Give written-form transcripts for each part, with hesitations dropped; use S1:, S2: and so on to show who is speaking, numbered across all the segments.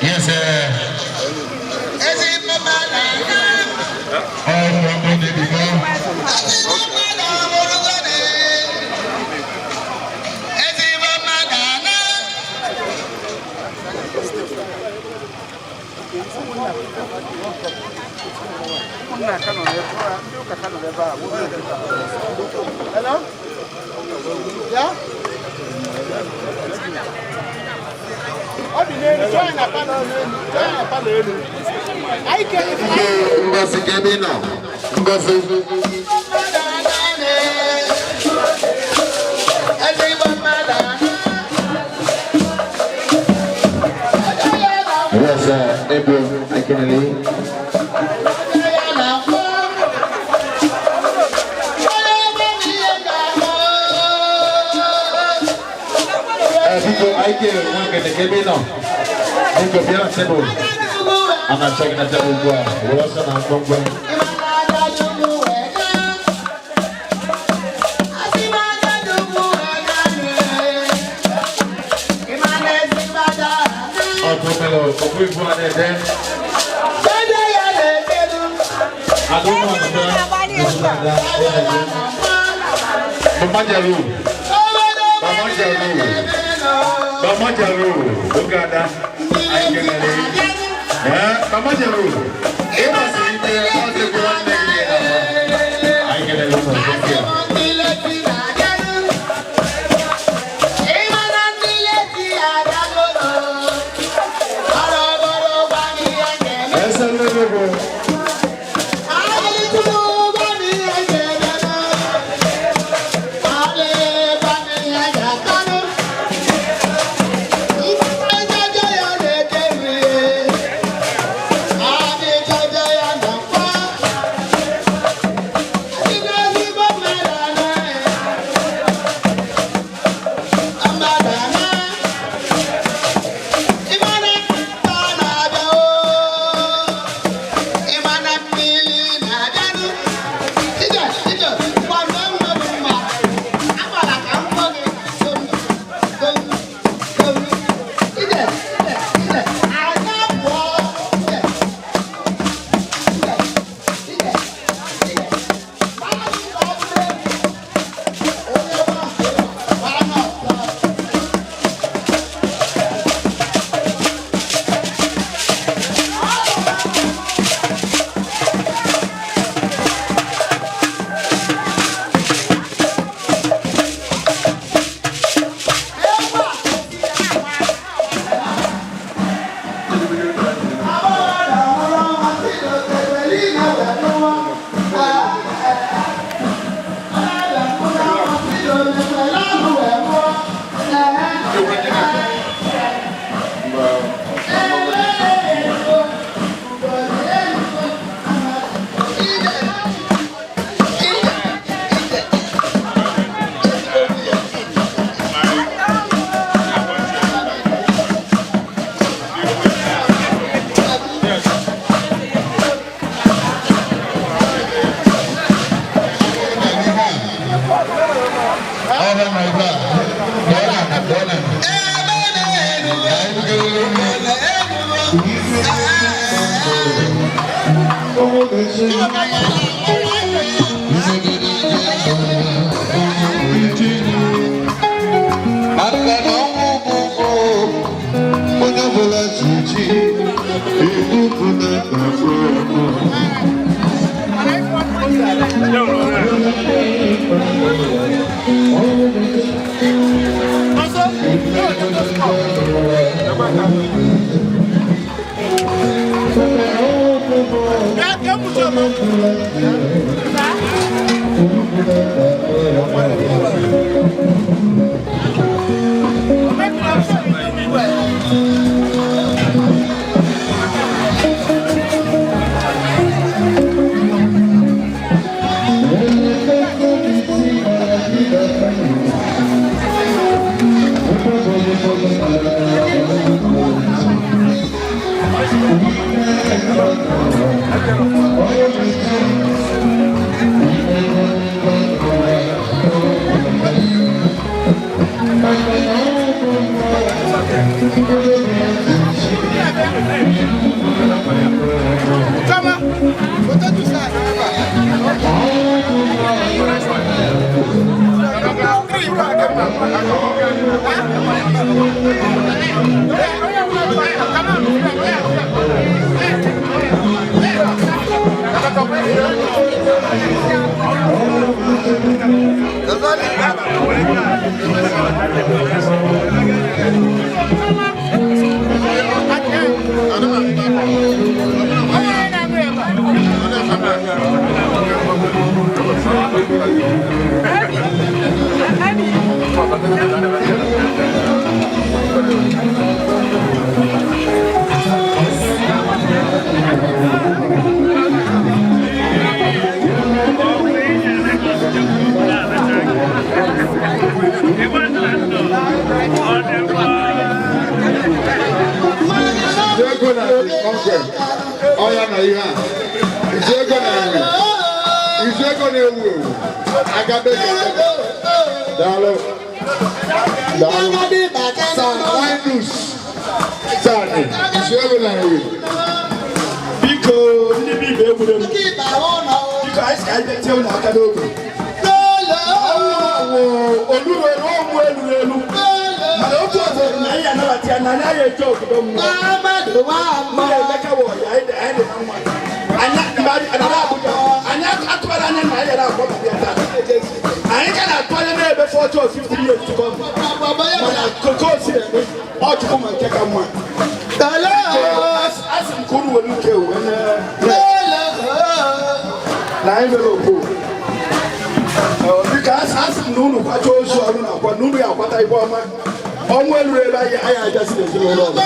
S1: Yes, sir. All from the before.
S2: Ụmụnna ka nọ n'ebe a, ndị ụka ka nọ n'ebe a. Hello? Ya? Ọ dị n'elu, chọọ ya na palọ n'elu, chọọ ya na palọ elu. Anyị kere ife.
S1: Ngozi, ebe ị nọ. Ngozi. Yes, Ebo Akinele. Biko, Ike Nwangene, ebe ị nọ. Biko, bịa na tebụl. A na-achọ gị na tebụl ugbu a. Were ọsọ na ngwongwo. Ọkụ melụ, ọkụ ibu a na-ede. Adúmọ̀ ọ̀nà ìṣúná Mama Jaru, Mama Jaru, Mama Jaru, oge ada, anyị kelere. Ee, Mama Jaru, ịgbasiri ike ọ dịkwa nwanne gị ahụ. Anyị kelere ụlọ nke a. Ese nlele. Ọrụ na ebe a, dọọ na ana, dọọ na ana. Anyị bugoro.
S3: Maka na ọnwụ bụ ụgwọ onye ọbụla ji ji ibu bụ na afọ. Ego na ọgwe ọya na ihe a izu ego na nri izu ego na-ewu ewu agabe daalụ daalụ Sir Linus Sani izu ego na nri.
S4: Biko, ndị bụ ibe egwure m, biko, anyị sị ka anyị bịa tie unu aka n'obi. Oluru ọnwụ eluru elu, mana otu ọzọ na anyị anabata ya na anyị agha eje obodo mmụọ. Mụ na Emeka wụ ọyị, anyị dị na mma. Anyị mgbe anyị nara Abuja, anyị atụbara anya na anyị gara akpọ ya taa. Anyị ka na-atụ anya na-ebe 40 or 50 years to come, mana koko si eme ọ Chukwu ma nke ka mma. Asị m ka unu were uke wee na anyị mere okwu. Biko, asị m na unu kwacha ozu ọrụ na akwa na unu ya akwata ibe ọma. Ọnwụ eluru elu, anyị abịazi n'ezinụlọ ọzọ.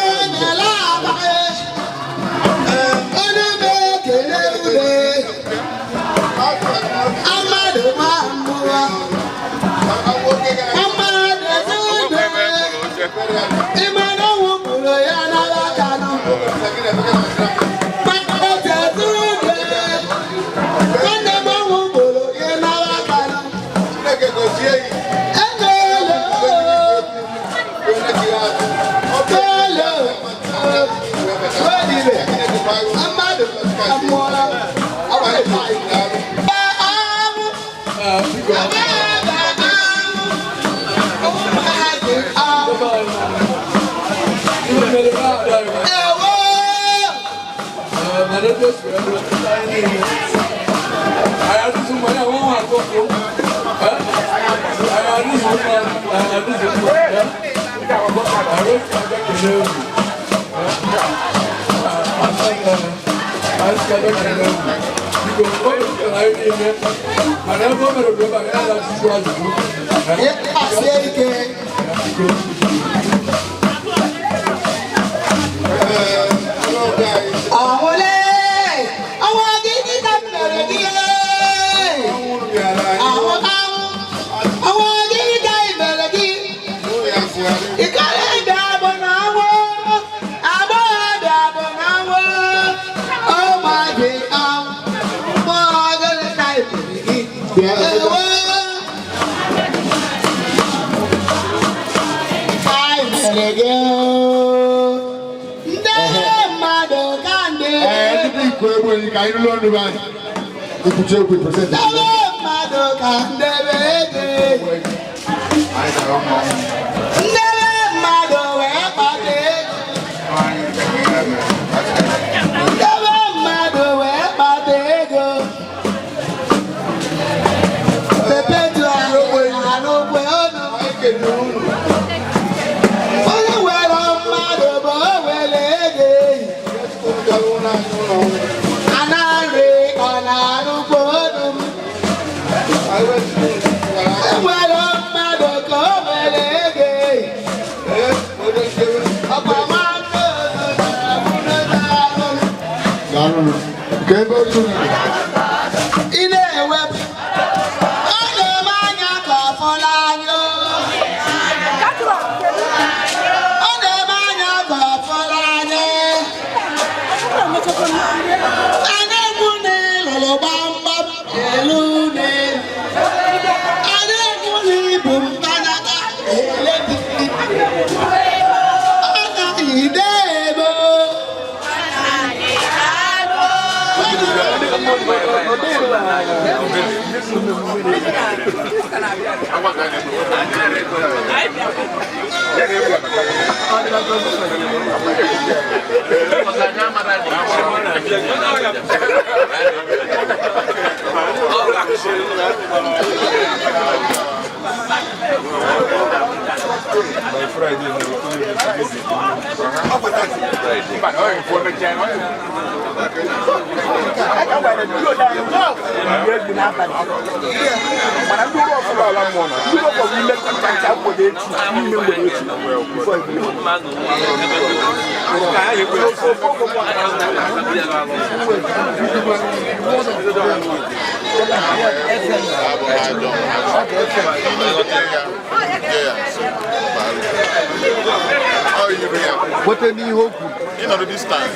S3: Ka anyị lụọ ọnụ anyị ikwuchi okwu present.
S2: Onye nwere mmadụ bụ o nwere ego eyi. Anarị ọ na-arụkwa ọnụ m. Enwere mmadụ ka o nwere ego eyi. Ọkwa nwanne ozu
S3: Daalụ. Ka ebe otu nọ.
S2: Ị na-ewepụ. Ọ na-eme anya ka ọ fụla anya. Ọ na-eme anya ka ọ fụla anya. Ana-ekwu na ị lụrụ gbamgbam elu n'elu. Ana-ekwu na ị bụ mkpanaka eletrik. Ọ na-ide ebe.
S4: Mana ndị ụlọ ọfụrụ ala mmụọ na ndị ụlọ ọfụrụ ime ncha mgbede echi n'ime mgbede echi before ebule.
S3: Kwete n'ihe o kwuru.
S1: Ịnọdụ distance.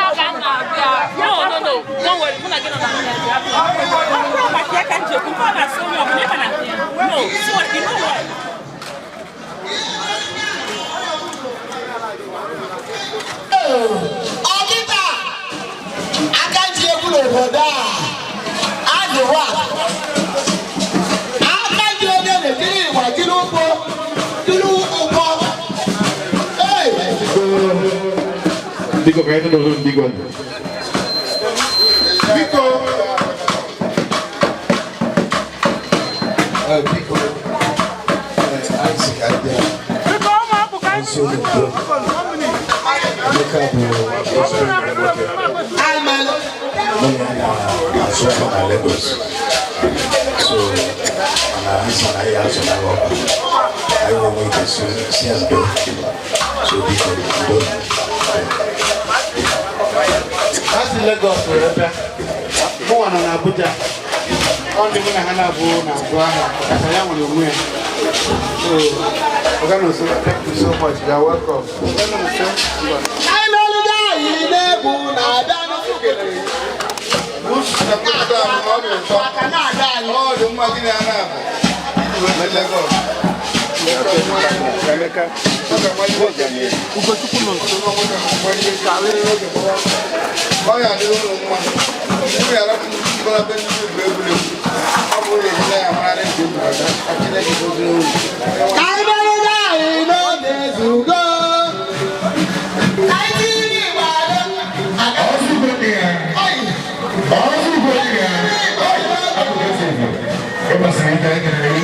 S5: No, no, no. Don't worry. Mụ na gị nọ na ọ bụrụ maka ya ka m ji ekwu nke ọ na-asị onye ọbụla ịma na no, so you know what?
S6: Ọkịta aka ji egwu n'obodo a adịwa aka ji onye na-ekiri ịgba jiri ụgbọ jiri ụgbọ. Ee.
S1: Biko, ka anyị nọrọ ndị gwa.
S3: Biko. Biko, anyị si ka anyị bịa nso n'udo. Emeka bụ ezigbo enyi m nwoke. Mụ na ya na-azụ afọ na Lagos. So, mana anyị sị na anyị azụ na ọba. Anyị nwere ike si ya ndo. So, biko, ndo.
S2: Ha si Lagos were bịa, mụnwa nọ n'Abuja. Ọ ndị mụ na ha na-abụ na-azụ ahịa kacha ya nwere onwe ya. So, Oga Nonso, thank you so much. You are welcome. Oga Nonso, ngwa.
S6: Anyị merụgo anyị na-egwu na-abịa maka na-aga anyị.
S3: Ọ dị mma gị na ya na-abụ. Iji wee si Lagos.
S2: Emeka.
S3: Ọ ga-amalite oge.
S2: Ugochukwu nọ nso.
S3: Ọ ya adịrị ụlọ mma. Ụmụ ya arapụ mbara be ndị egwu egwuregwu. Ọ bụrụ na ejila ya mara nke m na-aga, ka Chineke gozie unu.
S6: Ka anyị merụgo anyị n'oge ezugo. Ka anyị tiri igba adọ.
S1: Ọzụgbo dị ya. Ọzụgbo dị ya. Ịgbasiri ike anyị kelere gị.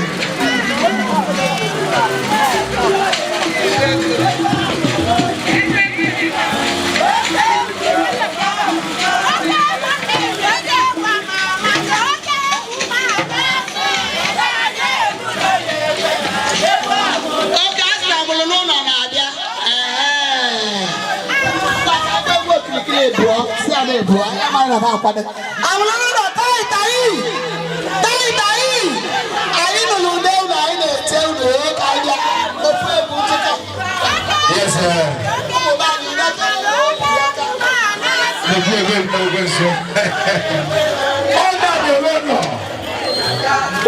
S6: Oge a sị na mụrụ n'ụlọ na-abịa. Ee. Gbaka egwu okirikiri ebụọ, si ala ebụọ, ya mara na m akwado. Amụrụ n'ụlọ tai tai! Tai tai! Anyị nụrụ ude ụlọ anyị na-eche unu ee ka anyị bịa. Ofu ebu nchịkọ.
S1: Yes, sir.
S6: Ụmụ be anyị n'aka obi aka.
S1: Ekwu ekwe ekwe ekwe nso. Ọ na-abịa ebe nọ.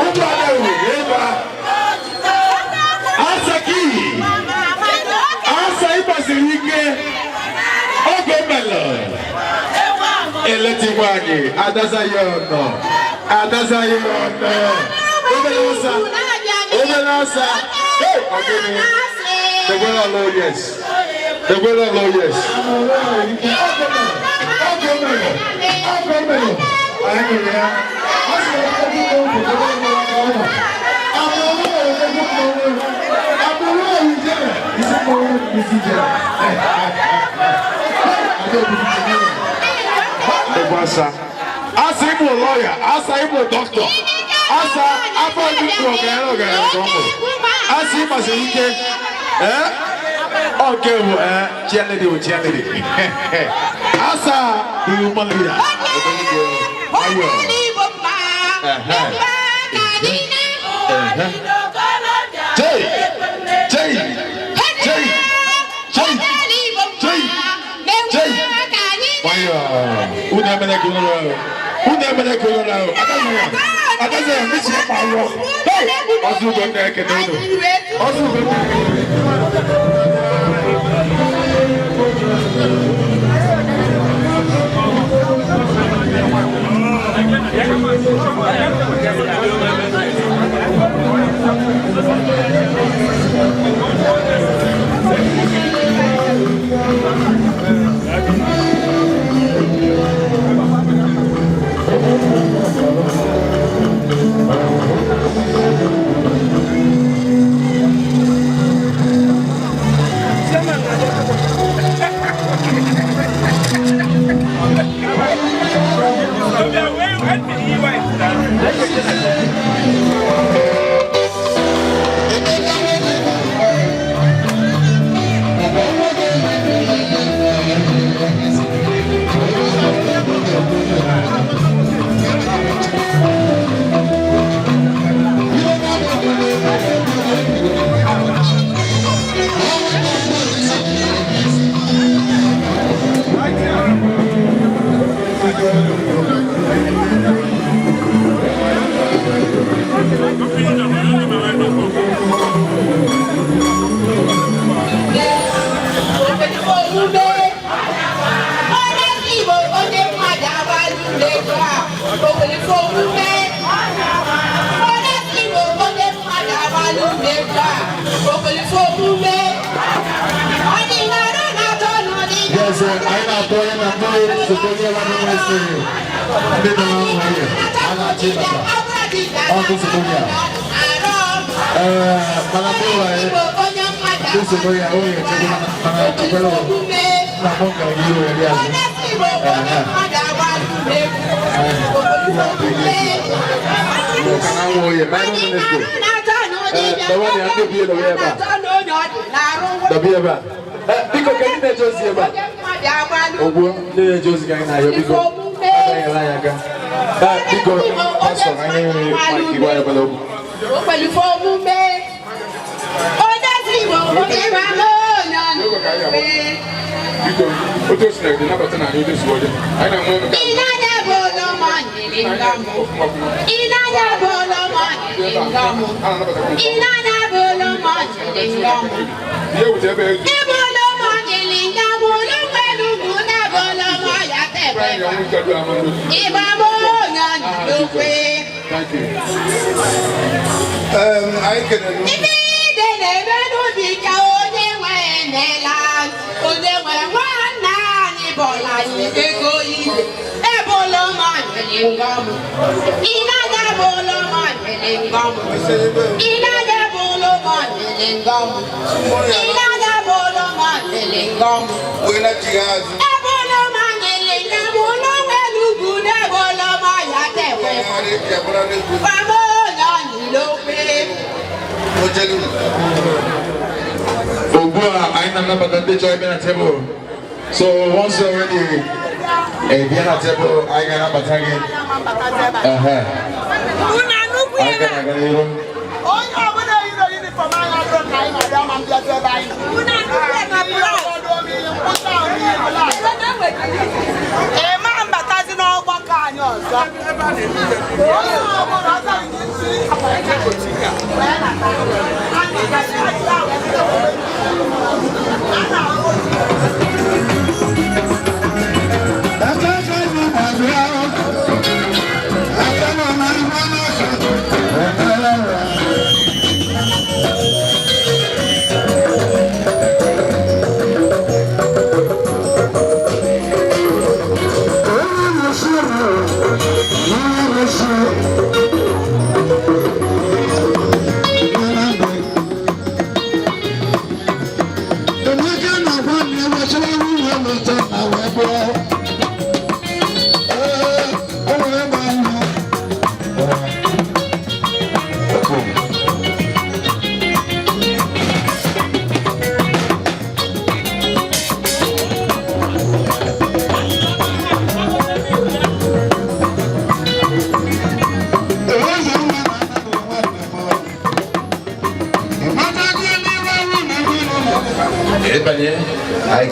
S1: Ụmụ ada wuru ebe a. Asa kihi. Asa ịgbasiri ike. Oge melụ. Eleti nwanyị, adazaghị ọnọ. Adazaghị ọnọ. Obere asa. Obere asa. Hey, ọgịnị. Tekwere ọlọ yes. Tekwere ọlọ yes. Oge melụ. Oge melụ. Anyị nụrụ ya. Ọ sị na ọ bụ oge oge oge oge. Amụrụ oge oge. Amụrụ oge isi mmanwụ isi jere. Asa asa ịbụ lọya, asa ịbụ dọkịta, asa afọ ndị ọgaranya ọgaranya ka ọ mụrụ. Asa ịgbasiri ike. Ee, ọ nke bụ ee, chairlady bụ chairlady. Asa the woman leader. Ayo. Ehe. Ehe. Jay! Jay! Jay! Jay! Jay! Jay! Nwayọọ. Unu emela ka unu ahụ. Unu emela ka unu ahụ. Agaghị ya. Agaghị ya. Mechi ya ma nwụọ. Hey! Ọzọ ugo na-ekene unu. Ọzọ ugo na-ekene. Yes, anyị na-atụ onye na ndị sote onye nwanne m esi ndị nọ n'ụlọ a na-achị ịbata ọkụ sote onye a. Ee, mana ndị ụlọ ya ndị sote onye a onye echekwa mana echekwala na mụ gara gị iwe dị azụ. Ka na nwa oye, Bible ministry. Ee, dọwa ya ndị bi ebe a. Dọba ebe a. Ee, biko kedu na-eje ozi ebe a? Ogbuo ndị na-eje ozi ka anyị na-arịọ biko agaghị anyị aka. Ee, biko pastọ anyị enweghị mic gwa ya ebele okwu.
S6: Pẹ̀lú fọ́ọ̀mù mẹ́. Onye si Igbo onye ma n'onye ọ na-eme.
S7: Biko, otu o si na gị nabata na anyị otu o si wọdị. Anyị na-enwe ebe ka
S6: Ịnanya bụ ụlọmọ nyere ngọmụ. Ịnanya bụ ụlọmọ nyere ngọmụ.
S7: a na-anabatakwa nke ọma.
S6: Ịnanya bụ ụlọmọ nyere ngọmụ.
S7: Ihe wute ebe ezi
S6: Ebe ụlọmọ nyere ngọmụ, ụlọmọ ugwu na-ebe ụlọmọ ya tebe.
S7: anyị ọnwụ ike adịghị ama n'otu.
S6: Ịgba m onye n'okwe.
S7: Thank you.
S3: Anyị kelere unu.
S6: Ife ide na-eme n'ubi ka onye nwe emela. Onye nwe nwanne anyị bọla anyị ego ile. Ebe ụlọmọ nyere ngọmụ. Ịnanya bụ ụlọmọ nyere ngọmụ. Ịnanya bụ ụlọmọ nyere ngọmụ. Ịnanya bụ ụlọmọ nyere ngọmụ.
S3: Wee na-achịghị azụ.
S6: Ebe ụlọmọ nyere ngọmụ, ụlọmọ elu ugwu n'ebe ụlọmọ ya tekwe.
S3: Ya bụrụ n'egwu.
S6: Gbama onye ọnyị n'okwe.
S3: Ojelu.
S1: Ugbu a anyị na-anabata ndị chọrọ ịbịa na tebụl. So once you're ready, ị bịa na tebụl, anyị ga-anabata gị. Ehe. Anyị ga na-aga n'ihu.
S4: Onye ọbụla yiri uniform anyị abụrụ ka anyị na-abịa ma mbịazi ebe anyị nọ. Ị ma mbatazi n'ọgbakọ anyị ọzọ. Onye ọbụla ọzọ gị ntị anyị ga-achị ahụ. A na-ahụ.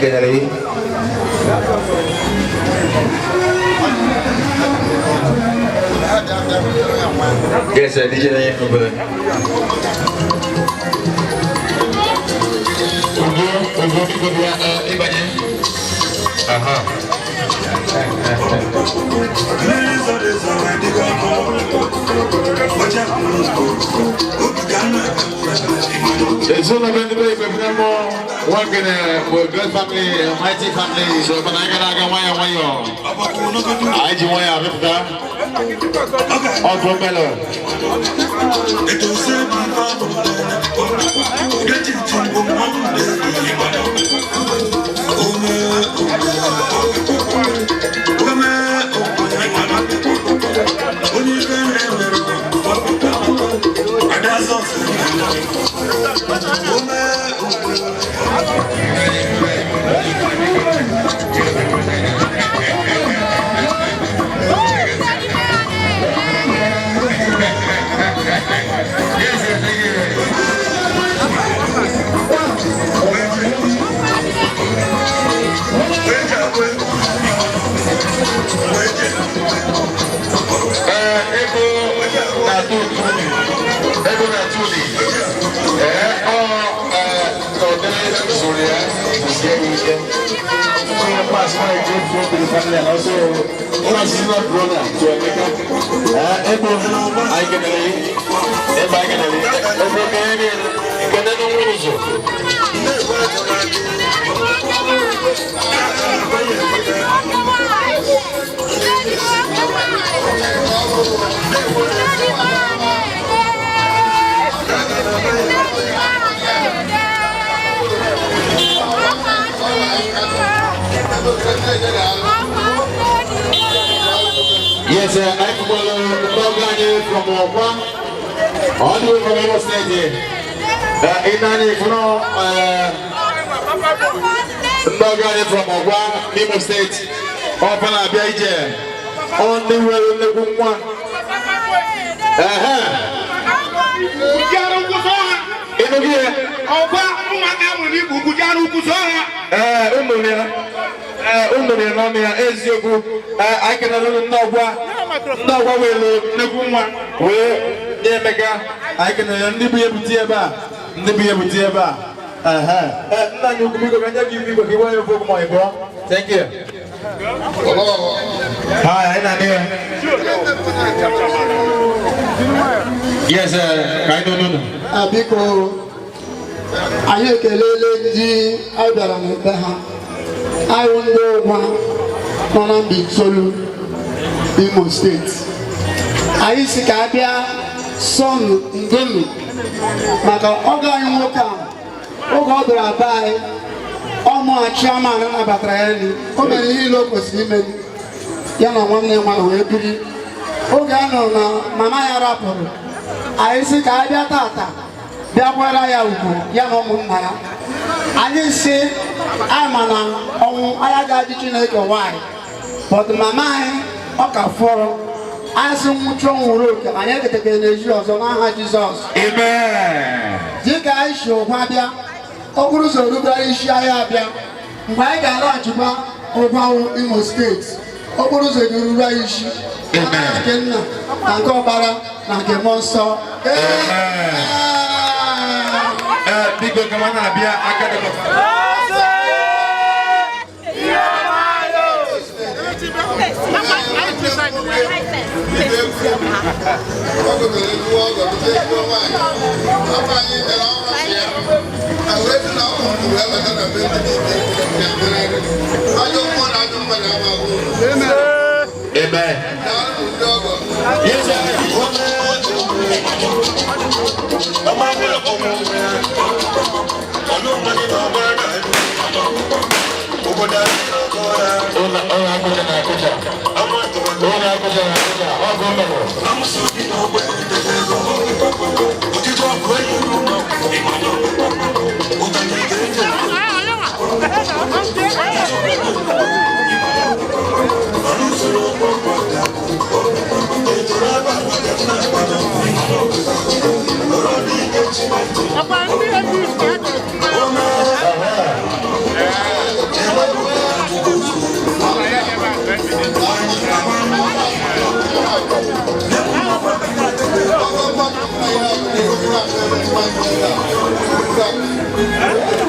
S1: Kenere gị. Yes, sir, DJ na-enye obere. Ugo, Ugo, biko bịa ịbanye. Aha. Ezinụlọ be ndị be ibe bụ mụ nwoke na bụ great family, mighty family, so mana anyị gara aga nwayọọ nwayọọ. Anyị ji nwayọọ abịapụta. Ọgụ mmelọ. Ego na-atụ ụtụ, ego na-atụ ụdị. Ee, ọ ọdịrị zụrụ ya zụsie ya ike. So pass my great friend to the family and also my senior brother to Emeka. Ee, ego anyị kenere gị. Ebe anyị kenere gị. Ego kenere gị. Kene n'onwe ụzọ. Yes, I follow the program from Okwa, all the way from Imo State. Inani Funo, program from Okwa, Imo State. Open up, Ije. On the way, nnekwu nwa. Ehe.
S2: Ujara ukwu sọ ha.
S1: Ịnụ gị ya?
S2: Ọba ụmụaka mụrụ n'igwe ukwu jara ukwu sọ ha.
S1: Ee, ụmụ ya. Ee, ụmụ ya n'ọnụ ya eziokwu. Ee, anyị kenere unu ndị ọgwa. Ndị ọgwa were nnekwu nwa wee nye Emeka. Anyị kenere ndị bụ ihe bute ebe a. Ndị bụ ihe bute ebe a. Ehe. Ee, nna anyị ukwu, biko ka nye gị igwe ka ị gwa ya ofu okwu ma ị bụọ. Thank you. Hi, anyị na-anụ ya. Yes, ka anyị nọ n'ụlọ.
S6: Biko, anyị ekelele ndị anyị bịara n'ebe ha. Anyị ndị ụgwa nọ na Mbaitolu, Imo Steeti. Anyị si ka a bịa sọnụ ndonu maka ọgọ anyị nwoke a. Oge ọ bịara be anyị, ọmụ chairman nabatara ya elu. O mere ihe niile o kwesịrị ime ya na nwanne ya nwaanyị wee biri. Oge a nụrụ na mama ya rapụrụ anyị, si ka a bịa tata bịa kwara ya ugwu, ya na ụmụnna ya. Anyị si anyị ma na ọnwụ anyị agaghị Chineke nwaanyị, but mama anyị ọ ka fọrọ. Anyị sị nwụchu nwụrụ oke anyị eketekere n'ezi ọzọ n'aha Jizọs.
S1: Amen.
S6: Dịka anyị si ụgwa bịa, okporo ụzọ rubere isi anyị abịa. Mgbe anyị ga-alaghachikwa ụgwanwụ Imo Steeti, okporo ụzọ ga-eruru anyị isi.
S1: Amen.
S6: Nke nna na nke ọkpara na nke mmụọ nsọ.
S1: Amen. Ee, biko, ka m na-abịa aka dị maka.
S3: Ọgọ mere ezigbo ọgọ, bute ezigbo nwaanyị. Afọ anyị bịara ọrụ ya. Na wee sị na ọ hụrụ wee bata na be ndị niile ya mere. Ajọ mmụọ na ajọ mmadụ ama ahụ.
S1: Amen.
S3: Daalụ ndị ọgọ.
S1: Yes, sir. Ụlọ ụlọ akụcha na akụcha. Ụlọ akụcha na akụcha. Ọgụ mere.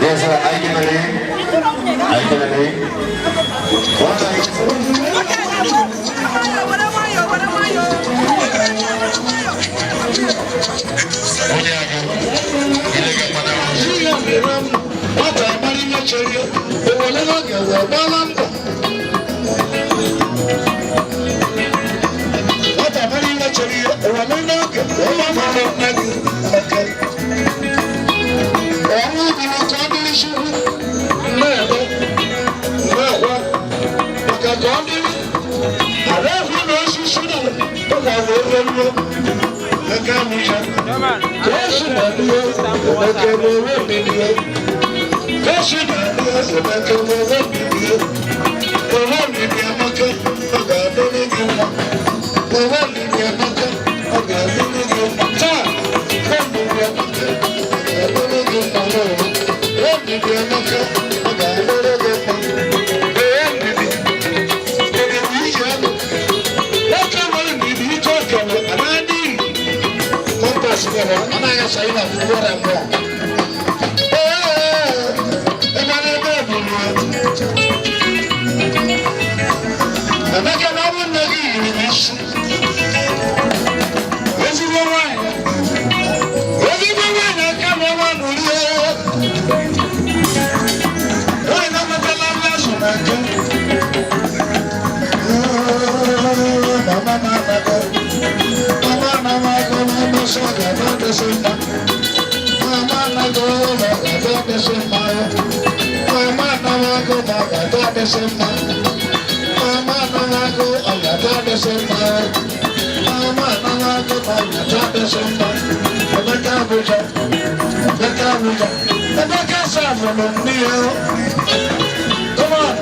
S1: Yes, sir. I can relate. I can relate.
S3: Nwata amara ihe chere ya, owele n'oge wee gbala mbọ. Nwata amara ihe chere ya, owele n'oge wee gbala nne gị oke. Ọnwụ bụrụ ka ọ dịrị Chukwu na-eme na-ekwe maka ka ọ dịrị ala ahụ na osisi na ụka wee ruo aka amụcha ka o si na ihe emeke n'onwe mbibi ka o si na ihe emeke n'onwe mbibi onwe mbibi amaka ọ ga-adịrị gị mma onwe mbibi amaka ọ ga-adịrị gị mma taa onwe mbibi amaka ọ ga-adịrị gị mma onwe mbibi amaka ọ ga-adịrị gị mma onwe mbibi mbibi bụ ije elu nwoke nwere mbibi ike okele anaghị kompas nwere anaghị asa ihe na fuwara mmụọ ebe n'ebe ebulu Emeka na ọ bụ nne gị yiri m isi ezigbo nwaanyị ezigbo nwaanyị aka na ọnwa nụrie nwaanyị na-amatala nri azụ na nke mama na-anago mama na-amago na-emesi ọ ga-abịa dịsị mma mama anago na ọ ga-abịa dịsị mma mama na-amago na ọ ga-abịa dịsị mma mama na-amago ọ ga-abịa dịsị mma mama na-amago na ọ ga-abịa dịsị mma Emeka Abuja Emeka Abuja Emeka savụrụ mmiri. Come on.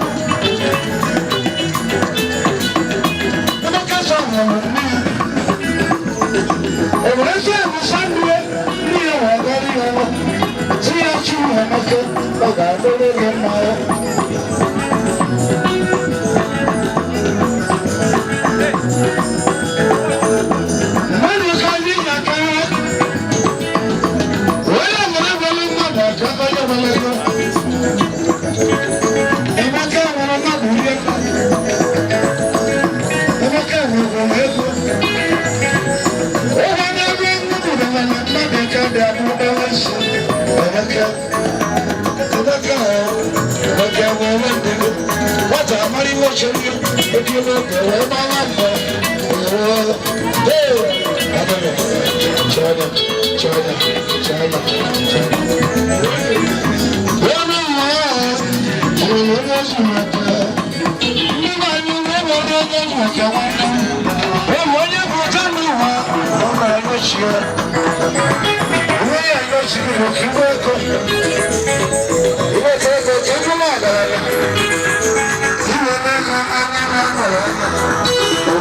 S3: Emeka savụrụ mmiri. Ewere sị ebusa mmiri mmiri wee gara ya ọnụ si ya chi Emeka ọ ga-adịrị gị mma ya. Mmadụ ka anyị na-akara onye nwere nwere mmadụ aka onye nwere ego. Emeka nwere mmadụ rie Emeka nwere ego ụgwọ n'ebe nnukwu nwere mmadụ ka dị abụ isi Emeka Emeka Emeka nwere ndidi nwata amara ihe chere ya obi n'oge wee gbara mbọ. Ee, adịghị China, China, China, China. Onye nwe onye zuru oke. Ndị na-anyị nwe onye zuru oke nwanne m. Ewu onye bụ ụta n'ụwa, ọ na-egochi ya. Onye ya egochiri bụ ka iwe ego. Iwe ego ego ka ego m ọgaranya. Iwe ego anya na ọgaranya.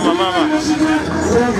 S2: Mama, mama.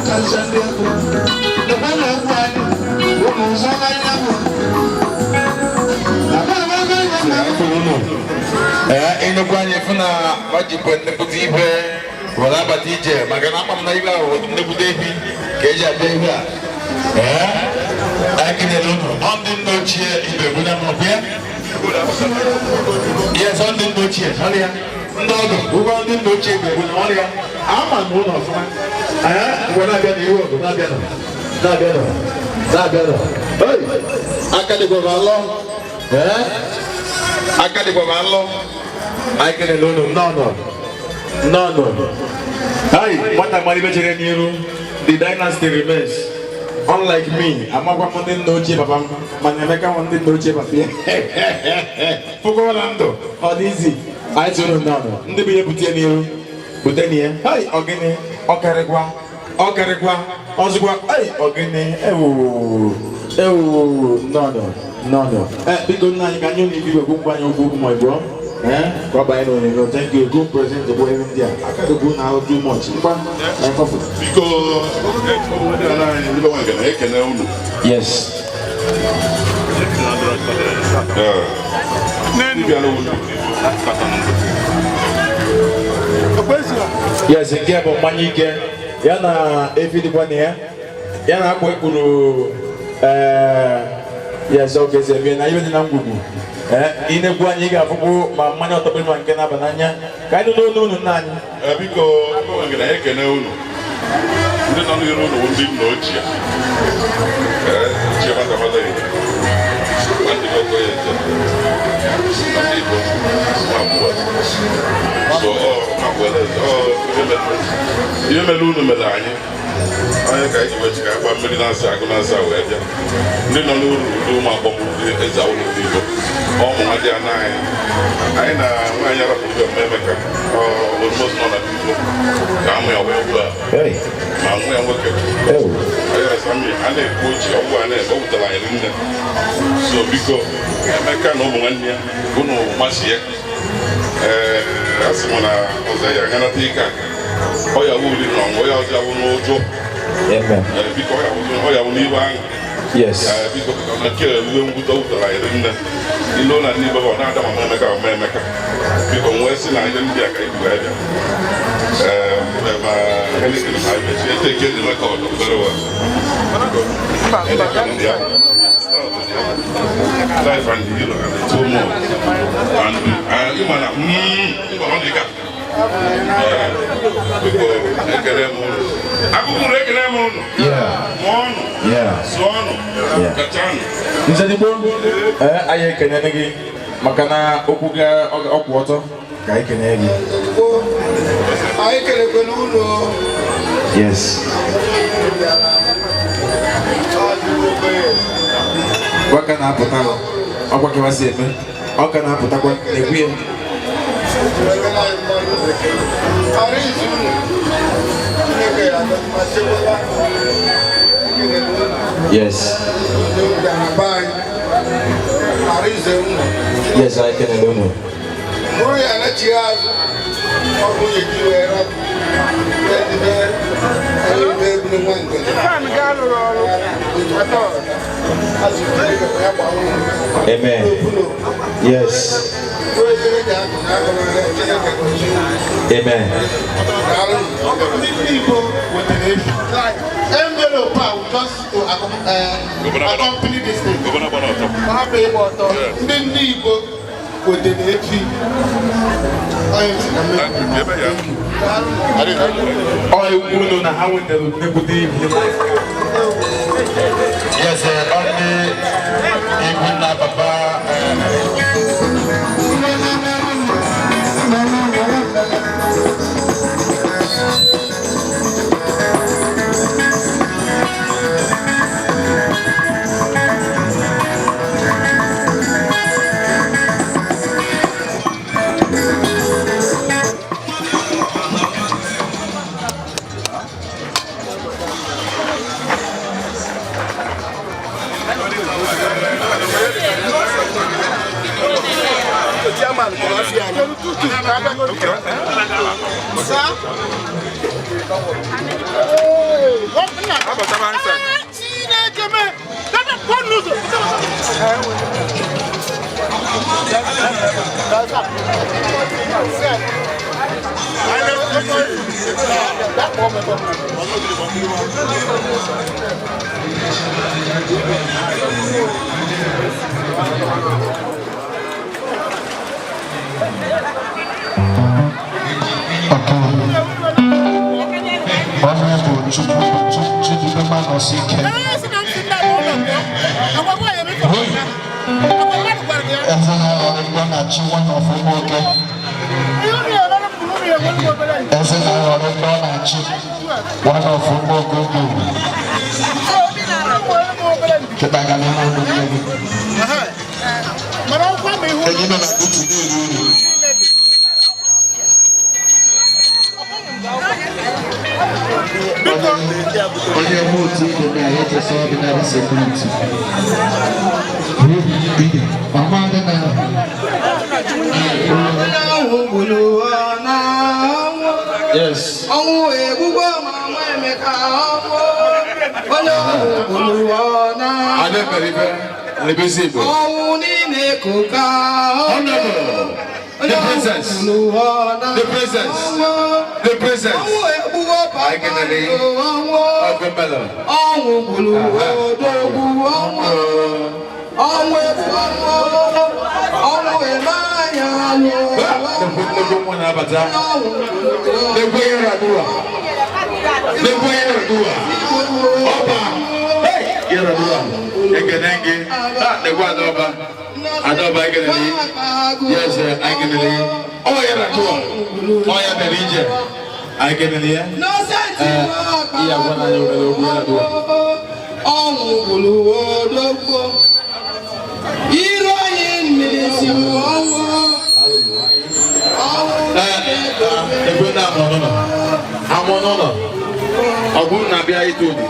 S3: Karịsịa ndị egwu. Lekwa na egwu anyị, ụmụ ụzọ n'anya bụ.
S1: Ee, ịnụkwu anyị fụ na gbajikwe nnekwute ibe were abata ije maka na akpa m na ibe ahụ nnekwute ebi ka eji abịa ibe a. Ee, ekelele unu. Ọ ndị nna ochie ibe bụ na mọbịa. Yes, ọ ndị nna ochie, ọrịa. Ndị ọgọ, ụgwọ ndị nna ochie ibe bụ na ọrịa. Ama m ụlọ ọfụma. Ee, mgbe na-abịa na ihu ọgụ na-abịa nọ. Na-abịa nọ. Na-abịa nọ. Hey, aka dịkwa m alọ. Ee, aka dịkwa m alọ. Anyị kelele unu nnọọ nọ. Nnọọ nọ. Hey, nwata mara ibe chere n'iru. The dynasty remains. Unlike me, amakwa m ndị nna ochie papa m, mana Emeka nwa ndị nna ochie papa ya. Fụkọrọ na ndụ, ọ dị izi. Anyị tụrụ nnọọ nọ. Ndị bụ ihe bute n'iru. Bute n'ihe. Hey, ọ gịnị? Ọ karịkwa. Ọ karịkwa. Ọzụkwa. Hey, ọ gịnị? Ewo. Ewo. Nnọọ nọ. Nnọọ nọ. Biko nna anyị ka anyị unu igwe gwụ anyị okwu okwu ma ịbụọ. Ka ọ banye n'onyonyo. Thank you. Good present bụ ihe ndị a. Aka gị na ahụ too much. Ngwa, anyị kọfụ.
S8: Biko, ndị ala anyị ndị be nwa nke na-ekene unu.
S1: Yes.
S8: Ee. Ndị bịara unu.
S1: Yes, nke bụ mmanya ike ya na efi dịkwa na ya ya na akwa ekpuru. Ee, yes, ọ ga-esi eme na ihe dị na ngwugwu. Ee, inekwu anyị, ị ga-afụkwu ma mmanya ọtọbiri ma nke na-aba n'anya. Ka anyị nụ n'onu unu, nna anyị.
S8: Ee, biko, ndị be nwa nke na-ekene unu. Ndị nọ n'iru unu bụ ndị nna ochie. Ee, ochie nwata nwata ya. Nwanne gị ọkọ ya eje. Ndị Igbo, nwa abụọ. So, ọ nwa abụọ na-eje. Ọ ihe mere unu mere anyị. Onye ka anyị ji wee chi ka agba mmiri na-asa agụ na-asa wee bịa. Ndị nọ n'uru ndị ụmụ agbọghọ ndị eze awụlụ ndị Igbo. Ọ ụmụ nwa dị ana anyị. Anyị na nwaanyị arapụrụ bịa mma Emeka. Ọ almost nọ na Igbo. Ka amụ ya wee ugbu a.
S1: Hey.
S8: Ma nwa ya nwoke.
S1: Ew.
S8: Anyị asa mmiri, a na-ekwu ochie, ọgwụ a na-eme, o wutere anyị nne. So biko, Emeka na ụmụ nwanne ya, unu masị ya. Ee, a sị m na ọzọ ya aganata ike a. Ọ ya wụ uri na ọṅụ, ọ ya ọzọ ya wụ n'ụjọ.
S1: Amen.
S8: Ee, biko, ọ ya wụ n'ibe ahụ.
S1: Yes.
S8: Ee, biko, na nke a iwe mwute o wutere anyị nne. Ilu na ndị ibe ọ na-ada mama Emeka, mama Emeka. Biko, m wee sị na ihe ndị a ka anyị wee bịa. Ee, ma Heineken ma anyị mechie, take the record very well. Biko, Heineken dị ya. Life and the hero and the two more. And ịma na mba ọ dị ka. Biko, ekele m unu. Akụkụ unu, ekele m unu. Mụọnụ. Sụọnụ. Kachanụ.
S1: Nzedigbo, ee, anyị ekene gị maka na okwu gị ọkwụ ọtọ ka anyị kene gị.
S3: Anyị kelekwere unu.
S1: Yes. Ọka na-apụta, ọkwa ka si eme, ọka na-apụtakwa na-ekwu ya.
S3: Arụ izu unu, Chineke ya ma chekwaba. Ekelere unu.
S1: Yes.
S3: Ndị bịara be anyị. Arụ izu unu.
S1: Yes, anyị kenere unu.
S3: Bụrụ ya na-echigha azụ, ọ bụ nwunye gị wee rapụ. Ebe ebe ebule nwa ngele. Azụ Chineke ya gbaa unu.
S1: Amen. Yes. Amen.
S2: Ndị Igbo wetara efi. Envelope a just to accompany this thing. Ọ hapụ ịgba ọtọ. Ndị Igbo wetara efi. Onye ntị na mmiri.
S1: Ọ ekwu unu na ha wetara nnekwute ibu. Yes, ọ ndị ikwu nna papa.
S2: Sir? Chineke mee! Dada, pụọ n'ụzọ!
S1: Honorable Chidubem Anosike. Eze na-aghọrọ ndị na-achị one of ụmụoke. Eze na-aghọrọ ndị ọ na-achị one of ụmụoke oge ugwu. Kịta ga n'ime ụlọ nne gị. Enyi nọ na butu na-eri uru. Onye mụ otu ide na ya echesa ordinary security. Mama dị na Yes.
S9: Ọnwụ egbugbo mama Emeka ọnwụ onye ọnwụ gburu ọ na ọnwụ niile koka
S1: The princess. The princess. The princess.
S9: Ọnwụ egbugbo papa ọnwụ
S1: Ọgụmbelo.
S9: Ọnwụ gburu odogwu ọnwụ ọnwụ egbugbo ọnwụ eme anya alụ
S1: Nnukwu nwa na-abata. Nnukwu Yaradua. Nnukwu Yaradua. Ọba. Yaradua. Ekene gị. Ah, nnukwu Adaọba. Adaọba ekene gị. Yes, ekene gị. Ọ Yaradua. Ọ ya bịara ije. Ekene ya. Ihe agwa na ya obere okwu Yaradua.
S9: Ọnwụ gburu odogwu iro anyị mmiri si ọnwụ
S1: Ebe ndị amụ n'ụlọ. Amụ n'ụlọ. Ọ bụrụ na abịa ịtụ obi,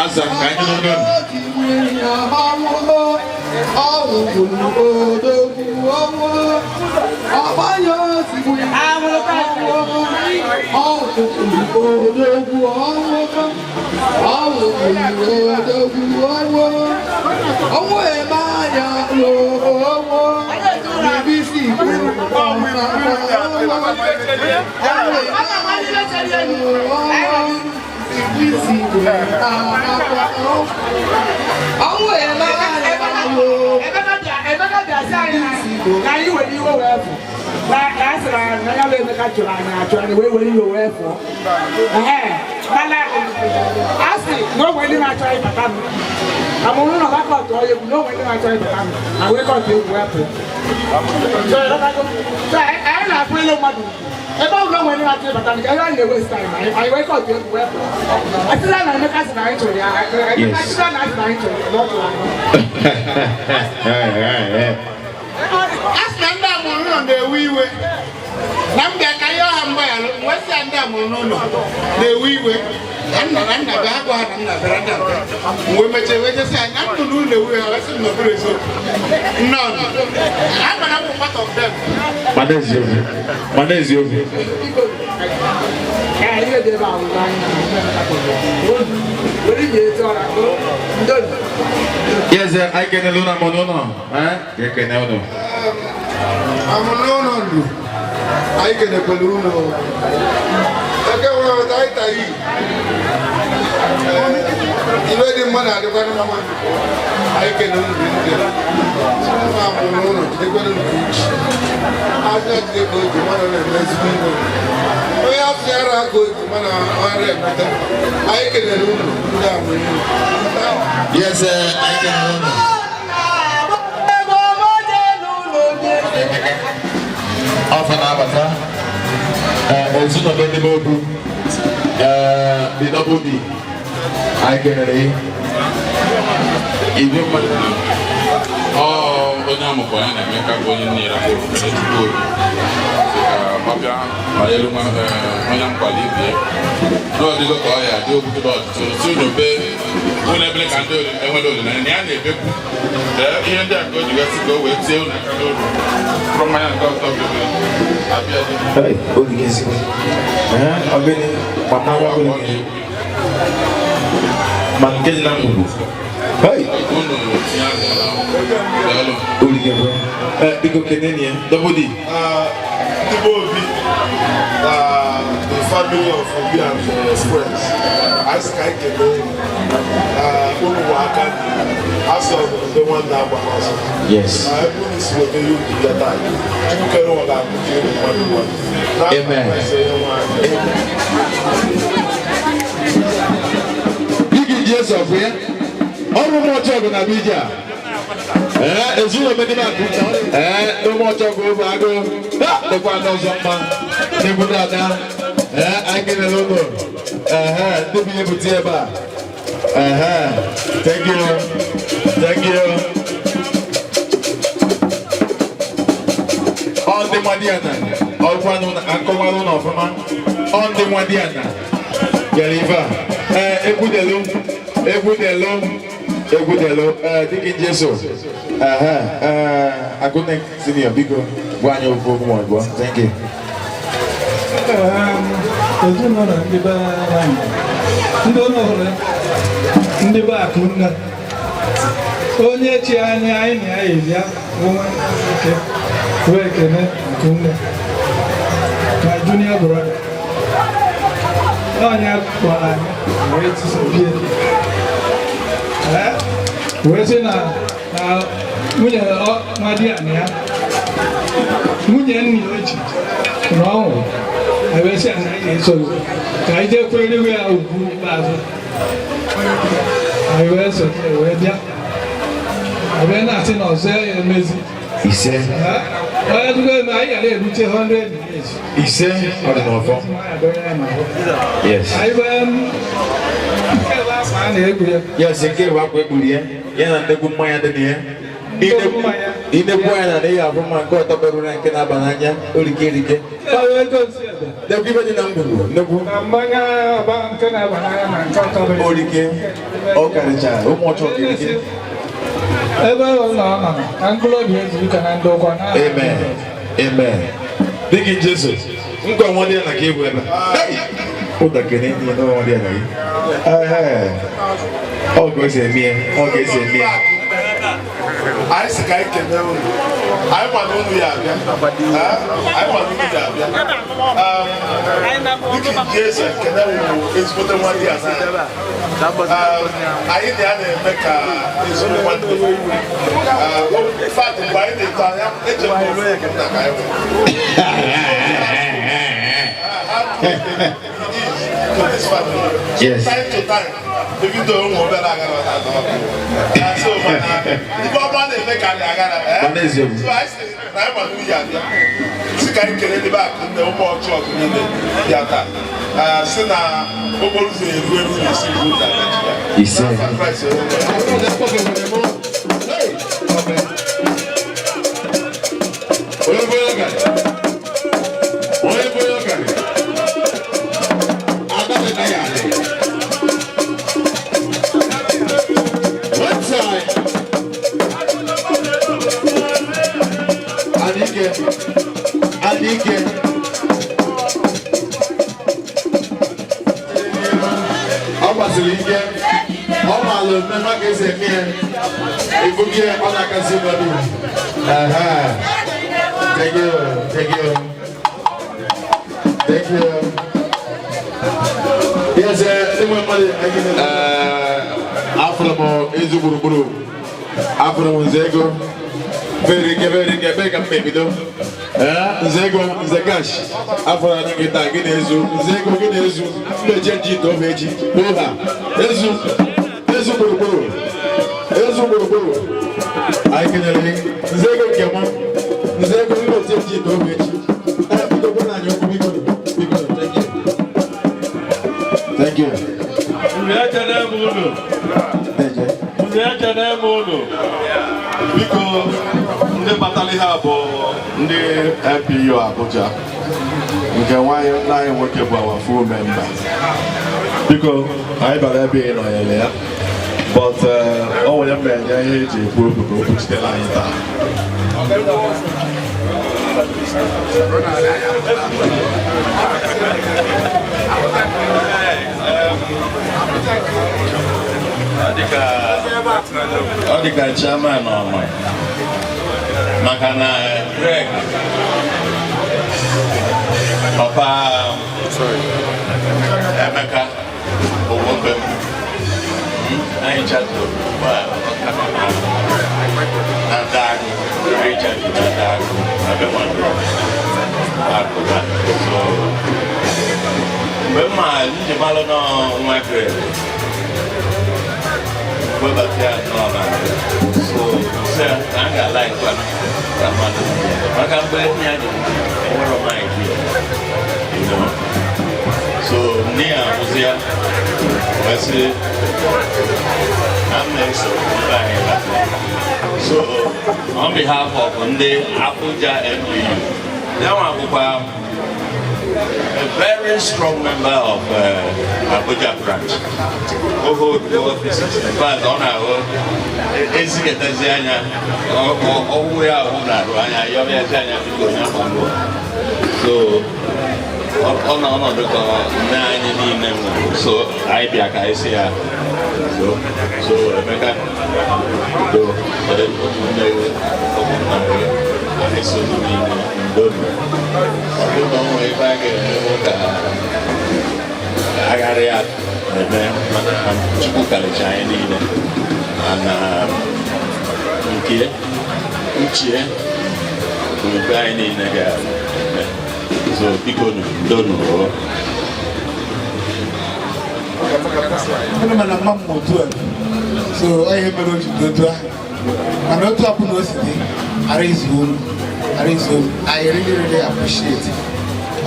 S1: aza ka anyị nọ n'ụlọ.
S9: Ọnwụ gburu odogwu ọnwụ ọgbanye osigbu ọnwụ gburu odogwu ọnwụ ọnwụ gburu odogwu ọnwụ ọnwụ eme anya ọnwụ bibisi gburu ọnwụ ọnwụ eme anya
S4: Emeka bịa sị anyị na anyị were iwe wee fụ na a sịrị anyị na ya bụ Emeka chụrụ anyị achụ anyị wee were iwe wee fụọ. Mana a sị na o nwere ndị na-achọ ịbata m amụrụ na ọba kọtụ ọya egwu na o nwere ndị na-achọ ịbata m na wee kọtụ egwu wee pụọ. So anyị na-afụ ile mmadụ ebe ọ bụla o nwere ndị na-achọ ịbata m ka ebe anyị na-ewesịta anyị anyị wee kọtụ egwu wee pụọ. Asịza na Emeka sị na anyị chụrụ ya Emeka sịza na asị na anyị chụrụ ya na ọ chụrụ anyị.
S2: A sị na ndị amụrụ n'ụlọ na-ewe iwe na m bịa ka ihe ọha mgbaghara wee sị ya ndị amụrụ n'ụlọ na-ewe iwe na nna na nna bịa agwa ha na nna bịara nna bịa m wee mechie wee jesi ya na ndụ n'ụlọ ewe ha wee sị m na ọ bụrụ eziokwu nnọọ ama na m part of them.
S1: Mana eziokwu. Mana eziokwu.
S4: Ee, ihe dị ebe a wụrụ anyị na Emeka kọrọ. Were ihe etu ọra ndonu.
S1: Yes, anyị kenele unu amụ n'ụlọ. Ekene unu.
S3: Amụ n'ụlọ ndụ. Anyị kenekwere unu. Eke nwere weta anyị tara iyi. Iwe dị mma na-adịkwanụ mma. Anyị kene unu dị ndị. Unu amụ n'ụlọ jidekwere unu uche. Azụ jide ka o ji mmadụ na-eme ezigbo iwe. Onye asị ya ara ka o ji mana ọrụ emeta. Anyị kenere unu ndị amụ n'ụlọ.
S1: Yes, anyị kenere unu. Ọfọ na-abata. Ezinụlọ ndị be obu. The double D. Anyị kenere gị. Igwe mmadụ.
S8: Ọ onye amụkwa ya na Emeka bụ onye nne ya bụ Chukwu obi sị ka ọ bịa banyere nwa onye nkwado ibe ya n'ọdịgo ka ọ ya dị okwukwere ọtụtụ si unu bee unu ebele ka ndị enwere olileanya na ya na-ebekwu ihe ndị a ka o ji gasị ka o wee tie unu aka n'obi mkpụrụ mmanya nke ọzọ bebe abịa dị
S1: Ogige ezigbo. Ọ gịnị? Papa nwa gịnị? Nke dị na Ngwugwu. Hey!
S7: Unu tinye aka na daalụ.
S1: Oligekwe. Biko keneni ya. Double D.
S10: Ndị be Obi na the family of Obi and friends, anyị sị ka anyị kelee unu bụ aka asị ọbụla ndị nwanne agba n'ọsọ.
S1: Yes.
S10: Na ebe unu si weta ihe ubi bịa taa, Chukwu kere ụwa ga-akụji unu mmadụ mmadụ. N'aha
S1: Amen.
S10: Kraịst onye nwe anyị.
S1: Bigi Jesu ọbụ ya. Ọrụ ụmụ ọchọgụ na Abidjan. Ee, ezinụlọ megide akụ. Ee, ụmụ ọchọgụ obe agụ. Ha, dịkwa n'ọzọ mma. N'egwu dada. Ee, anyị kelele ụlọ. Ehe, ndị bi ebute ebe a. Ehe, thank you. Thank you. Ọ ndị Nwadiana, ọkwanụ akọwalụ na ọfụma. Ọ ndị Nwadiana bịara ife a. Ee, egwudelu, egwudelu, egwudelu, ee, dịka Jesu. Ehe, ee, Akụnne senior, biko, gwa anyị okwu okwu ma ọ bụ. Thank you.
S11: Ezinụlọ ndị be anyị, ndị ụlọ ọhụrụ, ndị be Akụnne, onye chi anyị, anyị na ya ebia bụ nwanne m nwoke wee kene Akụnne, my junior brother. Onye kpọrọ anyị wee bie. Wee sị na na nwunye nwadiana ya, nwunye nna ya ochie, na ọ nwụrụ. Anyị wee sị na anyị ga-eso ka anyị jee kwere ya ugwu ikpeazụ. Anyị wee so ya wee bịa. Anyị wee na-asị na ọzọ ya emezi.
S1: Ise.
S11: Onye tupu eme anyị ga na-erute 100 years.
S1: Ise, ọ dị n'ọfọ. Yes.
S11: Anyị wee nke bụ akwa a na-egwu ya.
S1: Yes, nke bụ akwa egburu ya, ya na nnekwu mmanya dị na ya. Inekwu anya na ihe afụ mma nke ọtọ beruru na nke na-aba n'anya, orike erike.
S11: Ego nsị ebe.
S1: Nnekwu ibe dị na ngwugwu, nnekwu.
S11: Na mmanya ọba nke na-aba n'anya na nke ọtọ beruru.
S1: Orike, ọ karịchara, ụmụ ọchọ erike.
S11: Ebe ọ nọ nọ ka mkpụrụ obi ezu ike na ndị ụkwa na.
S1: Amen. Amen. Dịka Jesu, nkwa nwa dị ya na ka ebu ebe. Hey! Ụda kene ndị na nwa dị ya na gị. Ehe. Ọ ka o si eme ya, ọ ka esi eme ya.
S10: Anyị sị ka anyị kelee unu. Anyị ma na unu ya abịa. Anyị ma na unu ya abịa. Dịka Jesu ekele wụ ezigbote nwa dị ya n'anya. Anyị na ya na-eme ka ezigbo nwanne. In fact, mgbe anyị na-eto anya, eche m na ofu nna ka anyị nwere. To this family.
S1: Yes.
S10: Time to time, even though ụmụ obere aghara na-ada ọkụ. So, mana ife ọma na-eme ka anyị aghara.
S1: Mana eziokwu.
S10: So anyị sị na anyị ma na uyi abịa. Sị ka anyị kelee ndị be Akụnne, ụmụ ọchụ ọgụ niile bịa taa. Sị na okporo ụzọ eru eru na-esi iwu na Naịjirịa.
S1: Ise.
S10: N'afa Kraịst onye nwe anyị.
S1: Onye bụ onye ọgaranya? Onye bụ onye ọgaranya? Ada dị na ya adị. One time. Adike. Adike. Ọ gbasiri ike. Ọ maara mmemme ka esi eme ya. Ibu gị ọ na-akasị mmadụ. Ehe. Thank you. Thank you. Thank you. Yes, enwe mmadụ. Afụrụ m ezi gburugburu. Afụrụ m nze ego. Very ike, very ike, ebe ka m ebido. Ee, nze ego, nze cash. Afụrụ anya gị taa, gị na-ezu. Nze ego gị na-ezu. Mmeche ji ite ofe echi. Oha. Ezu. Ezu gburugburu. Ezu gburugburu. Anyị kelere gị. Nze ego nke mụ. Nze ego gị na-eti eji ite ofe echi. Ee, biko gwa anyị okwu, biko. Biko, thank you. Thank you.
S12: Ndị ekene m unu. Ndị ekene m unu. Biko, ndị batara ihe a bụ ndị LPU Abuja. Nke nwanyị anyị nwoke bụ our full member. Biko, anyị bara ebe ị nọnyere ya. But ọ nwere mma enye ihe eji ekwu okwu ka o kwuchitere anyị taa.
S13: Ọ dị ka chairman ọma maka na Greg, papa Emeka, bụ nwoke m. Anyị chatụrụ mgbe na ndị agụ, anyị chatụrụ na ndị agụ na be nwanne akụba. So mgbe m ma njem alụ n'ọnwa Greg webata ya nọ na so sị na a ga-ala ikwa ka mmadụ maka mgbe nne ya dị, enwere m idea. So nne ya amụzi ya wee sị na m na-eso ndị anyị bata. So on behalf of ndị Abuja NPU, ya nwa bụkwa a very strong member of Abuja branch. O hold offices. In fact, ọ na-ahụ ezigetazi anya ọwụwa ya ahụ na-arụ anya ya ọbịazi anya biko ya gbalụọ. So ọ nọ ọnọdụ ka nne anyị niile nwere. So anyị bịa ka anyị si ya so Emeka, do ụmụnne gị, ụmụnna gị, anyị so niile ndo. Ọ bụrụ na ọ nwere ife a ga-emewu ka agharị ya eme, mana Chukwu karịcha anyị niile na nke nchie bụ nke anyị niile ga-eme. So biko ndonu o.
S2: Ana m na mma m otu a, so ọ ihe mere o ji dị otu ahụ, mana otu ọbụla o si dị, ara izu olu, ara izu olu. I really really appreciate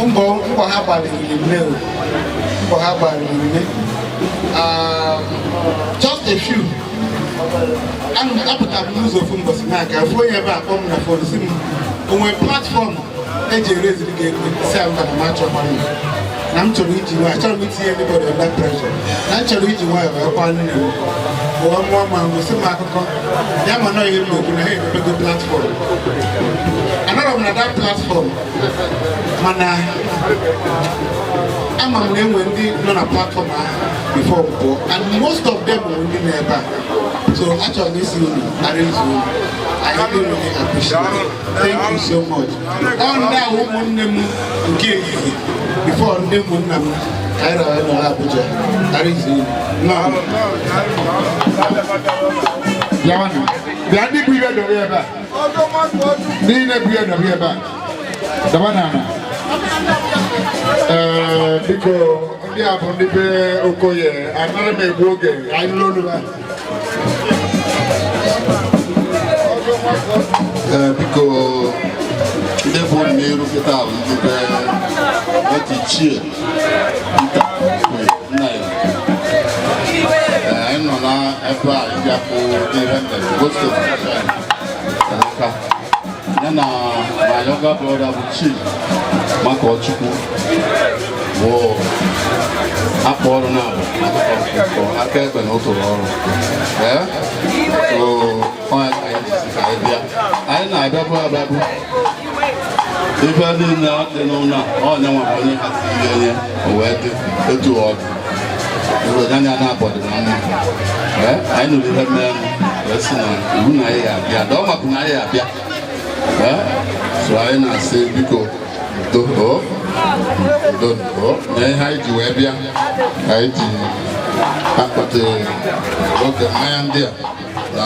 S2: mbọ ha gbalịrị nne o, mbọ ha gbalịrị nne. Just a few. Apụtara m n'ụzọ ofu mbọsị na-aga, fụ onye ebe a kpọọ m na phone, si m onwe platform eji ereziri gị ego, si a mba, na m achọkwara ya, na m chọrọ iji nwayọ, achọrọ m itinye anybody under pressure, na m chọrọ iji nwayọ wee kwa nne m ụwa mụọ ma gosi m akụkọ ya. Ma nọ ihe m na-ekwu na ha emepego platform, anọrọ m na that platform, mana ama m na enwe ndị nọ na platform ahụ before m pụọ, and most of them bụ ndị nọ ebe a. So achọrọ m isi unu ara izu unu. I really really appreciate it. Thank you so much. Ọ ndị ahụ ụmụnne m nke ehihie before ndị ụmụnna m ka anyị rara nọrọ Abuja. Ara izu unu. Nnọọ.
S3: Bịawanụ. Bịa, ndị bụ ihe dọrọ ebe a. Ndị niile bụ ihe dọrọ ebe a. Dọba n'ala. Ee, biko, ndị a bụ ndị be Okoye, anara m egbu oge, ka anyị lụrụ olu ha.
S14: Ee, biko, ndị bụ n'iru kịta bụ ndị be otu ichie Peter Okoye, nna ya. Ee, anyị nọ na ebe a ịbịa fụ ihe mere most of the time Emeka ya na my younger brother bụ Chief Makochukwu bụ akpa ọrụ na abụ aka ekpe na ụtụrụ ọrụ. Ee, so ọ ya ka anyị jisi ka anyị bịa, anyị na-abịabụ abịabụ. Ife niile dị n'ụlọ a, ọ nyanwa bụ onye haziri ihe o wee dị etu ọ dị. Ebe anya na-abọdị na mma. Ee, anyị nụrụ ihe mere wee sị na iwu na anyị ga-abịa dọọ maka na anyị ga-abịa. Ee, so anyị na-asị biko do o do o na ihe anyị ji wee bịa, anyị ji akpati oge mmanya ndị a na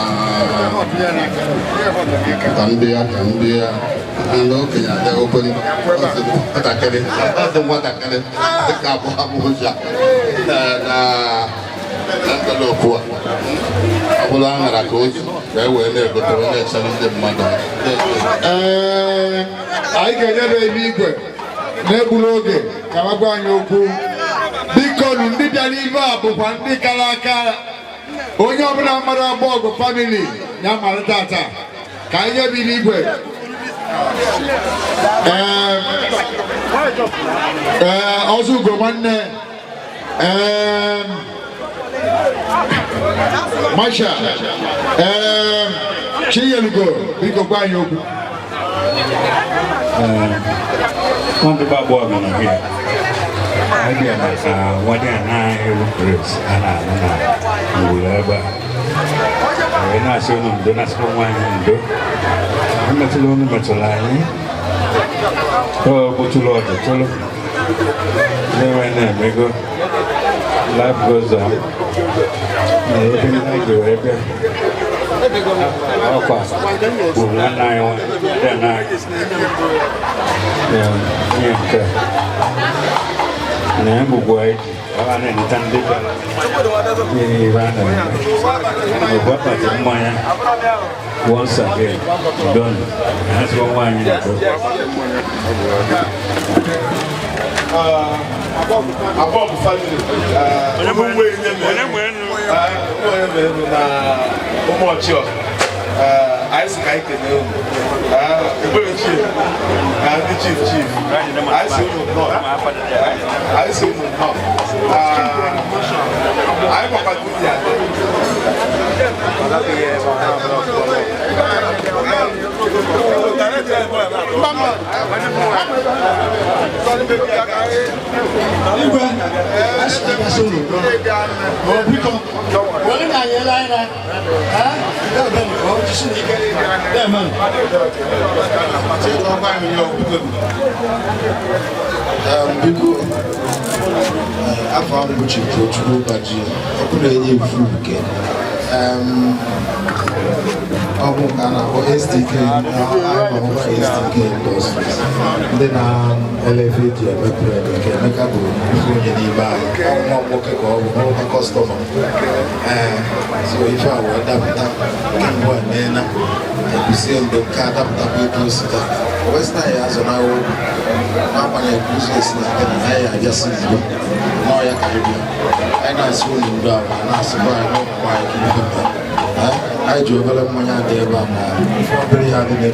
S14: ka ndị ya ka ndị ya ndị okenye abịa okwe nwatakịrị, ọ dị nwatakịrị dịka abụọ abụọ ja na na envelope a, ọ bụla a nara ka ozu ka e wee na-egote wee na-echere ndị mmadụ.
S3: Ee, anyị ga-enyere ebe igwe na-egburu oge ka ha gwa anyị okwu. Biko nụ, ndị bịara ibe a bụkwa ndị kara aka. Onye ọbụla mara agba ọgụ family ya mara tata ka anyị nyebiri igwe. Ee, ee, ọzọ ugo nwanne, ee, Masha, ee, Chinyelugo, biko gwa anyị okwu.
S15: Ndị be abụọ nọ here. Anyị bịa maka nwanne a na-ewu Grace a na-alụ na ngwuru ebe a wee na-asị unu ndo, na-asịkwa nwaanyị ndo. Emetụla unu metụrụ anyị o gbutụrụ ọtụtụrụ na-enwe na-emego. Life goes on. Na ebe ndị anyị ji wee bịa ọkwa bụ nwanne anyị nwanyị dị na ihe nke a na egbugbu anyị ji ọ na-eneta ndị bịara ihe ihe a na-eme ogbu akpati mmanya. Once again, done. Ha sịkwa nwaanyị ndo.
S10: Abọb family onye mere na ụmụ ọchịọ anyị sị ka anyị kene unu ekpere chief na ndị chief chief. Anyị sị unu nnọọ, anyị sị unu nnọọ. Anyị makwado unu ya.
S4: Igwe, asị ka sị unu nnọọ. Biko, were na anyị ele anya. Ha? Ya bụ na ọ jisi n'ike. Ya mere.
S16: Biko, afọ ahụ bụ Chief Tochukwu Baji, ọkụ na-enye ifu nke ọ bụ ka a na-akpọ SDK, SDK Industries, ndị na-ele efe eji eme bread. Nke Emeka bụ ofu onye n'ime anyị, nwa nwoke ka ọ bụ ọrụkwa customer. Ee, so ife a wee dapụta kemgbe a meela ekwusie mgbe nke a dapụtakwa ego o si daa wee sị na ya azụ na okwu n'agbanyeghị ka ụzọ esi na nke na anyị abịasị izugbo n'ọya ka anyị bịa. Anyị na-asị unu ndo a ma na-asịkwa anyị na ụmụ nwaanyị ka ife mere anyị ji obere mmanya dị ebe a ma ife obere ya dị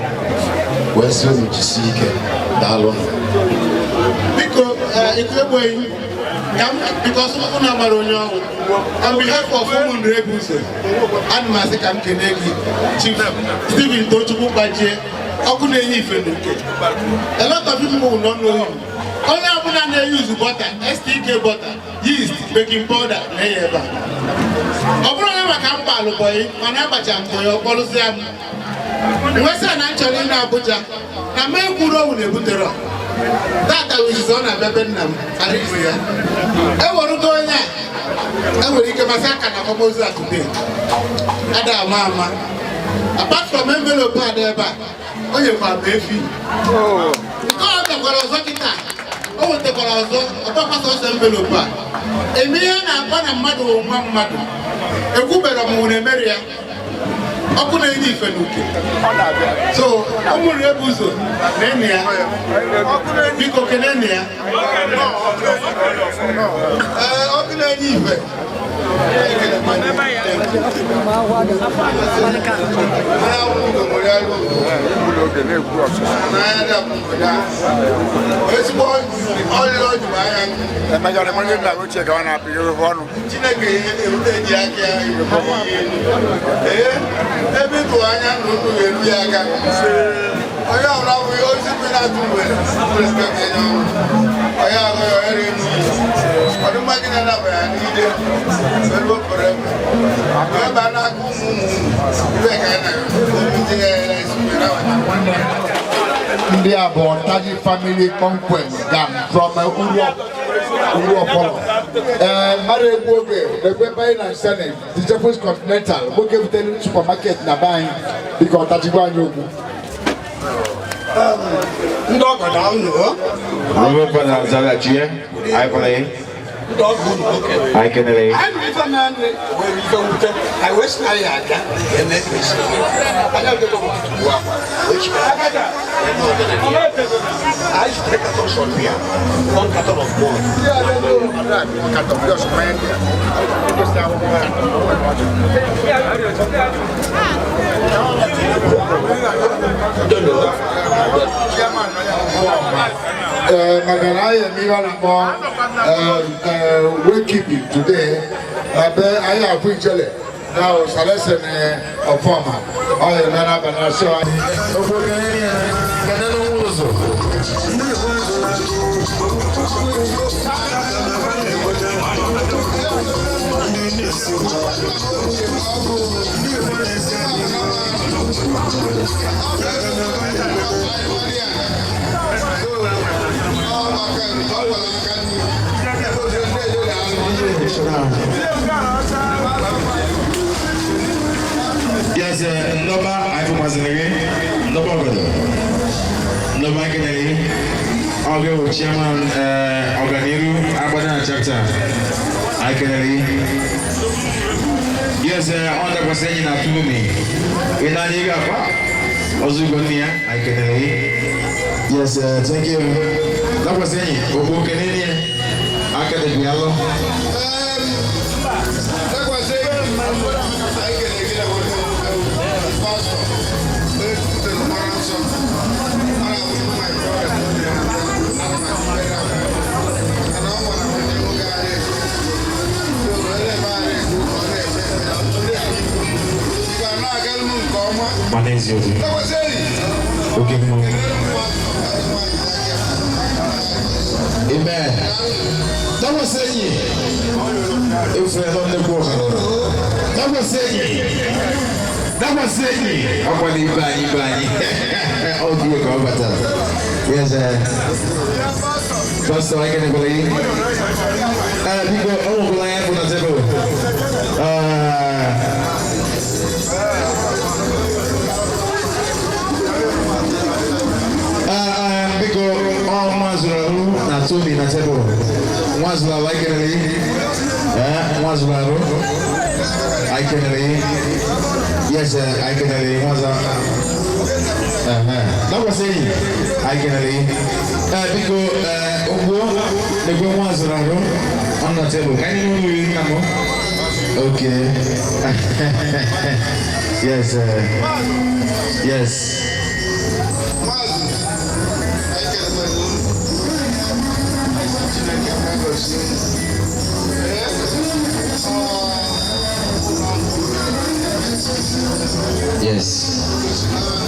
S16: wee sị unu jisie ike, daalụnụ.
S2: Biko, ikuku egbeghị ka m because unu amara onye ọrụ. On behalf of ụmụnne Ebuzo, ana m asị ka m kene gị, Chief Stephen Tochukwu Gbajie, ọkụ na-enye ife n'uke. A lot of people will not know him. Onye ọbụla na-eyuzu butter, STK butter, yeast, baking powder na-enye ebe a. Ọ bụrụ onye maka mkpa alụbọyị mana agbacha mbọ ya ọkpọrụsịa m nwesịa na nchọrọ ịna Abuja na mee kwuru owu na-ebutere tata wizizi ọ na-abịa be nna m karịa ya ewerugo onye a enwere ike masị aka na akwamozu a today ada ama ama. Apart from envelope a dị ebe a, o nyekwara m efi nke ọ bịakwara ọzọ kịta, o wetakwara ọzọ ọgbakwa sọsọ envelope a eme ihe a na-akpọ na mmadụ bụ nwa mmadụ ekwubere m nwere emeri ya ọkụ na-enye ife n'uke. So ụmụrụ ebu ụzọ na-enyi ya, biko kenenụ ya. Ee, ọkụ na-enye ife. Ezigbo ọlịla o juru anya. Chineke eji aka ya ee ebe ịtụ anya na unu ga-eru ya aka. Onye ọbụla abụghị ozi mmiri atụ nwere enye ọrụ onye ahụ ya ohere elu ọdụmma gị na-anabara ya n'ide ebe o pere ebe ebe a n'aka ụmụ ụmụ ụmụ ibe ka anyị na ya isi mmiri.
S3: Ndị a bụ Ọtaji family conquest gang from Uruokolo. Ee, mmadụ egwu oge na-ekwe ebe anyị na Senate, the Jeffries Continental, nwoke butere supermarket na be anyị, biko ọtajigwa anyị okwu.
S4: Ndị ọgọ na unu o.
S1: Reverend Father Zalachie, anyị kwara ya.
S4: Ndị ọgọ unu nwoke.
S1: Anyị kenere ya.
S4: Anyị nụrụ ife na-eme were ife mwute, anyị wee sị na anyị abịa eme ka esi eme. Anyị abịago m tutu gbuo akwa, wee chịkọta eme ọdịnala ya. Anyị zutere carton of beer, one carton of wine.
S3: Ee, maka na anyị eme ihe a na-akpọ wakekeeping today na be anyị afụ ijele na salesen ọfọma ọ ya eme n'abalị asị anyị.
S1: Yes, Ndoba, I from Ndoba Ndoba Kennedy, I'll go chairman Oganiru, Abana chapter. I Kennedy. Yes, on the question in Atumi. In Anigapa, Ozugonia, I Kennedy. Yes, thank you. That was any Obu Kennedy, I can be alone.
S3: That was it. I can get
S1: Okay. Amen. That was saying. If we don't know, that was saying. That was saying. Oh, dear God, yes, Pastor, I can believe. Because oh, I am on the table. Biko ọ nwazuru na Tobi na tebụl nwazuru arụ ekelere nwazuru arụ ekelere yes ekelere nwazuru dakwasị enyi ekelere biko ogbuo na-ekwe nwazuru arụ ọ na tebụl ka anyị n'ụlọ iri nna m okay yes yes. Yes.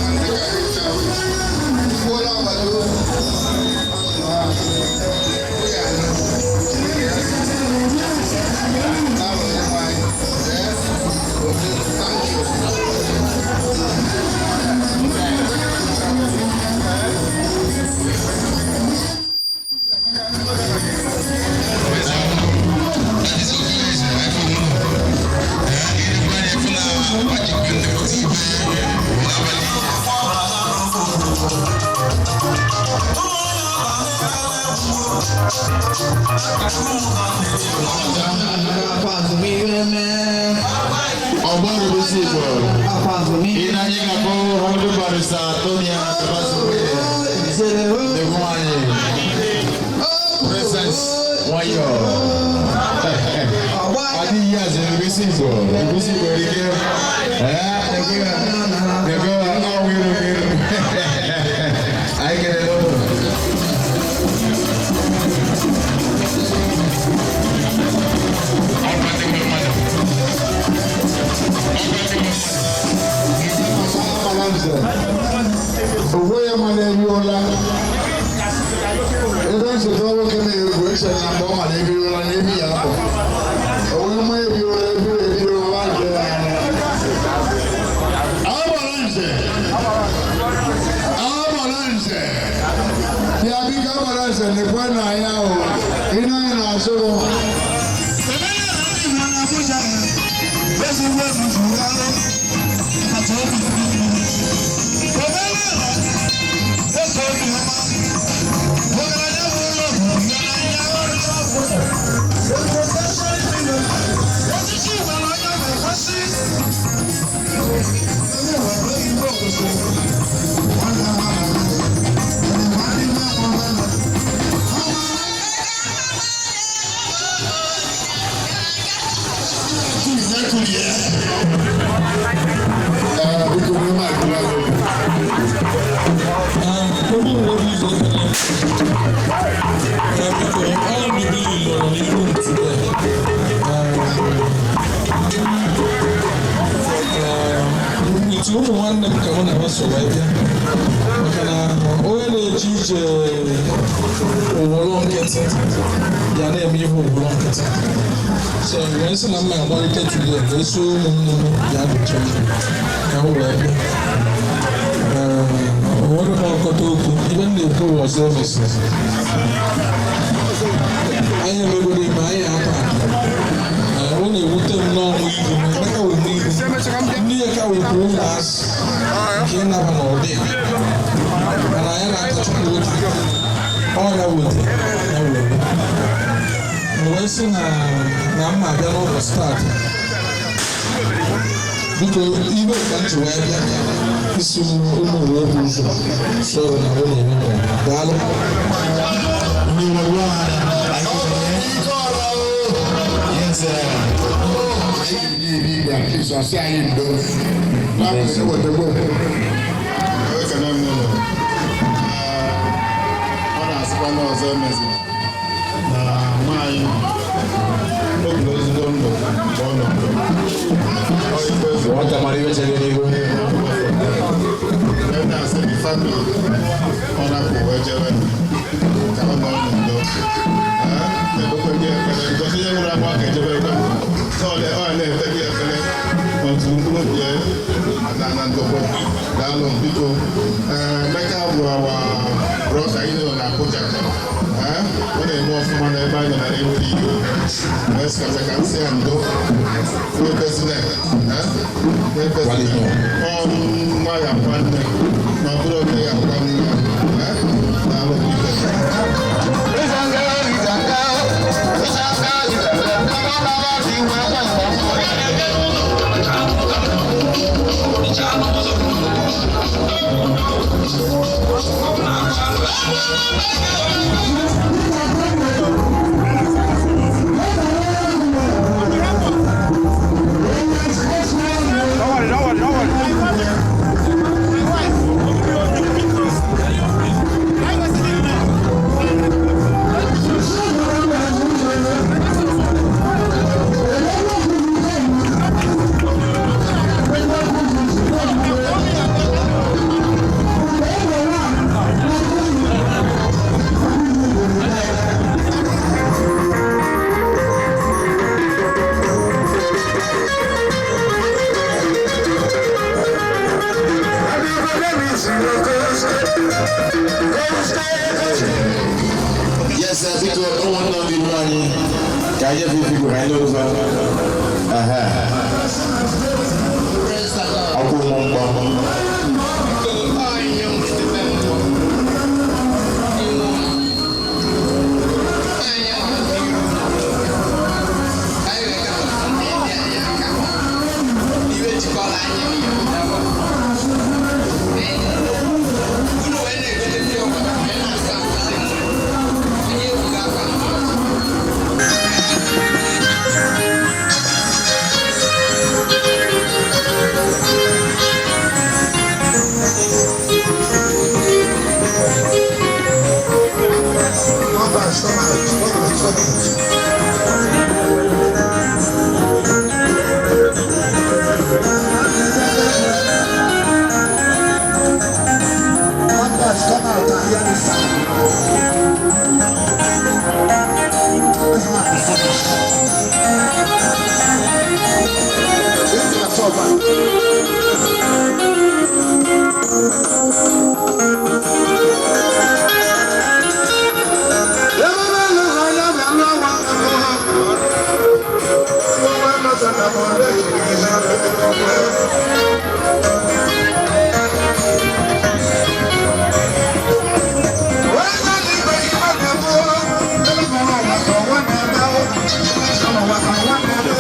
S11: Owolo nkịtị ya na-eme ihe owolo nkịtị. So wee sị na mma agbalite today wee so ụmụnne m bịa dochie ka m wee bịa. Onwere m ọkọta okwu ibe m na-ekwu ọzọ emesịrị. Anyị emegoro ime anyị atọ atọ. Ọ na-ewute m n'ọnwụ ibu m Emeka wee nwe ibu ndị ya ka wekwuru ụmụazị nke ịnaba n'ụdị ya, mana anyị na-ata Chukwu ụta. Ọ ya wete ya were m wee sị na na mma abịa n'ụbọchị taata. Biko, ibe ka m ji wee bịa isi ụmụ wee bụ ụzọ sọrọ na ọ na-eme m. Daalụ.
S3: Yes, please, ọsị anyị ndo.
S14: Ekene m ụlọ. Ọ na-asịkwa na ọzọ emeziri na nwaanyị o biri ezigbo ndụ mgbe ọ nọ ndụ. Ọ ife eze.
S1: Nwata mara ihe chere n'ihu.
S14: Ẹ na-asị the family ọ napụ wee jebe ka ọ nọ n'udo. Ekpekwe gị ekpere because onye nwụrụ anwụ aka ejebe ekwe. So ọ na-ekpe gị ekpere otu mkpụrụ obi ya na na ndokwa. Daalụ biko. Emeka bụ our brother anyị nọ na Abuja. Ọ na-eme ọfụma n'ebe anyị nọ na NPU. Wee sị ka nsị ya ndo. Ọ nwa ya akwa nne ma ọ bụrụ nne ya akwa nne ya. Daalụ biko.
S10: Don't worry, don't worry, don't worry.
S1: Yes, sir. Biko, ụmụnna m iru anyị ka anyị efe ife igwe ka anyị n'ofe. Aha. Ọkwụ ụmụ mkpọ.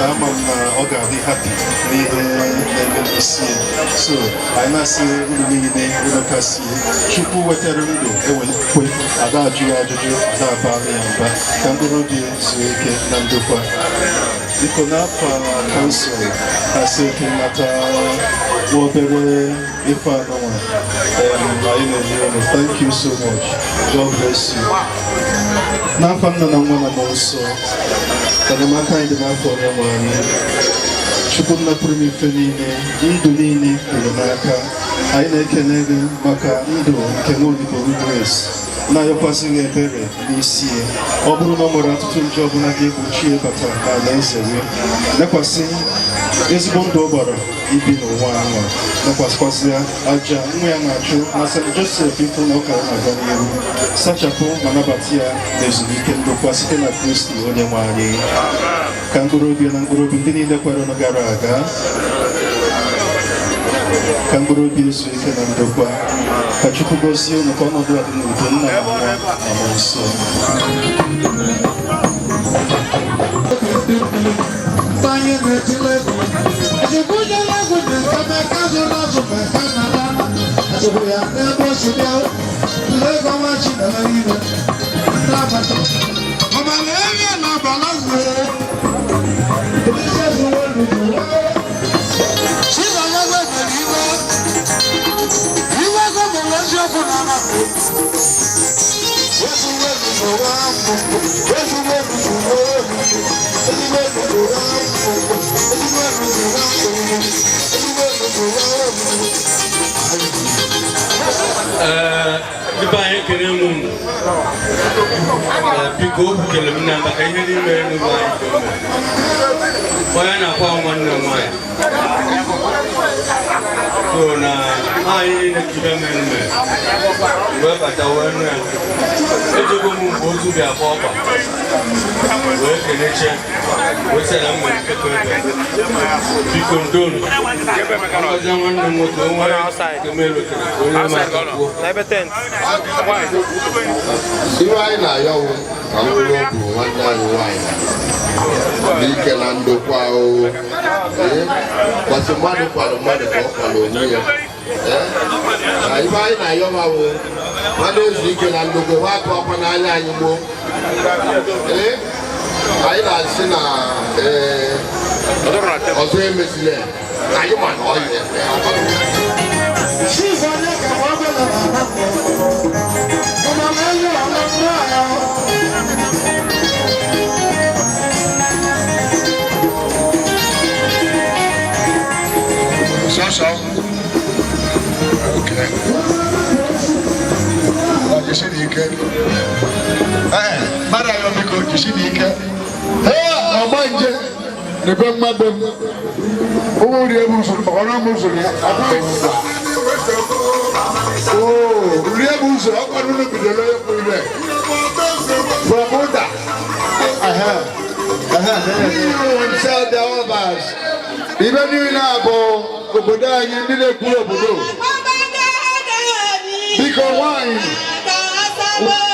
S12: Ama m na ọ ga-adị happy n'ihe na-eme n'isi ya. So anyị na-asị unu niile unu kasie. Chukwu wetara ndụ ewekwe ada ajụ ya ajụjụ, ada abara ya mba, ka mkpụrụ obi zuo ike na ndokwa. Biko, n'afọ council asị ike nnata nwa obere ife anọnwa anyị na-enye unu. Thank you so much. God bless you. N'afọ nna na nwa na mmụọ nsọ, enyemaka anyị dị n'afọ onye nwe anyị. Chukwu nna pụrụ m ife niile, ndụ niile dị n'aka. Anyị na-ekele gị maka ndụ nke nwa odibo gị Grace.
S17: Na-ayọkwasị gị ebere n'isi ya. Ọ bụrụ na ọ nwere ọtụtụ njọ ọbụla ga-egbochi ya ịbata n'ala eze gị, lekwasị ezigbo ndụ ọ gbara ibi n'ụwa anwa, lekwasịkwasị ya aja nwa ya na-achụ na St. Joseph ịfụ na ụka ya na-aga n'ihu, sachapụ ma nabata ya na ezumike ndokwa site na Kristi onye nwe anyị. Ka mkpụrụ obi na mkpụrụ obi ndị niile kwere nụ gara aga, ka mkpụrụ obi ezu ike na ndokwa. Ka Chukwu gọzie unu, ka ọnọdụ a dị n'udo. Nna na Nwa na Mmụọ Nsọ.
S3: Banye na-etile egwu. Ejibujela egwu na Emeka zụrụ azụ ma eka na ala. Echekwa ya n'ebe o si bịa. Tụlee ego nwa chi na ime. Ndị abacha. Ọbara enyi na ọbara zuru. Ise zuwe lụrụ. Chizọya webere iwe. Iwe gọbere eziokwu na ala. Wezuwe lụrụ mbụ. Wezuwe lụrụ Ezigbo lụrụ mbụ. Ezigbo lụrụ mbụ. Ezigbo lụrụ mbụ.
S13: Ee, ndị be anyị, ekele m unu. Ee, biko, o butere m na maka ihe n'ime n'ụlọ anyị ka o mere. Onye na-akwa nwanne m nwaanyị, so na anyị niile kibe mere mere wee bata wee nụ ya. Ejego m mgbe ozu bịa akpa ọkpa wee keleche wee sị na m nwere nkekọ ebe. Biko, ndonu ngọzi nwanne m nwoke o nwere nke m erutere ka onye m aka kwuo.
S14: Iwe anyị na-ayọwụ ka mkpụrụ obi nwanne anyị nwaanyị n'ike na ndokwa o. Ee, kwasị mmadụ kwalụ mmadụ ka ọ kwalụ onwe ya. Ee, na ibe anyị na-ayọba bụ mmadụ ezu ike na ndokwa, nwa akụ ọkwa n'anya anyị gboo. Ee, anyị na-asị na ee ọzọ emezila ya. Anyị ma na ọ ya eme.
S3: Chizọya ka ọ bụla na ala. Ọbara enyi ọla mmụọ ya.
S1: Sọsọ. Okay. Ọ jisi n'ike. Ee, mmadụ ayọ, biko jisi n'ike.
S3: Ee, ọgbanje n'ebe mmadụ m. Ụmụ rie bụ usoro maka ọnụ usoro ya. Oo, rie bụ usoro ọkwa n'ụlọ bidoro ya bụ ire. From Buddha. Aha. Aha. Himself, the Obas. Ibe niile a bụ obodo anyị, ndị na-ekwuru obodo. Biko, nwaanyị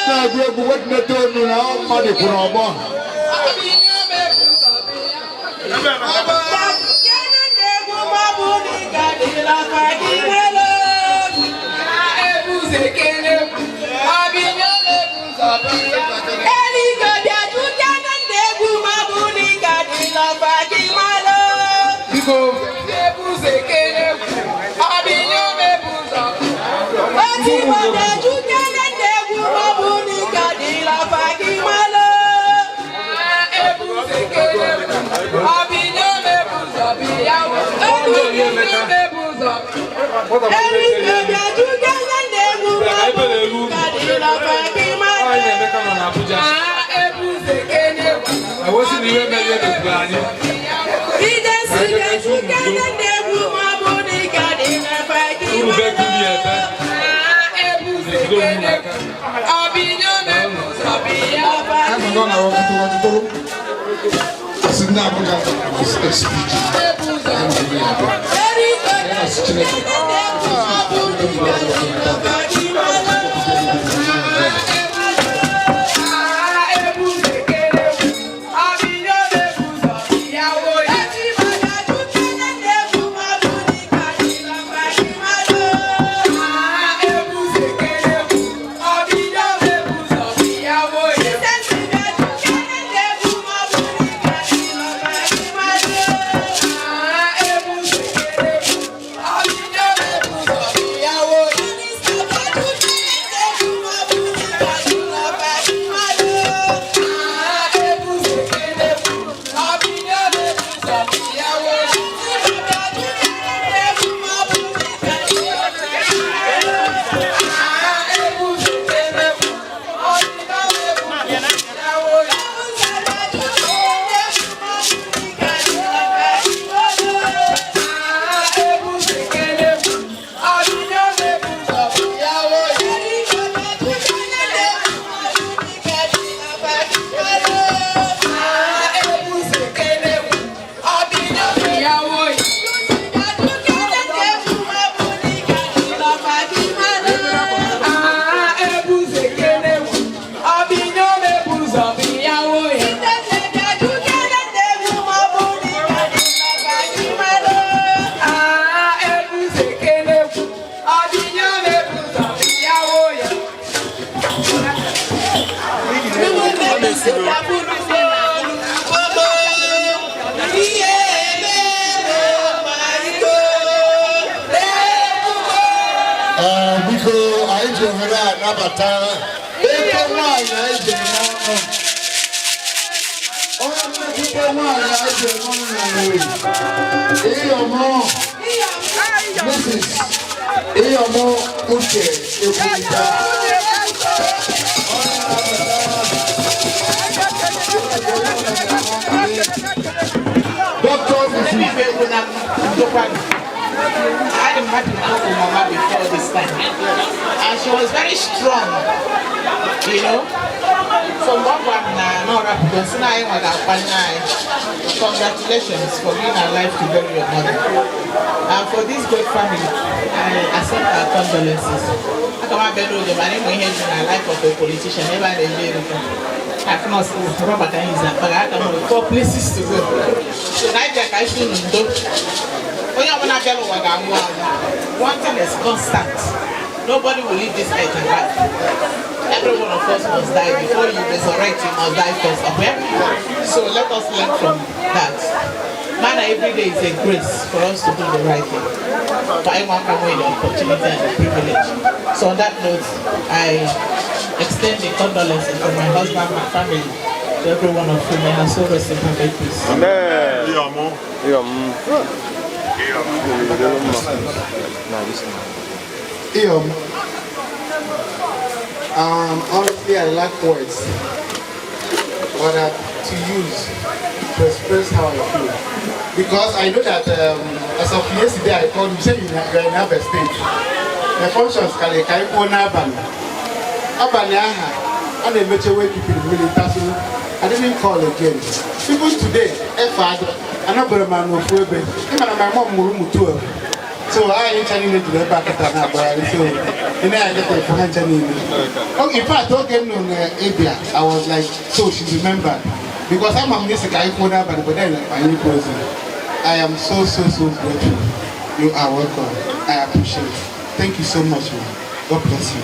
S3: na-agụ egwu, wetunata onu na ọ mmadụ kwuru ọgbọ.
S7: Biko.
S11: Ewesi na ihe mere emegburu anyị. Uru be kiri ebe. Ejide onwe n'aka.
S3: Anọ na ọtụtụ si ndị Abuja SPG. Anyị Chineke.
S9: Yeah.
S3: Ee, biko anyị ji ohere a nabata eke nwaanyị anyị ji eme ọnụ. Onye mmetụta nwaanyị anyị ji eme ọnụ na Nri. Iyọmọ Mrs. Iyọmọ Uche Ekwulita. Dr. Mrs.
S18: I had happy to talk to Mama before this time. And she was very strong, you know. So Mama na no congratulations for being alive to bury your mother. And for this great family, I accept our condolences. I come out better than my life of a politician, never in America. I've not seen Robert and his but I have 4 places to go. So I shouldn't do. One thing is constant. Nobody will leave this earth alive. Every one of us must die. Before you resurrect, you must die first. Okay? So let us learn from that. Man, every day is a grace for us to do the right thing. For everyone can win the opportunity and the privilege. So on that note, I extend the condolences from my husband, my family, to every one of you. May her soul rest in perfect peace.
S7: Amen.
S2: Honestly, I lack words, but to use to express how I feel. Because I know that as of yesterday, I called you, said you are in Abia State. The functions can I didn't call again. Even today, I know my mom moved 12. So I ain't telling you to go back at that, so you know I get the financial. Okay, in fact, okay, no, Abia, I was like, so she remembered. Because I'm a music I phone but then I need person. I am so grateful. You are welcome. I appreciate it. Thank you so much, man. God bless you.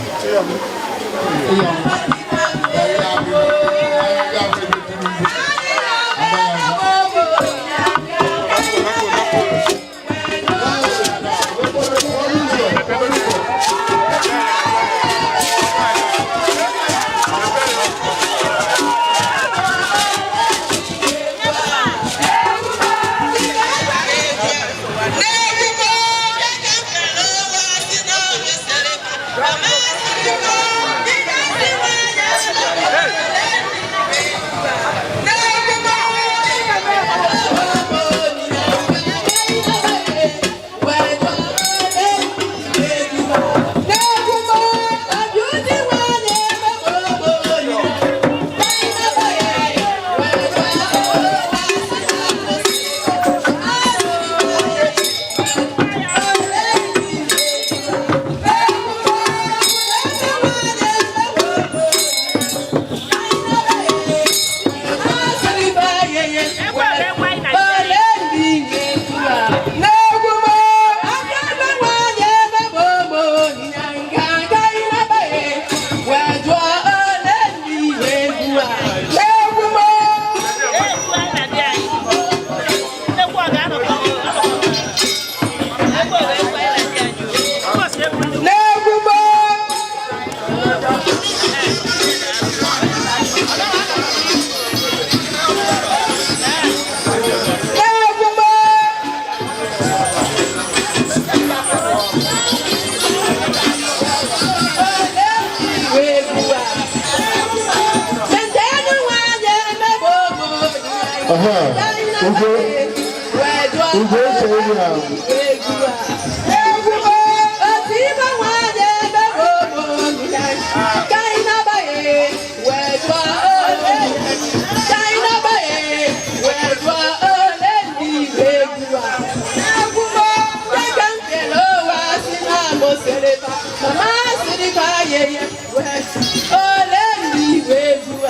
S9: Ole ndị egwu a.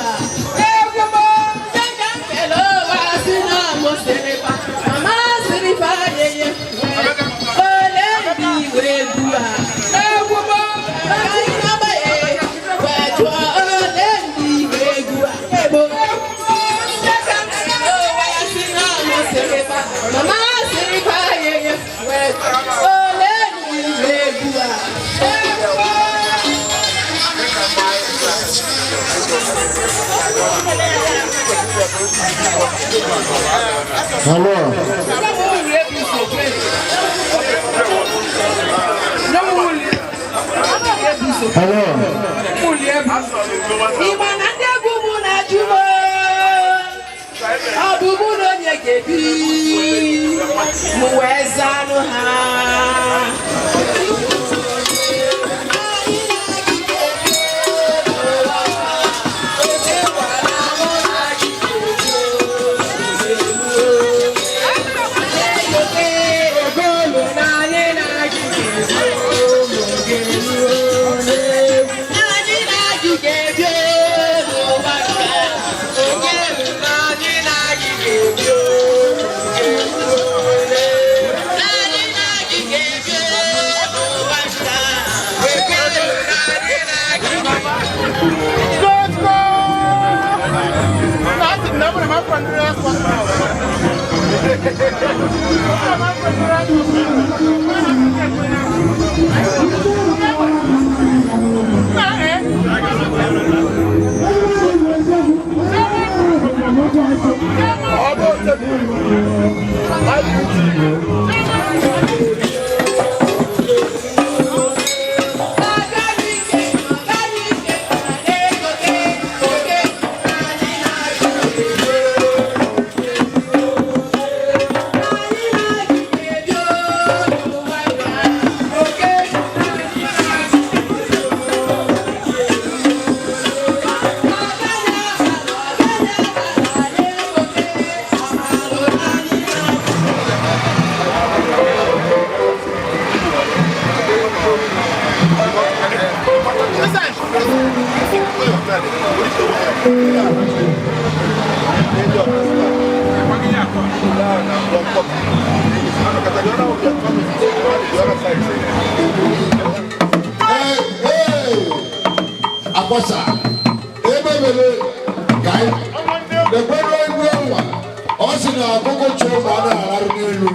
S3: Hello. Hello.
S9: Igba na ndị egwu mụ na-ajụ m ọ bụ mụ na onye ga-ebi m wee zanụ ha.
S3: Akwasa, ebe mele ka anyị lekwere egwu ọnwa, ọ sị na ọkụkọ chụrụ ma ọ na-ararụ n'elu.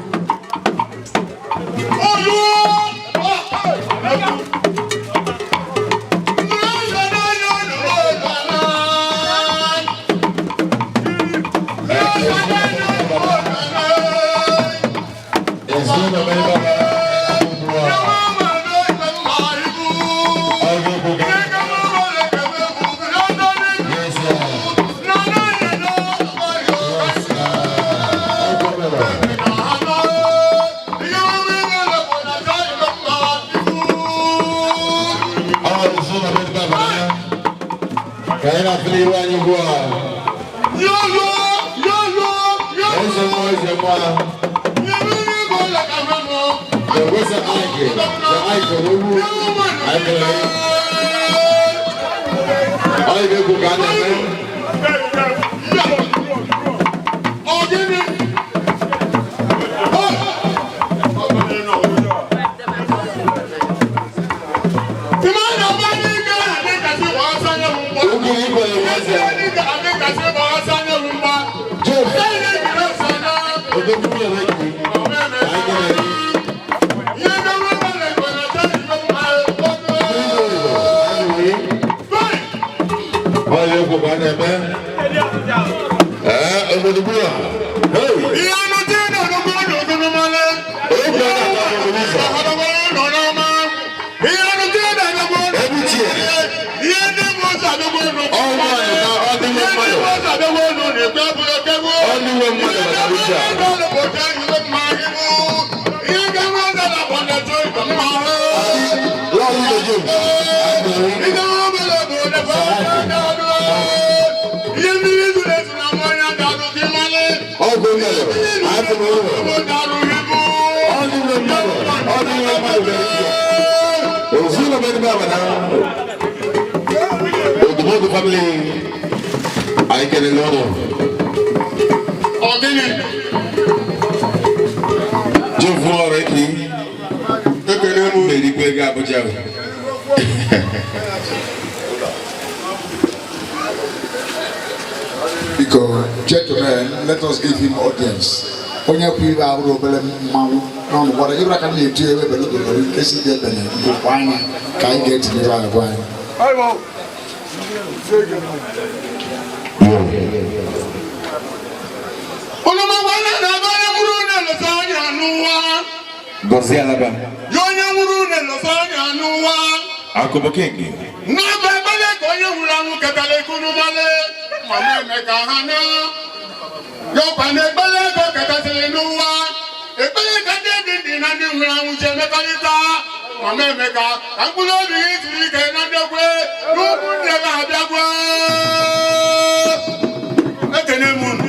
S16: Biko, gentlemen, let us give him audience. Onye kwu ibe abụrụ obere mmanwụ n'ọnụ gwara ịbụra ka m na-etu ebe bele obere nkesi dị ebele bụ anya ka anyị ga-etinyere agwa anyị.
S3: Unu makwana na ebe onye nwụrụ na-eleta anya n'ụwa.
S1: Gọzie Alaba.
S3: Ya onye nwụrụ na-eleta anya n'ụwa.
S1: Akụbụ King.
S3: N'ebe ebele ka onye nwụrụ anwụ ketara ekunu male mama Emeka ha na yọkwa na ekpere ego ketasịrị n'ụwa ekpere ka ndị dị ndị na ndị nwụrụ anwụ ji emekọrịta mama Emeka ka mkpụrụ obi gị zuru ike na ndekwe n'ụmụnne gị abịagwa ekene m unu.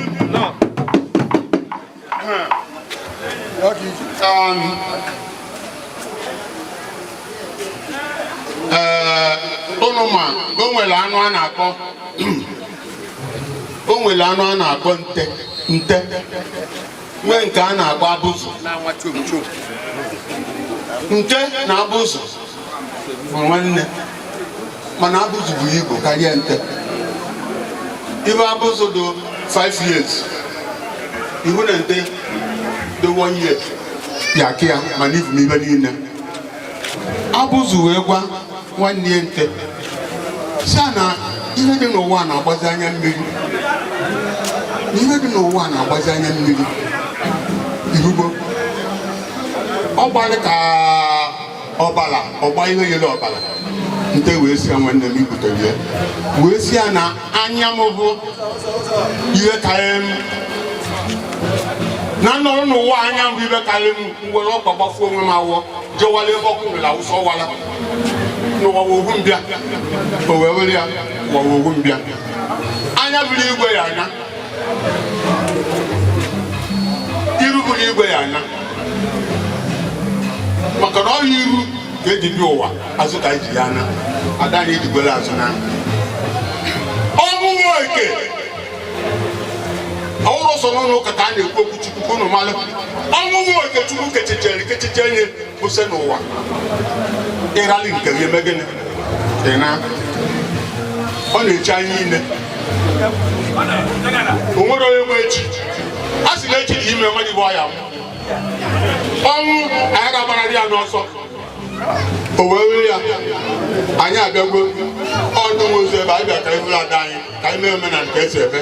S3: Ee, unu ma o nwere anụ a na-akpọ o nwere anụ a na-akpọ nte nte nwee nke a na-akpọ abụzụ nte na abụzụ bụ nwanne mana abụzụ bụ igbo karịa nte ibe abụzụ dị 5 years ihu na nte dị 1 year ya ka ya mana ivu m ibe niile abụzụ wee gwa nwanne ya nte sị na ihe dị n'ụwa na-agbazi anya mmiri ihe dị n'ụwa na-agbazi anya mmiri ihugo ọ gbalị ka ọbala ọgba ihe yere ọbala nte wee si ya nwanne m ibutere ya wee si ya na anya m bụ ihe karịrị m na nnọrọ n'ụwa anya m bụ ihe karịrị m nwere ọkpa gbafuo onwe m awọ jewala ebe ọkụ nwere awụsa ọwala n'ụwa ohu mbịa o wee were ya ụwa ohu mbịa anya bụrụ igwe ya anya iru bụrụ igwe ya anya maka na ọrịa iru ka eji bịa ụwa azụ ka eji ya anya ada anyị ejigwere azụ na ọnwụ eke ọwụrụ sọ n'ụlọ ụka ka a na-ekwu okwu Chukwu ka unu malụ ọnwụ eke Chukwu kechichere kechiche nye kwụsị n'ụwa ịrali nke gị eme gịnị ị na ọ na-eche anyị niile o nwere onye nwe echi a sị na echi dị ime mmadụ bụ ọya ọnwụ anyị ga-agbanarị ya n'ọsọ o wee were ya anyị abịagwo ọdụ nwe ozu ebe anyị bịa ka anyị ada anyị ka anyị mee omenala ka esi eme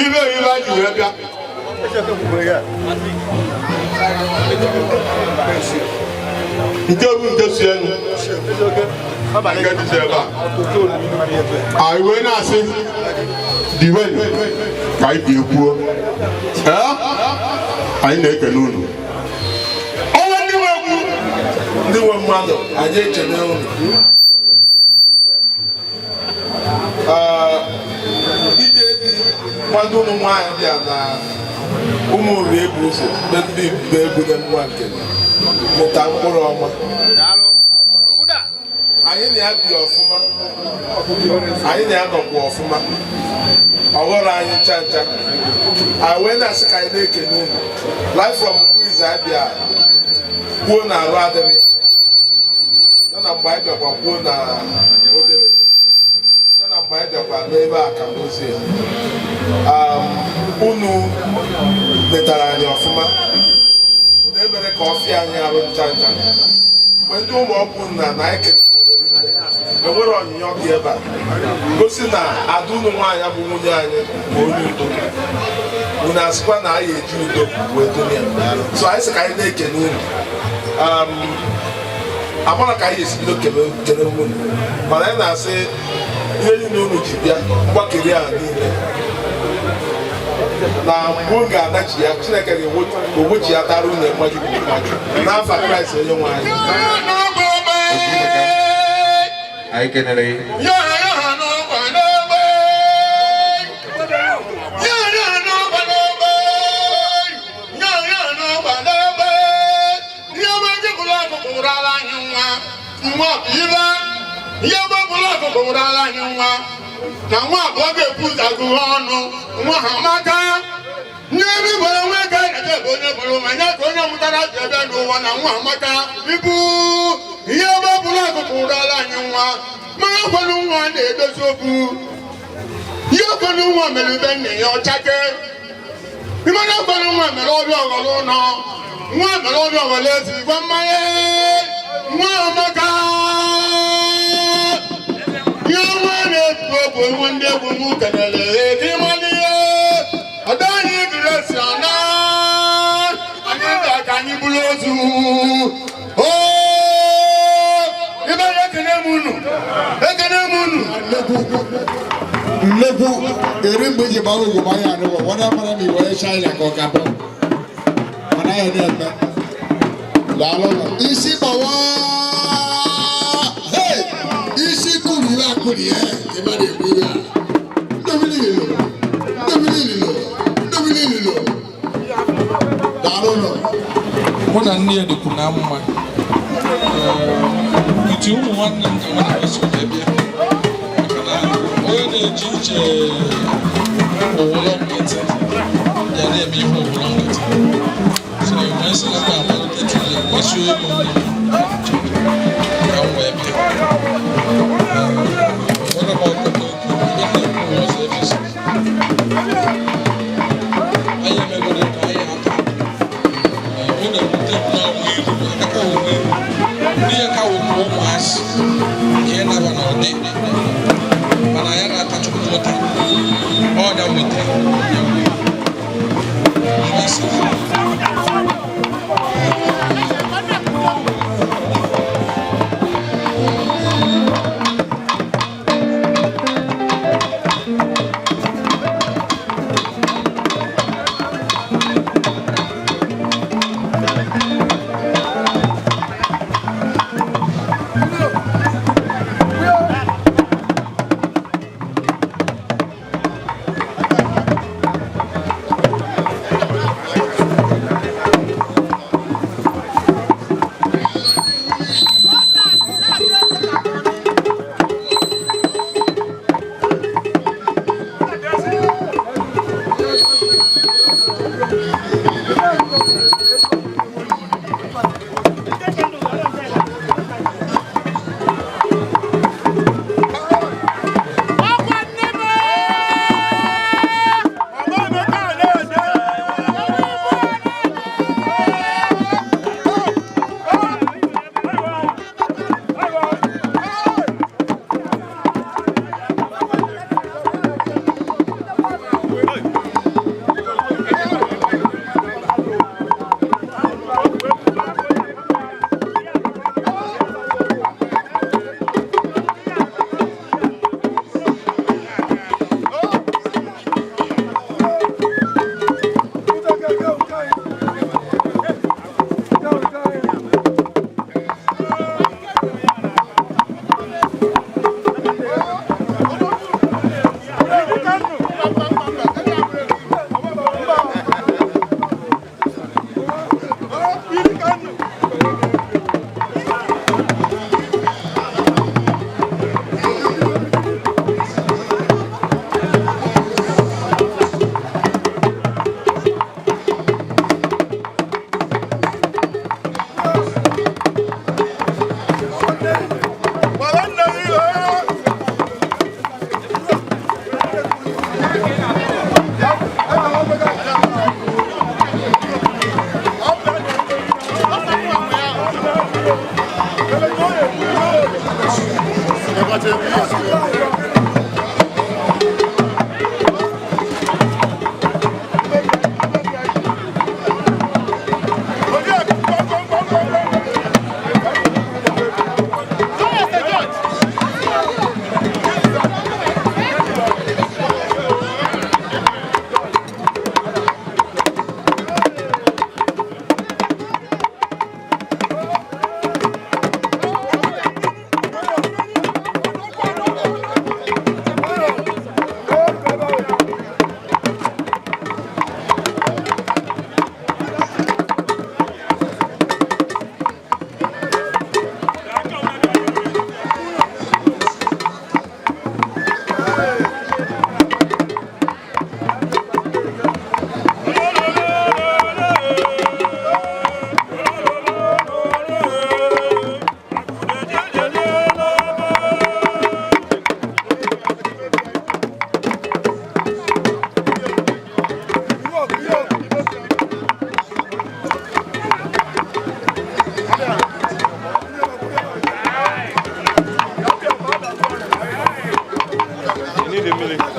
S3: ibe ibe anyị ji wee bịa nke bụ nke si enu nke dịzi ebe a anyị wee na-asị diwen ka anyị bi ekwuo anyị na-ekele unu ọnwa ndị nwe egwu
S10: ndị nwe mmadụ anyị ekele unu ije dị nkwado ụmụ nwaanyị bịa na ụmụ ori ebu ụzọ be ndị be ebunye nwa nke mụta mkpụrụ ọma anyị na ya bi ọfụma anyị na ya nọkwa ọfụma ọ ghọrọ anyị ncha ncha anyị wee na-asị ka anyị na-ekene unu life from mgbe izu anyị bịa kwuo na arụ adịrị ya na mgbe anyị bịakwa kwuo na odebe ya na mgbe anyị bịakwa n'ebe a ka ozi unu letara anyị ọfụma unu emere ka ọfịa anyị arụ ncha ncha mgbe ndị ụmụ ọkpụ na na anyị enwere onyinye dị ebe a gosi na ada unu nwaanyị bụ nwunye anyị bụ onye udo unu asịkwa na anyị eji udo wee donie so anyị sị ka anyị na-ekene unu amara ka anyị esi bido kene unu mana anyị na-asị ihe niile unu ji bịa mgbakeri a niile na mgbe unu ga-anachi ya Chineke ga-ewechi ya tara unu mmaji kwuru mmaji n'afa Kraịst onye nwe anyị.
S1: Anyị kenere gị.
S3: Na nwa abụọ ga-ekwu ụzọ ọnụ nwa ha maka n'ebe gbara nwa ego na bụ onye bụrụ ma ya ka onye mụtara ji ebe n'ụwa na nwa amaka ibu ihe ebe bụrụ akụkụ ụrala anyị nwa mara kwenu nwa na-edozi okwu ihe kwenu nwa mere ube nne ya ọchake ịmara kwenu nwa mere ọbịa ọghọrọ ụlọ nwa mere ọbịa ọghọrọ ezi gwa mmanya nwa amaka ihe nwa na-ebi Bụ nwa ndị egwu m kelele eke ịmalị ihe ọdọ anyị gịresi ana anyị ga ka anyị bụrụ ozu. Ibe ya, ekene m unu, ekene m unu.
S16: Nnukwu eri mgbe iji gbara ugwu gbanye anụgwọ wọ́n mara na iwe China ka ọ ga-abụ mana ya na-eme. Daalụ nọ. Isi gbawa. Hey! Isi kuru iwe akụri ya ebe a na-ekwu iwe a. Ndobili lilo, ndobili lilo, ndobili lilo. Daalụ nọ.
S11: Mụ na nne ya dịkwu na mma. Iti ụmụ nwanne m ka mụ na ha so wee bịa, maka na onye na-eje ije ụwụlọ nkịtị ya na-eme ihe ụwụlọ nkịtị, so wee sị na m amalite tụle kwesị ụmụnne m ka m wee bịa. Nwere m ọtụtụ okwu ihe m na-ekwu ọzọ ebe si anyị emegoro ka anyị ata. Ọ na-ewute m na ọnwụ iru Emeka, onwe iru ndị ya ka wụkwa ụmụazị nke ịnaba n'ụdị, mana ya na-ata Chukwu ụta ọnya weta ya wee mmasị.
S17: Need a minute.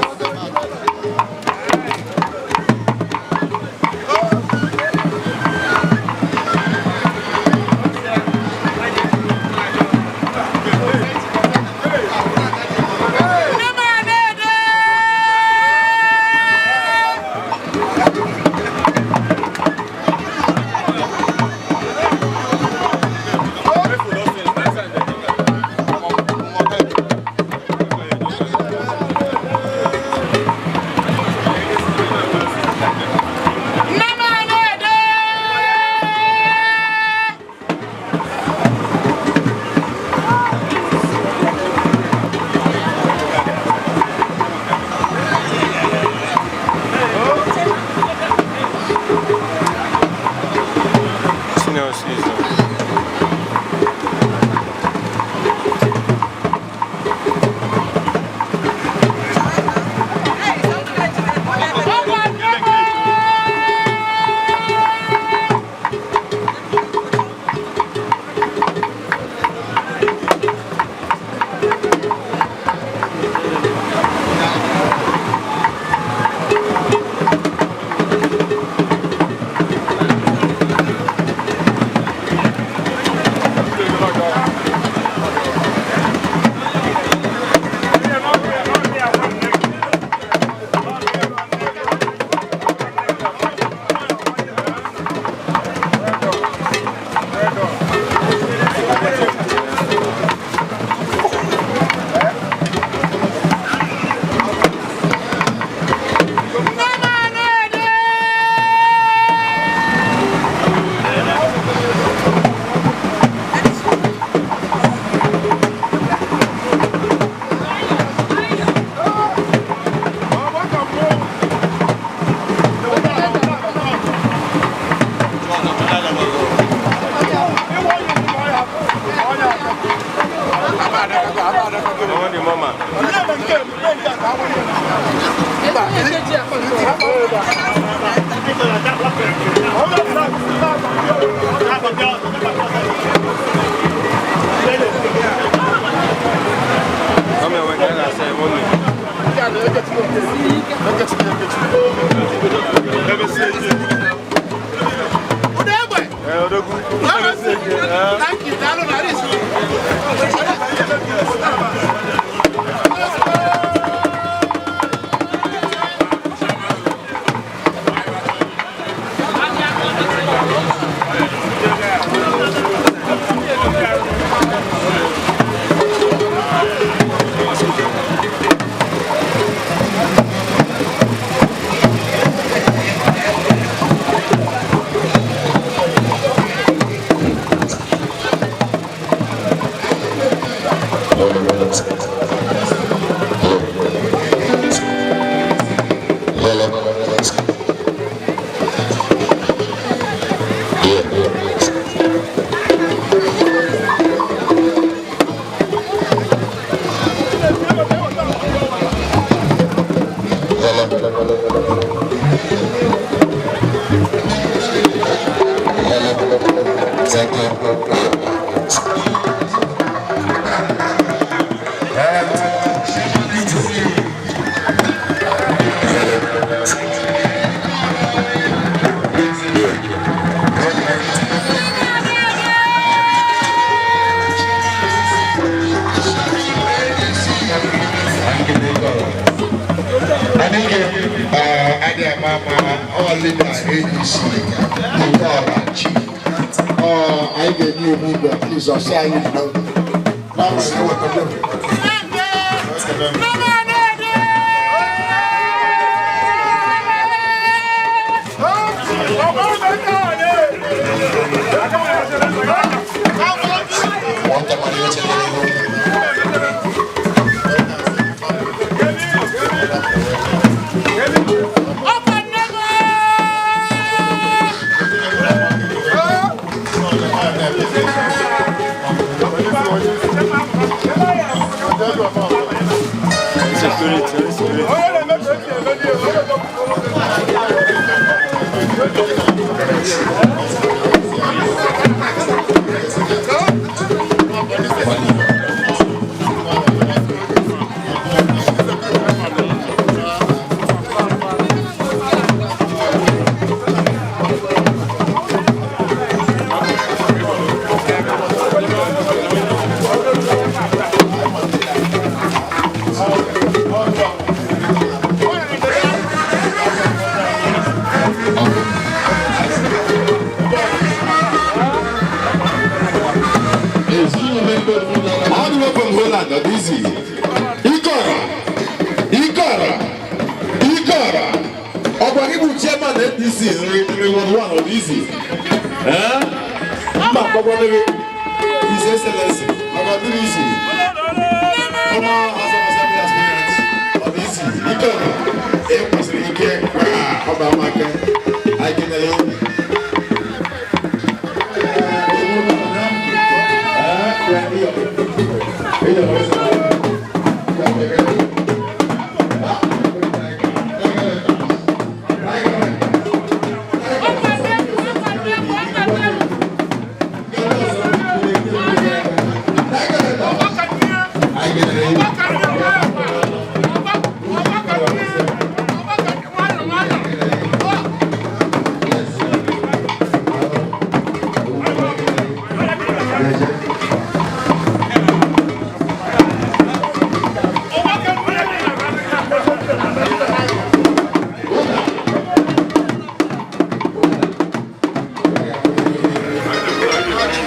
S1: Ịbụ chairman APC nri Ward 1 ọ dị izi. Ee? Mba mkpọkwanụ gị His Excellency maka ọ dịrị izi. Former House of Assembly aspirant ọ dị izi. Ike ọgụ e kwesịrị ike ọ bụ ama aka. Anyị kenere.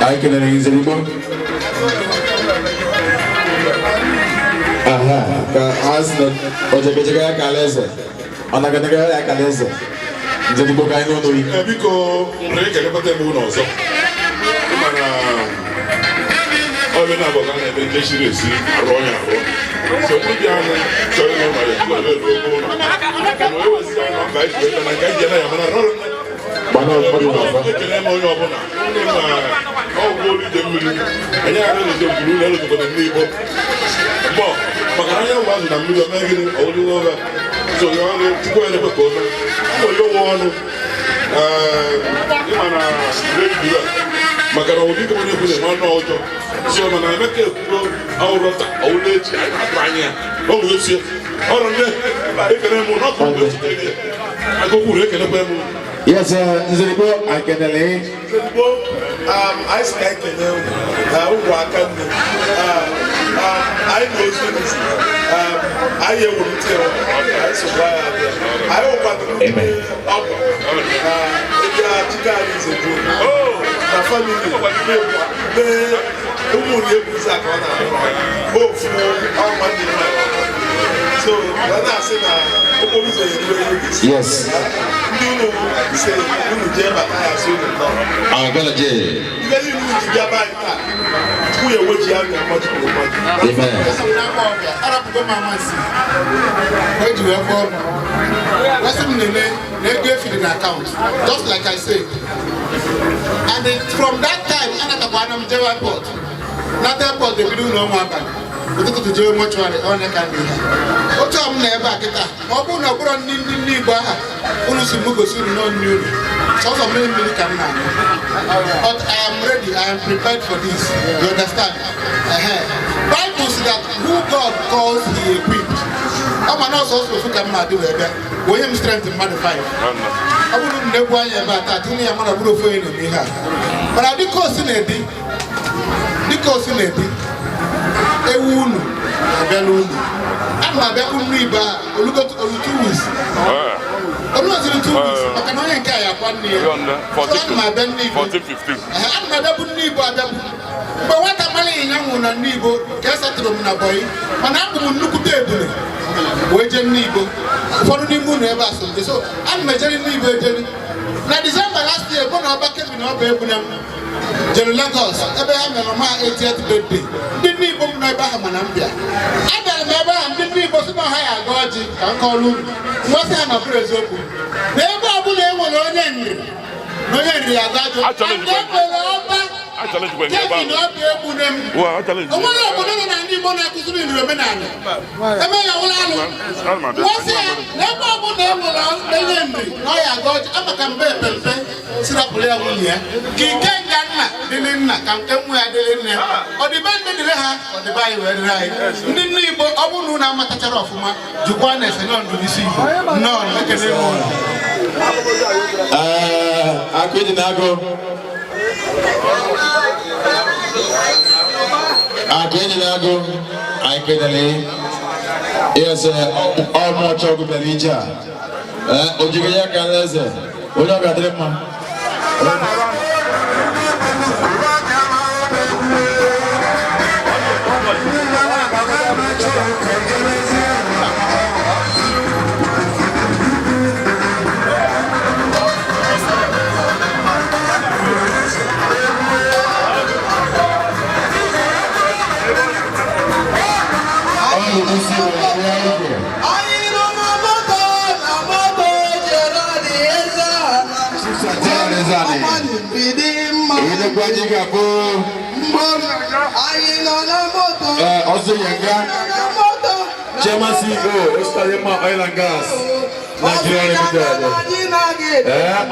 S1: Anyị kelere gị, Nzerigbo. Aha, ka a sị na ojegejege ya ka alaeze ọ naganaga ya ka alaeze. Nzerigbo, ka anyị n'ụlọ yi.
S8: Biko, nwere ike elekọta ebe ụlọ ọzọ mana ọbịa na-abụ ka a na-eme nke siri esi arụ ọnya arụ so ndị bịa anụ chọrọ ịnụ ma ya ebe ebe ụlọ mana ewezi ya nọ ka anyị ji weta na nke anyị ji ya mana rọrọ nne.
S1: Gbana ụfọdụ n'ọfa.
S8: Ekele m onye ọbụla ndị ma ọgwụ olu ide mmiri anyị arụ n'ụzọ gburu ụlọ elu na ndị Igbo mbọ maka na anya ụmụ azụ na mmiri ome gịnị ọwụrụ n'oge so ya ọnụ Chukwu ya na-ekwe ka o mee ụmụ ya ụwa ọnụ. Ee, ịma na redio a maka na ụdị onye ekwu na-eme ọnụ ọjọọ so mana Emeka ekwugo ọwụrọta ọwụrụ echi anyị na-atụ anya ya o nwere osie ọrụ nne ekele m n'ọkụ mgbe echitere ya agụkwuru ekelekwe m.
S1: Yes, Nzerigbo, anyị kenere.
S10: Nzerigbo, anyị sị ka anyị kenye unu na ụgwọ aka nne. Anyị na ozi unu zi. Anyị ewulite ya, anyị sokwa ya abịa. Anyị wụkwadoro ndị ọgọ na ebe achịkọ anyị Nzegbu na family mee ụmụ na ebuzi ka ọ na-arụ ofu ọnwa ndị nwanyị. So ọ na-asị na okporo ụzọ eru eru. Ndị unu si unu jee bata ya sị unu nọ.
S1: Agala je.
S10: Ibe niile unu ji bịa be anyị taa, Chukwu ya eweji ya na mmaji kwuru mmaji.
S1: Amen.
S2: Arapụgo m amasị o ji wee kpọọ m wesị m nene na ego efiri na akaụntụ, just like I said. And then from that time anatakwa ana m jewe airport, nata airport, ebido ụlọ ọnwa abalị ụtụtụ jewe mortuary onye ka ndị ha otu a m na ebe a kịta. Ma ọ bụrụ na ọ bụrụ ndị Igbo aha unu si m gosi unu nọ nni unu sọsọ mmiri mmiri ka m na-aṅụ. But I am ready, I am prepared for this, you understand? Bible says that who God calls, he equipped. Ọ ma na ọsọ ọsọ ofu ka m na-adị wee bịa onye m strength mmadụ 5. Ọ bụrụ na egwu anya ebe a taa tinye ya mana ọ bụrụ ofu onye na-eme ihe a, mana dịka o si na-edi, dịka o si na-edi ewu unu abịala unu, ana m abịakwu nnu ibe a olugo olu 2 weeks, olu oziri 2 weeks maka na onye nke a ya akwa nne ya. So ana m abịa nne Igbo.
S8: 14, 15.
S2: Ehe, ana m abịabụ nne Igbo abịabụ mgbe nwata mara ịnyịnya nwụrụ na nne Igbo ka e setụrụ m na bọyị, mana abụ m nnukwute ebule wee jee nne Igbo. Ụfọdụ n'ime unu ebe a so nje, so ana m ejeri nne Igbo ejeri. Na December last year mụ na ọba Kevin ọba ebune m jere Lagos ebe ha mere ma 80th birthday. Ndị nne Igbo m nọ ebe ahụ, mana m bịa abịara m ebe ahụ, ndị nne Igbo sị na ọha ya aga ọjị ka m kọọrọ unu nwesị ha na ọ bụrụ eziokwu na ebe ọbụla e nwere onye nri na onye nri ya aga ajụ
S8: Achọrọ
S2: and e nwere ọba Kevin ọba egbune m. O nwere obodo nọ na ndị Igbo na-akụziri nri omenala eme ya wụrụ alụ nwesị ya na ebe ọbụla e nwere onye nri na ọ ya aga ọjị amaka mgbe epempe sirapụrụ ya nwunye ya ka ike nga nna dịrị nna ka nke nwa ya dịrị nne ya, ọdịbe ndị dịrị ha, ọdịbe anyị wee dịrị anyị. Ndị nne Igbo, ọ bụrụ na unu amatachara ọfụma, jụkwa na ese nọ ndụ n'isi Igbo nnọọ. Ekele m unu.
S1: Ee, akụ dị na-agụ, akụ enyi na-agụ, anyị kelere. Yes, ọmụ ọchọ ọgụ bịara ije a. Ee, ojigo ya ka eze onye ọ ga-adịrị mma. Ilekwa anyị ga-abụ ọzọ Yanga, Chairman CEO, Ostalema Oil and Gas Nigeria Limited.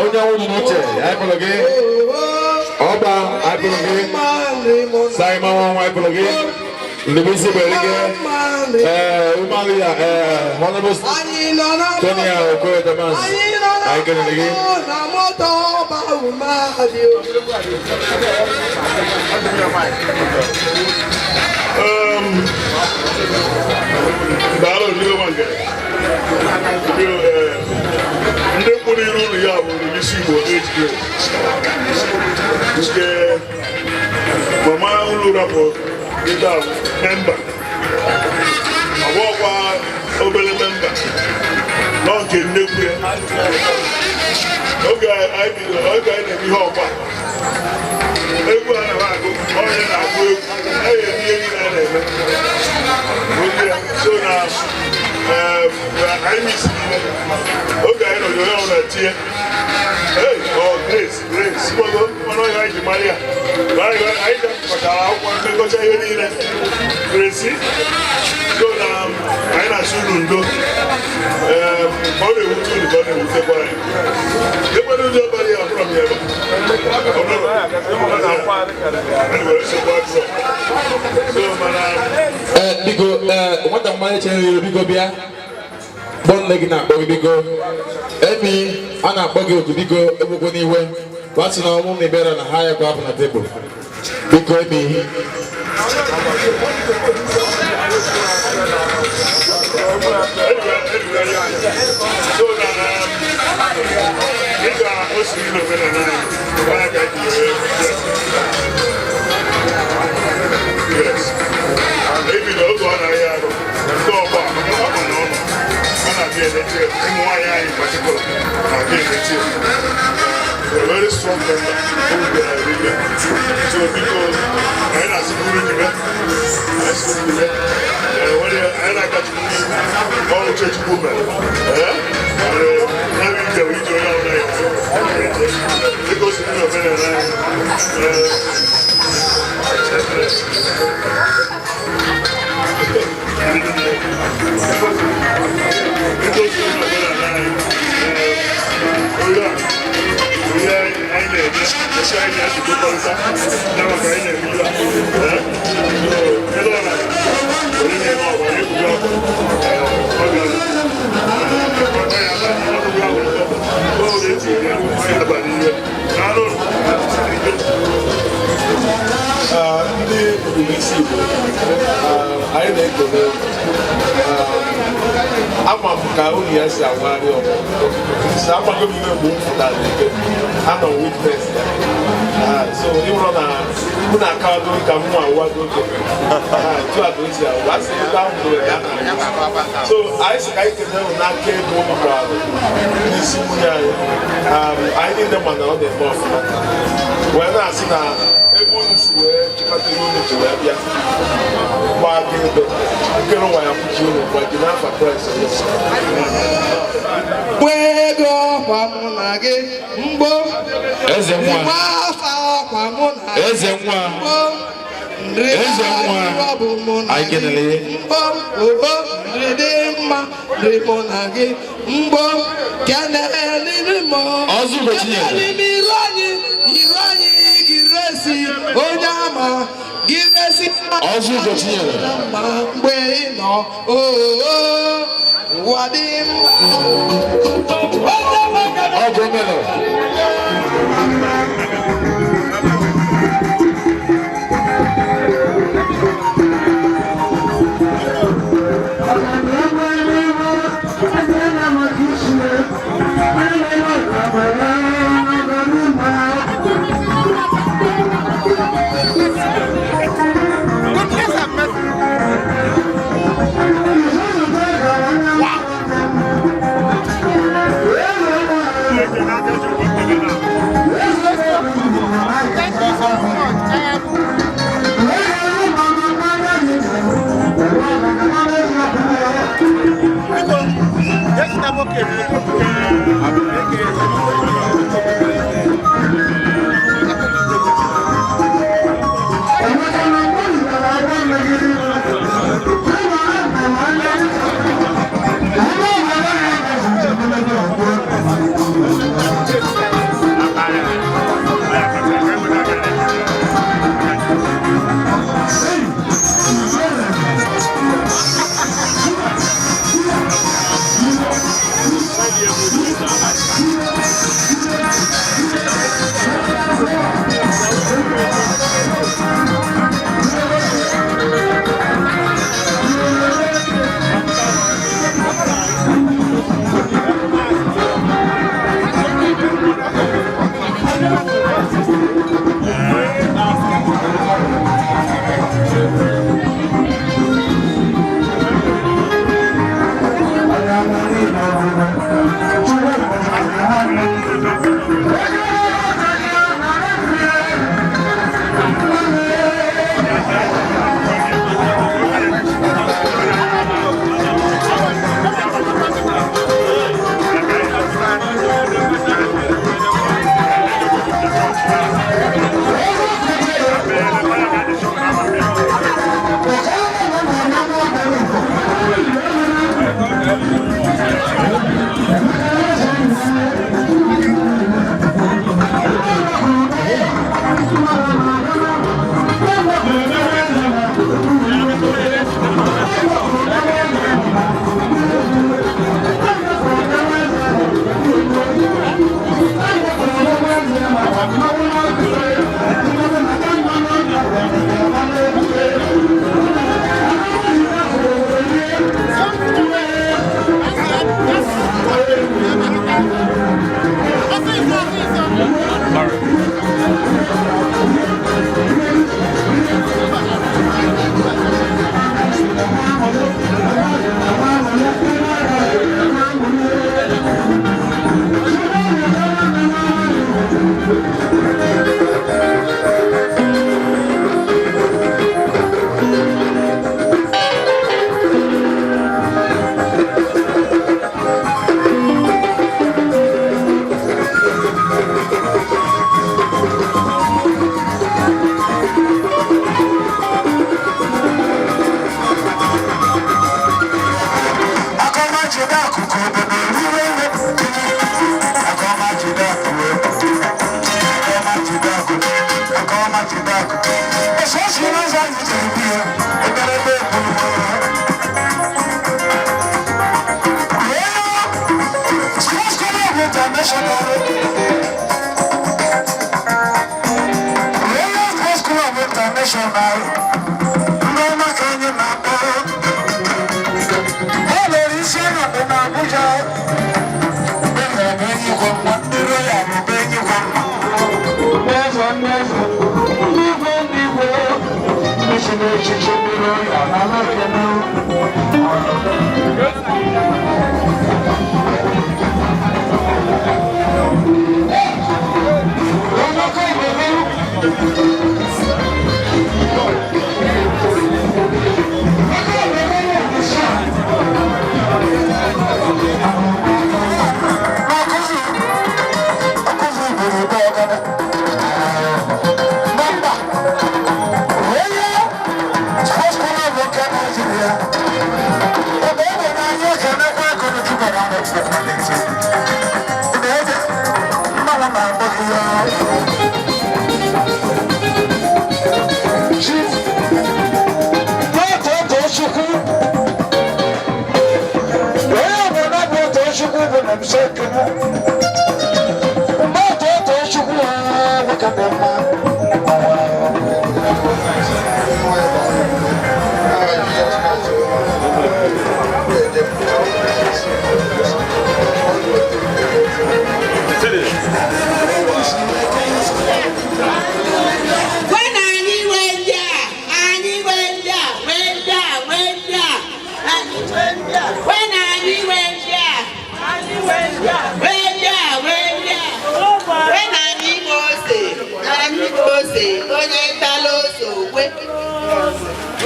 S1: Onye ọnwụ dị n'uche, anyị kpọrọ gị. Ọba, anyị kpọrọ gị. Saima nwa, anyị kpọrọ gị. Ndubisi Berige, Umaria, Honorable Tonia Okoye Damas, anyị kelere gị.
S10: Daalụ ndị Nwangele. Ndị mkpụrụ iru ụlọ ya bụ n'isi Igbo age grade. Nke mama ụlọ rapụ ịda memba. Ọ bụghịkwa obere memba. Nọ nke nnekwu ya. Oge anyị bidoro, oge anyị na-eme ihe ọkwa. Egwu a na-agụ, onye na-agụ egwu, anyị eme ihe niile a na-eme. So na anyị misiri ihe. Oge anyị nọ onye ọbụla tie. Hey, oh Grace, Grace, gbogbo ọnụ ọhịa anyị ji mara ya. Anyị depụtara akwụkwọ mmekọcha ihe niile. Grace, so na anyị na-asụ unu ndo. Ka ọ na-ewute unu ka ọ na-ewutekwa anyị. Ekwere ụjọ abalị ya ọbụla m ya ebe.
S1: Biko, nwata mmanya chere iru, biko bịa. Kpọọ nne gị na-akpọ gị biko. Emi, a na-akpọ gị oku biko, egbukwe n'iwe. Wasị na ọmụ na ịbịara na ha ya kwa afọ na tebụl. Biko emi.
S10: So na dịka o si dị n'omenala anyị, onye ka anyị ji wee bịa. Yes. Ebido oge ọ na-ahịa arụ, nke ọgbọ a, maka ọ nọ n'ụlọ, ọ na-abịa eleti ụmụ nwaanyị anyị particular na-abịa eleti. A very strong member who bịara erike. So biko, anyị na-asịkwuru gị bịa. Anyị sịkwuru gị bịa. Anyị na-agachukwu n'ihu, ọrụ Chukwu mere. Ya bụ ije bụ ije onye ọbụla ya eje. Dịka o si dị n'omenala anyị. Dịka o si dị n'omenala anyị. Onye a, onye anyị na-eme, esi anyị na-ejikọta na maka anyị na-eme ihe a. Ebe ọ na onye na-eme ọgba egwuregwu ọkụ, ọ ga
S19: Ndị Olise Igbo, anyị na-ekele. Ama m ka unu ya si awagharị ọgụ so amaghị m ihe mgbe m pụtara n'ike anọ m witness ya. So ịhụrụ na mụ na akawado ka m nwa awado oge tu a ka o si awụ a sị ebe ahụ dore ya na so anyị sị ka anyị kelee unu n'aka ebe unu gbara n'isi nwunye anyị. Anyị niile ma na ọ na-eme ọfụma wee na-asị na ebe unu si wee chịkọta ihe unu ji wee bịa gbaa aka ebe nkere ụwa ya kwuchi unu gbaji n'afa Kraịst onye
S9: Gba ego ọkwa mụ na gị mgbo.
S1: Eze nwa.
S9: Gba afa ọkwa mụ na gị
S1: Eze nwa.
S9: mgbo. Nri
S1: Eze nwa.
S9: ọ bụ mụ na
S1: Anyị
S9: gị
S1: kelere ya.
S9: mgbo. Obo nri dị mma nri mụ na gị mgbo. Keneliri m.
S1: Ọzọ Ugochi nyere.
S9: Keneliri m iru anyị iru anyị giresi onye ama giresi.
S1: Ọzọ Ugochi nyere.
S9: Mma mgbe ị nọ oo ụwa dị mma.
S1: Ọgụ mere.
S3: Thank you.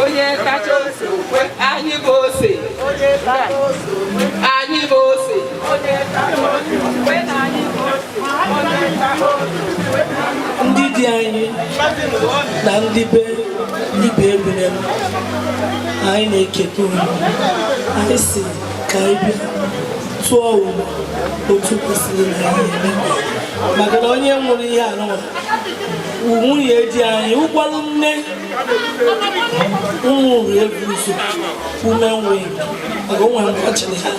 S18: Onye kacha ose okwe, anyị bụ ose. Anyị bụ ose.
S20: Di anyị na ndị be ibe egwurem, anyị na-eketa unu. Anyị si ka anyị bịa tụọ unu otu kwesịrị na anyị eme, maka na onye nwụrụ ihe anụnwa, nwunye di anyị, ụkwalụ nne nwụrụ ebu ụzọ women wing, maka o nwere mgbe ọ chịrị ha.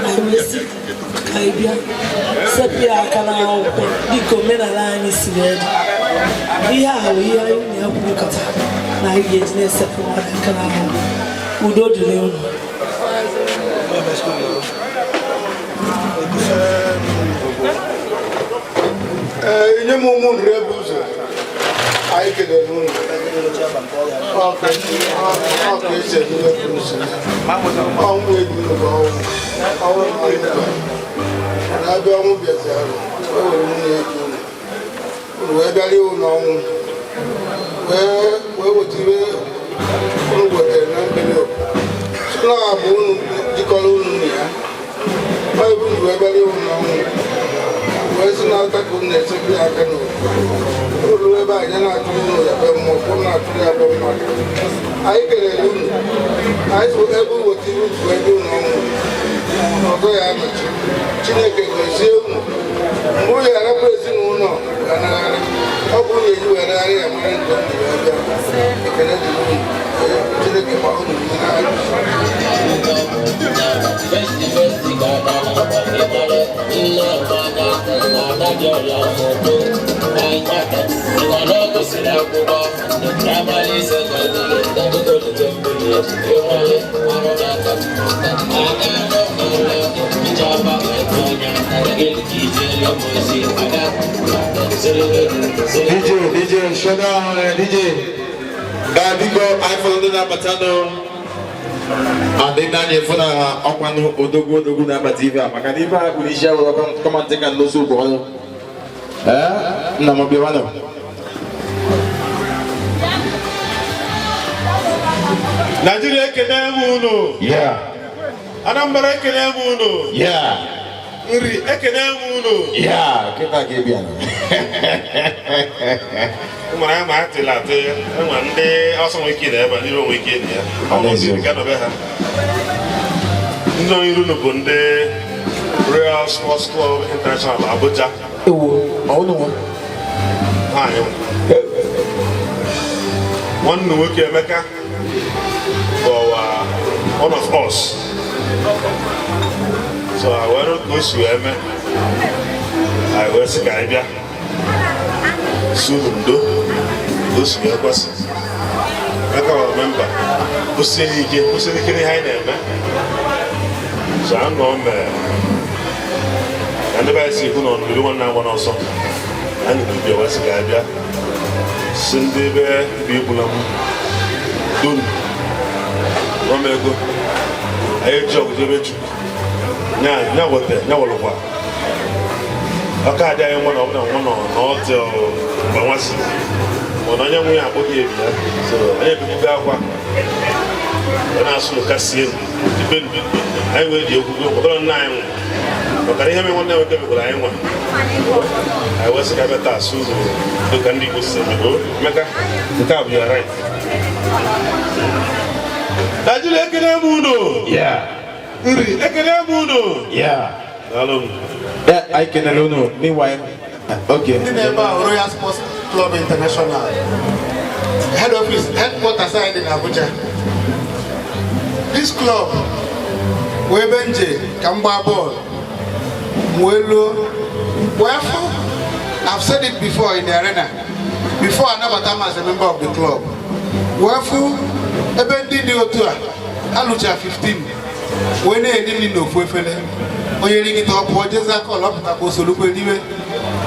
S20: Anyị wee sị ka anyị bịa sepụ ya aka n'akwụkwọ dịka omenala anyị si wee dị. Ihe a bụ ihe anyị na-ekwurịkọta na anyị ga-eji na-esepụ mmadụ aka n'akwụkwọ. Udo dịrị unu.
S2: Ee, nye m ụmụ nri ebe ụzọ anyị kelere unu. Ọ ka esi eme ihe kwuru si ọnwụ egwu unu bụ ọnwụ ọnwụ na-abịa. Ọnwụ bịaziara, o were nwunye eji unu, unu wee bịara iwu n'ọnwụ, wee weta ihe unu wetara na mgbede so na bụ unu jikọrọ unu na ya. Ọ ebe unu wee bịara iwu n'ọnwụ, wee sị na aka ka unu na-esekwu ya aka n'obodo olu ebe anyị na-atụ unu ya be mmụọ ka unu na-atụ ya be mmadụ. Anyị kelere unu. Anyị sị ebe weta iru bụ ebe unu ọnwụ ọzọ ya anọchi. Chineke gozie unu mgbe unu arapụ ezinụlọ ganagharị. Ọ bụ unu eji were gharị ya mara nke unu wee bịa. Ekele dịrị unu. Chineke gba unu mmiri anyị.
S1: DJ, DJ, shut down, DJ. Biko, anyị fọrọ ndị na-abata nụ. Andị na-anya efu na ọkwanụ odogwu odogwu na-abata ife a, maka na ife a kpụrụ isi awụrụ kọmantị ka ndozi ụgwọ ọnụ. Ee, nna m bịawanụ.
S10: Naijiria, ekene m unu. Anambra, ekene m unu. Nri, ekene m unu.
S1: Yeah, kịta ka ị bịa.
S10: Nwere ya ma atịla atị, enwe ndị ọsọ nwere ike ịdị ebe a, ndị iro nwere ike ịdị ya. Ọ bụ ndị ga nọbe ha. Ndị nọ iru unu bụ ndị Royal Sports Club International Abuja.
S1: Ewo, ọ unu nwa.
S10: Nwaanyị nwe. Nwanne nwoke Emeka bụ one of us. So I were ka o si wee mee. Anyị wee sị ka anyị bịa. Si unu ndo ka o si wee kwesị. Emeka were member. Kwụsịrị ike, kwụsịrị ike n'ihe anyị na-eme. So a nọ mee ka ndị be anyị si ekwu na ọnụbido nwanne agba n'ọsọ. Anyị n'obi wee sị ka anyị bịa. Si ndị be bi egbula m donu rọm ego anyị eji ọgụ jebe Chukwu nya weta nya wọlụkwa ọka adị anyị nwa na ọbụla nwa nọ n'ọtị mgbe nwa si mana onye nwe ya akpọghị ebi ya. So anyị ebibugo akwa ọ na-asụ ụka sie ibe anyị wee ji ekwugo ọbụla nna anyị nwụ, maka na ihe mere nwanne nwoke mekwara anyị nwa. Anyị wee sị ka bịa taa asụ ụzọ dịka ndị Igbo si eme. O Emeka, nke a bụ ya right. Naijiria, ekene m unu. Nri, ekene m unu. Daalụ m.
S1: Anyị kenere unu. Meanwhile, okay.
S2: Ndị na-ebe a, Royal Sports Club International head office, headquarters anyị dị n'Abuja. This club wee ebe nje ka m gbaa bọọlụ m wee luo wee fụ. I've said it before in the arena before anabata m as a member of the club, wee fụ ebe ndị dị otu a ha lụcha 15 wee na-eri nri n'ofu efere. Onye rigide ọ pụọ jezi aka ọlọpụtakwa osolukwe riwe.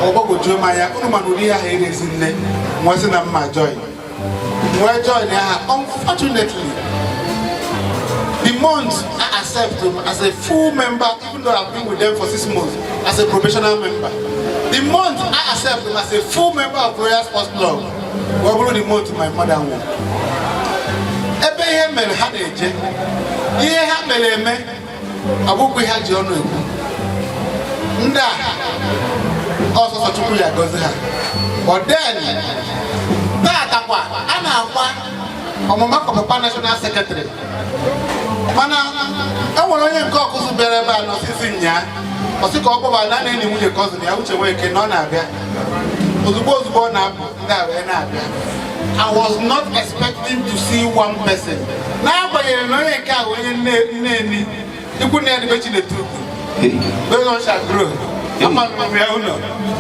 S2: Ọ gbagwojuo m anya. Unu mana ụdị ahụ erezi nne nwee sị na mma join, nwee join ha. Unfortunately, the month I accept him as a full member, even though I've been with them for 6 months as a probational member, the month I accept him as a full member of Royal Sports Club wee bụrụ the month my mother nwụrụ. Ebe ihe mere ha na-eje, ihe ha mere eme, ọ bụkwa ihe ha ji ọnụ ekwu. Ndị a Ọsọsọ Chukwu ya gọzi ha. But then, taatakwa a na-akwa ọmụma kọpụkpa national secretary, mana e nwere onye nke ọkụzụ bịara ebe a n'osisi nyaa, ọsị ka ọ kpọba na na enyi nwunye cousin ya, Uche Nweke, na ọ na-abịa. Ozugbo ozugbo ọ na-apụ, ndị a wee na-abịa. I was not expecting to see one person, n'agbanyeghị na onye nke a bụ onye nneni ikwu na ya dịbe Chinedu Ugwu shall grow. Ama m ya ụlọ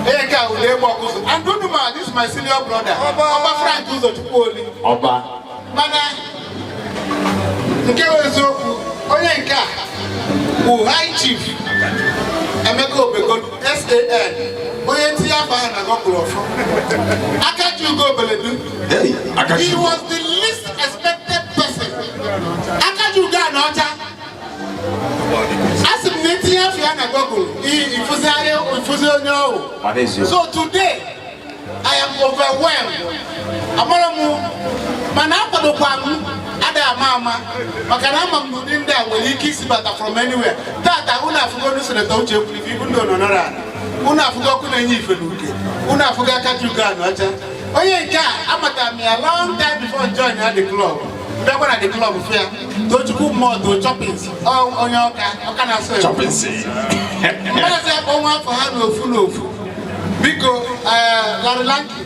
S2: onye nke a wụrụ egbe ọkụzụ, and unu ma, this is my senior brother, Ọba Frank Ụzọchukwu Oli.
S1: Ọba.
S2: Mana nke bụ eziokwu, onye nke a bụ High Chief Emeka Obegolu SAN, onye tinye afọ ahụ na gọgụrụ ọfọ Akachi Ugo Obeledu. He was the least expected person. Akachi Ugo a na ọcha a sị m na etinye afọ ya na Google, ifụzi onye ọwụ. So today I am overwhelmed. Amara m, mana akwadokwa m ada ama ama, maka na ama m na ụdị ndị a nwere ike isi bata from anywhere. Tata unu afụgo nu Senator Uche Ekwunife, ibu ndị ononora ala, unu afụgo ọkụ na-enye ife n'uke, unu afụgo Akachi Ugo a na ọcha. Onye nke a amatara m ya long time before join ya the club. Bịakwa na the club fụ ya, Tochukwu mmụọ Choppings, onye ọka ọka na-asụ Igbo.
S1: Choppings.
S2: Maazị akpọ nwa afọ ha n'ofu n'ofu. Biko, Larry Lanky,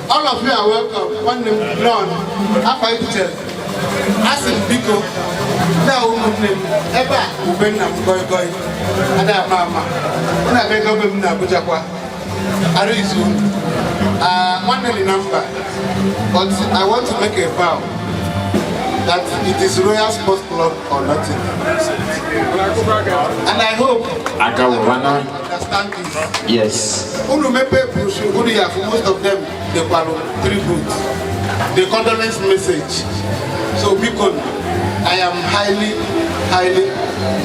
S2: all of you are welcome. Nwanne m nọn afọ etiche asị m, biko, ndị a ụmụnne m ebe a, ube nna m goi goi ada ama ama unu abịa ego be m na Abuja kwa arụ izu unu. Nwanne dị na mba, but I want to make a vow that it is Royal Sports Club or nothing, and I hope
S1: Akawana.
S2: understand this.
S1: Yes.
S2: Unu mepee brochure unu ya for most of them dekwalụ tribute, the condolence message. So biko, I am highly, highly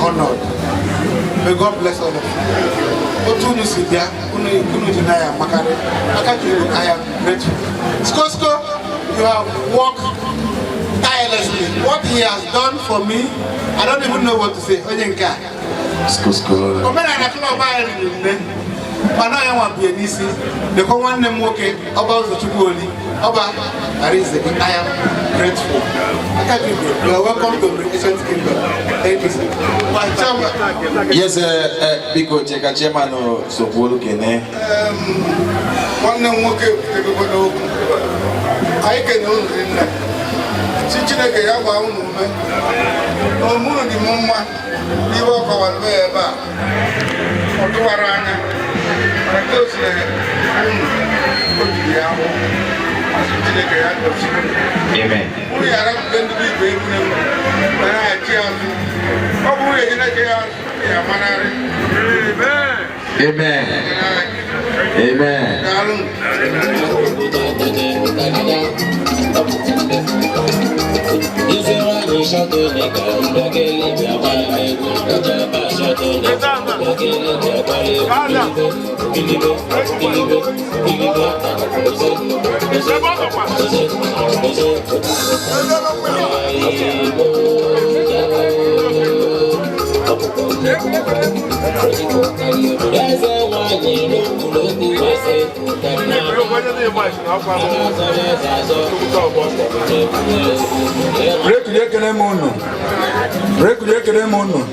S2: honored. May God bless all of you. Otu unu si bịa, unu ji na ya amakarị aka juru. I am grateful. Skosko, you have worked tirelessly. What he has done for me, I don't even know what to say. Onye nke a
S1: Skosko.
S2: Omenala club anyị riri nne, mana ya nwa bie n'isi dekwa. Nwanne m nwoke, Ọba Ụzọchukwu Oli, Ọba Arinze, I am grateful. Akajugo, you are welcome to the ancient kingdom. Thank you, sir. My chairman.
S1: Yes, biko cheka chairman sokwuru kene.
S3: Nwanne m nwoke ebutegokwa n'okwu. Anyị kene unu rinne, si Chineke ya gbaa unu ume na omume dị m mma n'ihe ọ kọwara be ya ebe a. Ọ tụwara anya, mana nke o si unu o jiri ya ahụ asị Chineke ya gọzie unu.
S1: Amen.
S3: Unu ghara mgbe ndị bụ igwe egwu ma na-achị azụ. Ọ bụrụ na Chineke ya azụ ya amanarị.
S1: Amen. Amen.
S3: Daalụ.
S21: Eze nwanyị n'okpuru eze.
S11: Rekuli ekele m unu, rekuli ekele m unu,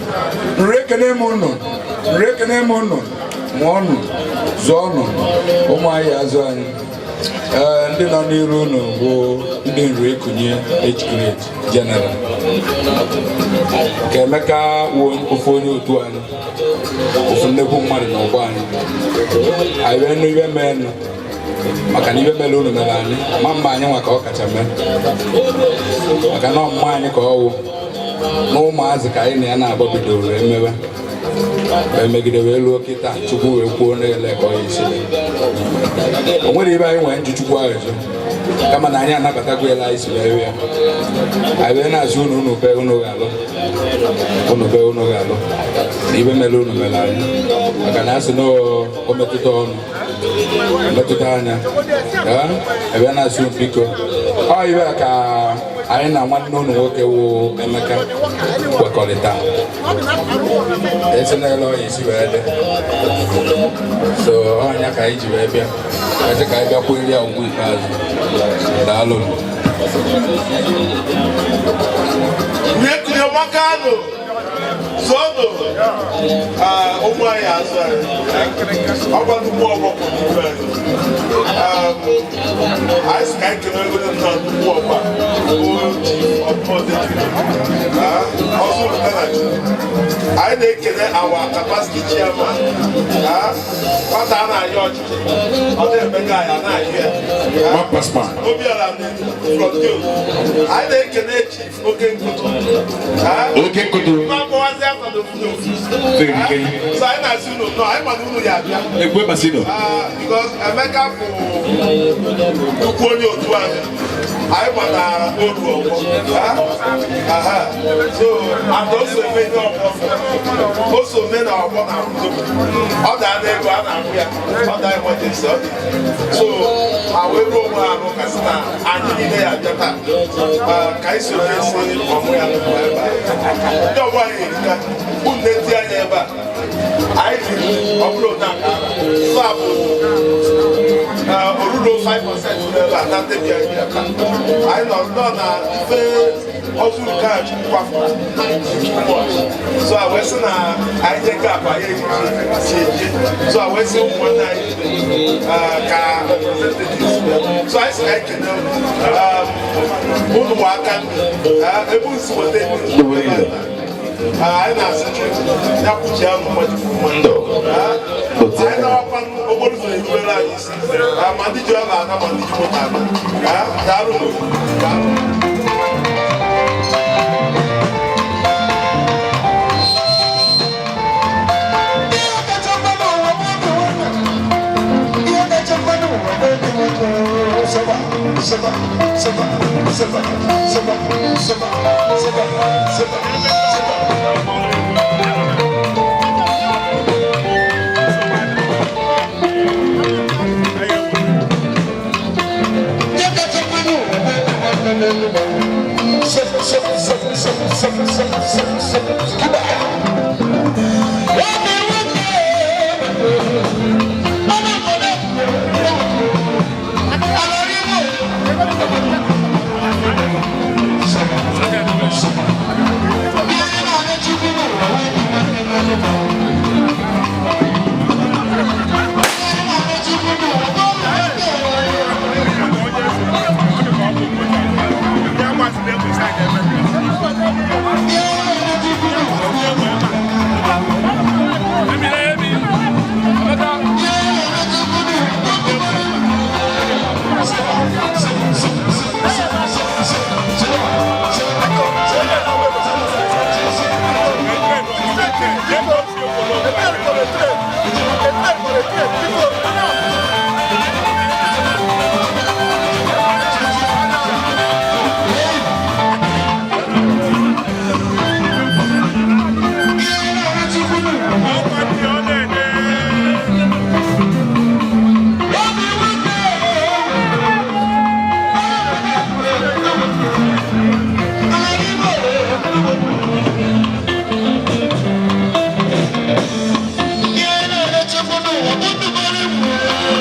S11: nri ekele m unu, nri ekele m unu. Mụọnụ, zụọnụ ụmụ anyị, azụ anyị. Ee, ndị nọ n'iru unu bụ ndị nri ekunye age grade general ka Emeka wụ ofu onye otu anyị, ofu nnekwu mmadụ n'ọgbọ anyị. Anyị wee nụ ibe meenụ, maka na ibe mere unu mere anyị ma mma anyị nwa ka ọ kacha mee, maka na ọmụma anyị ka ọ wụ na ụmụazị ka anyị na ya na-agba bidoro emewe wee megide wee luo kịta. Chukwu wee kwuo na-ele ka ọ ya esi o nwere ibe anyị nwere njụ Chukwu ahụ ezo, kama na anyị anabatago ele anyị si wee ya. Anyị wee na-azụ unu, unu be unu ga-alụ, unu be unu ga-alụ, na ibe mere unu mere anyị, maka na asị na o metụta ọnụ metụta anya. Ee, ebe na-asị unu biko, ọ ibe a ka
S15: Anyị na nwanne ụlọ nwoke wụ Emeka kwekọrịta ezinụlọ ya esi wee dị. So ọnya ka anyị ji wee bịa, eze ka anyị bịa kwere ya ugwu ikpeazụ. Daalụ.
S10: Nyekunye zọnụ ụmụ anyị azụ anyị ọgwa nnukwu ọgbọ kwụ anyị. Anyị sị ka anyị kene ego nna nnukwu ọgba ọzọ na anyị na-ekele our capacity chairman, nwata a na-ayọ ọchịchị ọ na-emega anyị a na-ayọ ya Obiora from Joe. Anyị na-ekele Chief Oke Nkutu.
S1: Oke Nkutu.
S10: Na-akpọwazi afa n'ofu n'ofu. So anyị na-asị unu nọ, anyị mana unu ya abịa.
S1: Ekwe Masino.
S10: Because Emeka bụ nnukwu onye otu anyị. Anyị gbata oru ọgbọ. So and also eme ihe ọgbọ. O so mee na ọgbọ na-akwụzo. Ọ daa n'ego a na-akwụ ya. Ọ daa emergency ọ dị. So ha wee ruo onwe ha n'ụka sị na anyị niile ya abịa taa. Ka anyị si ofe esi ọmụ ya ebe a. Ndị ọgbọ anyị erika. Unu na-eti anya ebe a. Anyị riri ọ bụrụ na aka ara. So a bụ orudo 5% n'ebe a na ndị bịa bịa taa. Anyị nọ na ife ọzọ nke a kwafụra. So a wee sị na anyị je gap anyị ejiji eje. So a wee sị ụmụnne anyị ka representatives bịa. So anyị sị ka anyị kene unu nwa aka ebe unu si weta ego. Anyị na-asị ya kwuchie ahụ mmadụ ndụ. Anyị na-awakwa okporo ụzọ erubere anyị isi, ma ndị ji ọla ana ma ndị ji moto ana. Daalụ. Daalụ.
S3: Seba, seba, seba, seba, seba, seba, seba, seba.
S1: Yeah.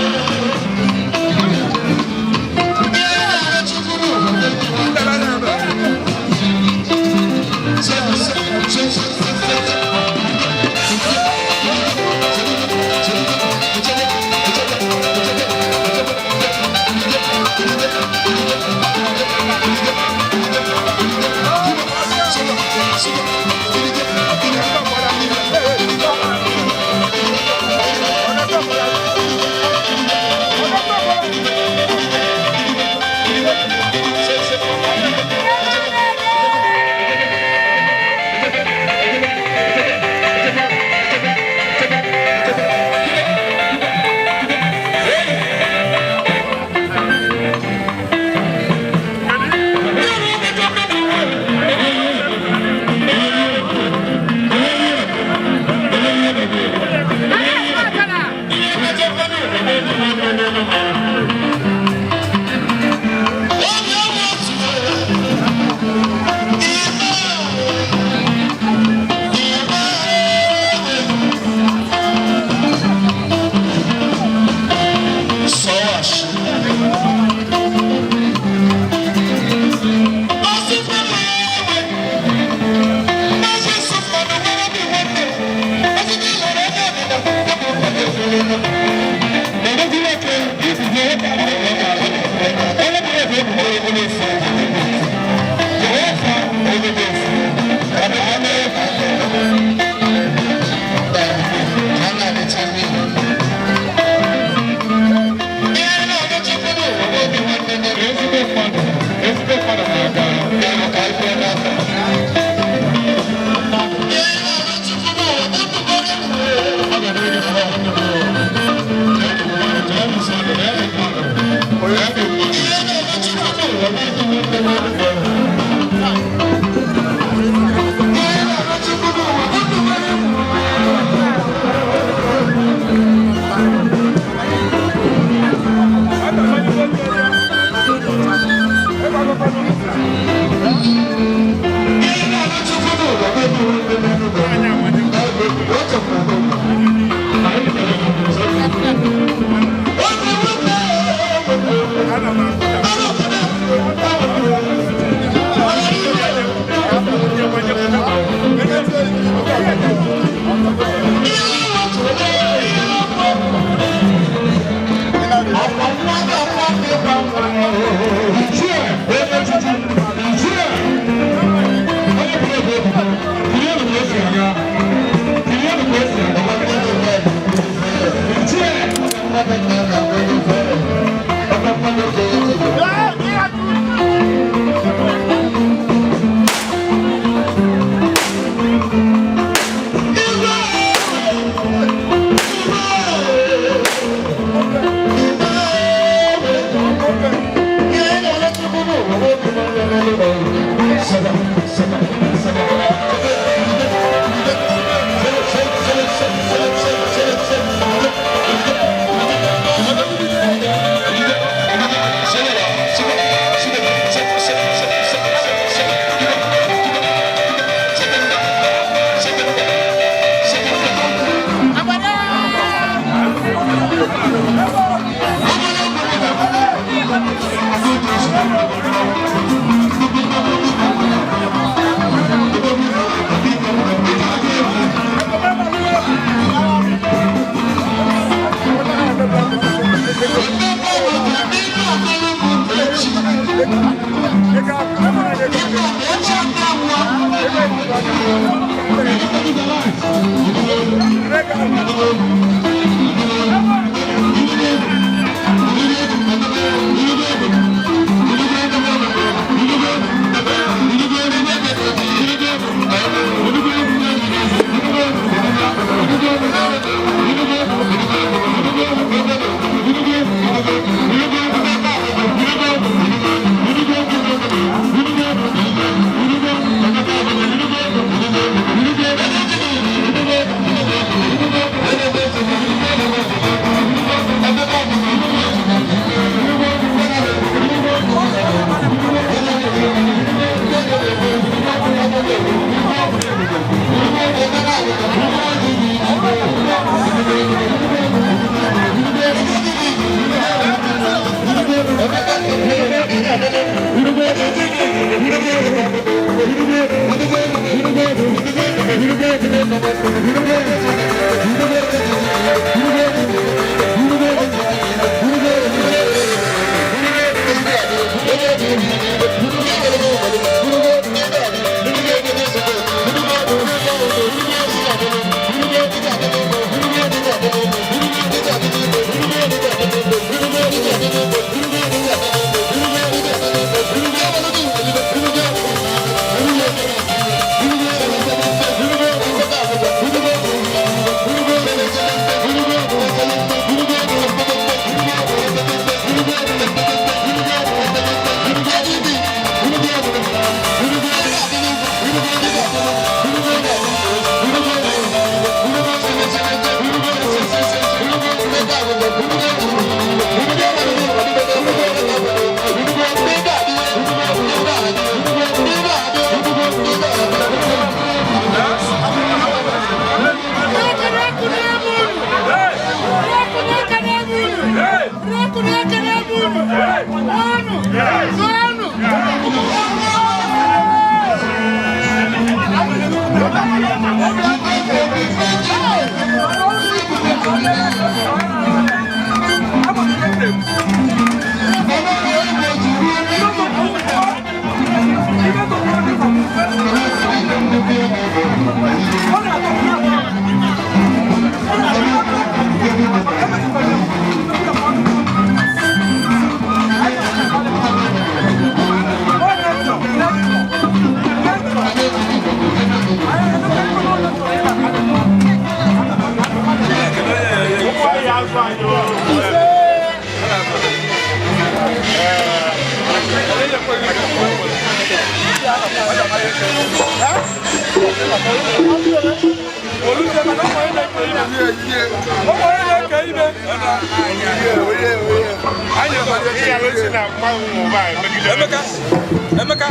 S7: Emeka,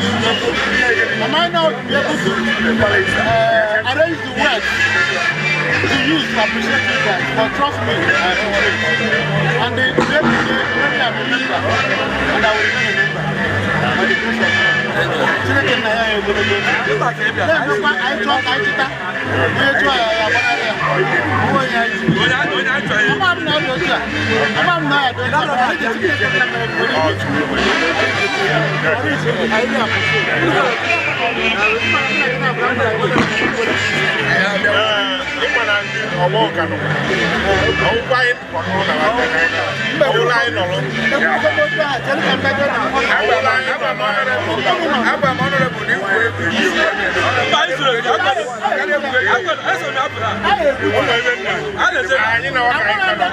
S2: Am I now be able to arrange the words to use to appreciate you guys? But trust me, I appreciate it. And the day to day, maybe I'm a member, and I will remain a member. By the grace of God. Chineke nna ya ogologo ndụ. Na-emekwa anyị chọọ ka anyị chịta. Onye chụọ ya ya agbanarị ya. Onwe onye anyị ji. Ama m na ọ dị otu a. Ama m na ọ dị otu a. Mana eji Chineke nna mere nwere ike. I really appreciate.
S10: Ịma na ndị ọgbọ ụka nọ ọgwụgwọ anyị ọwụla anyị nọrọ anyị na ọka anyị ka nọ.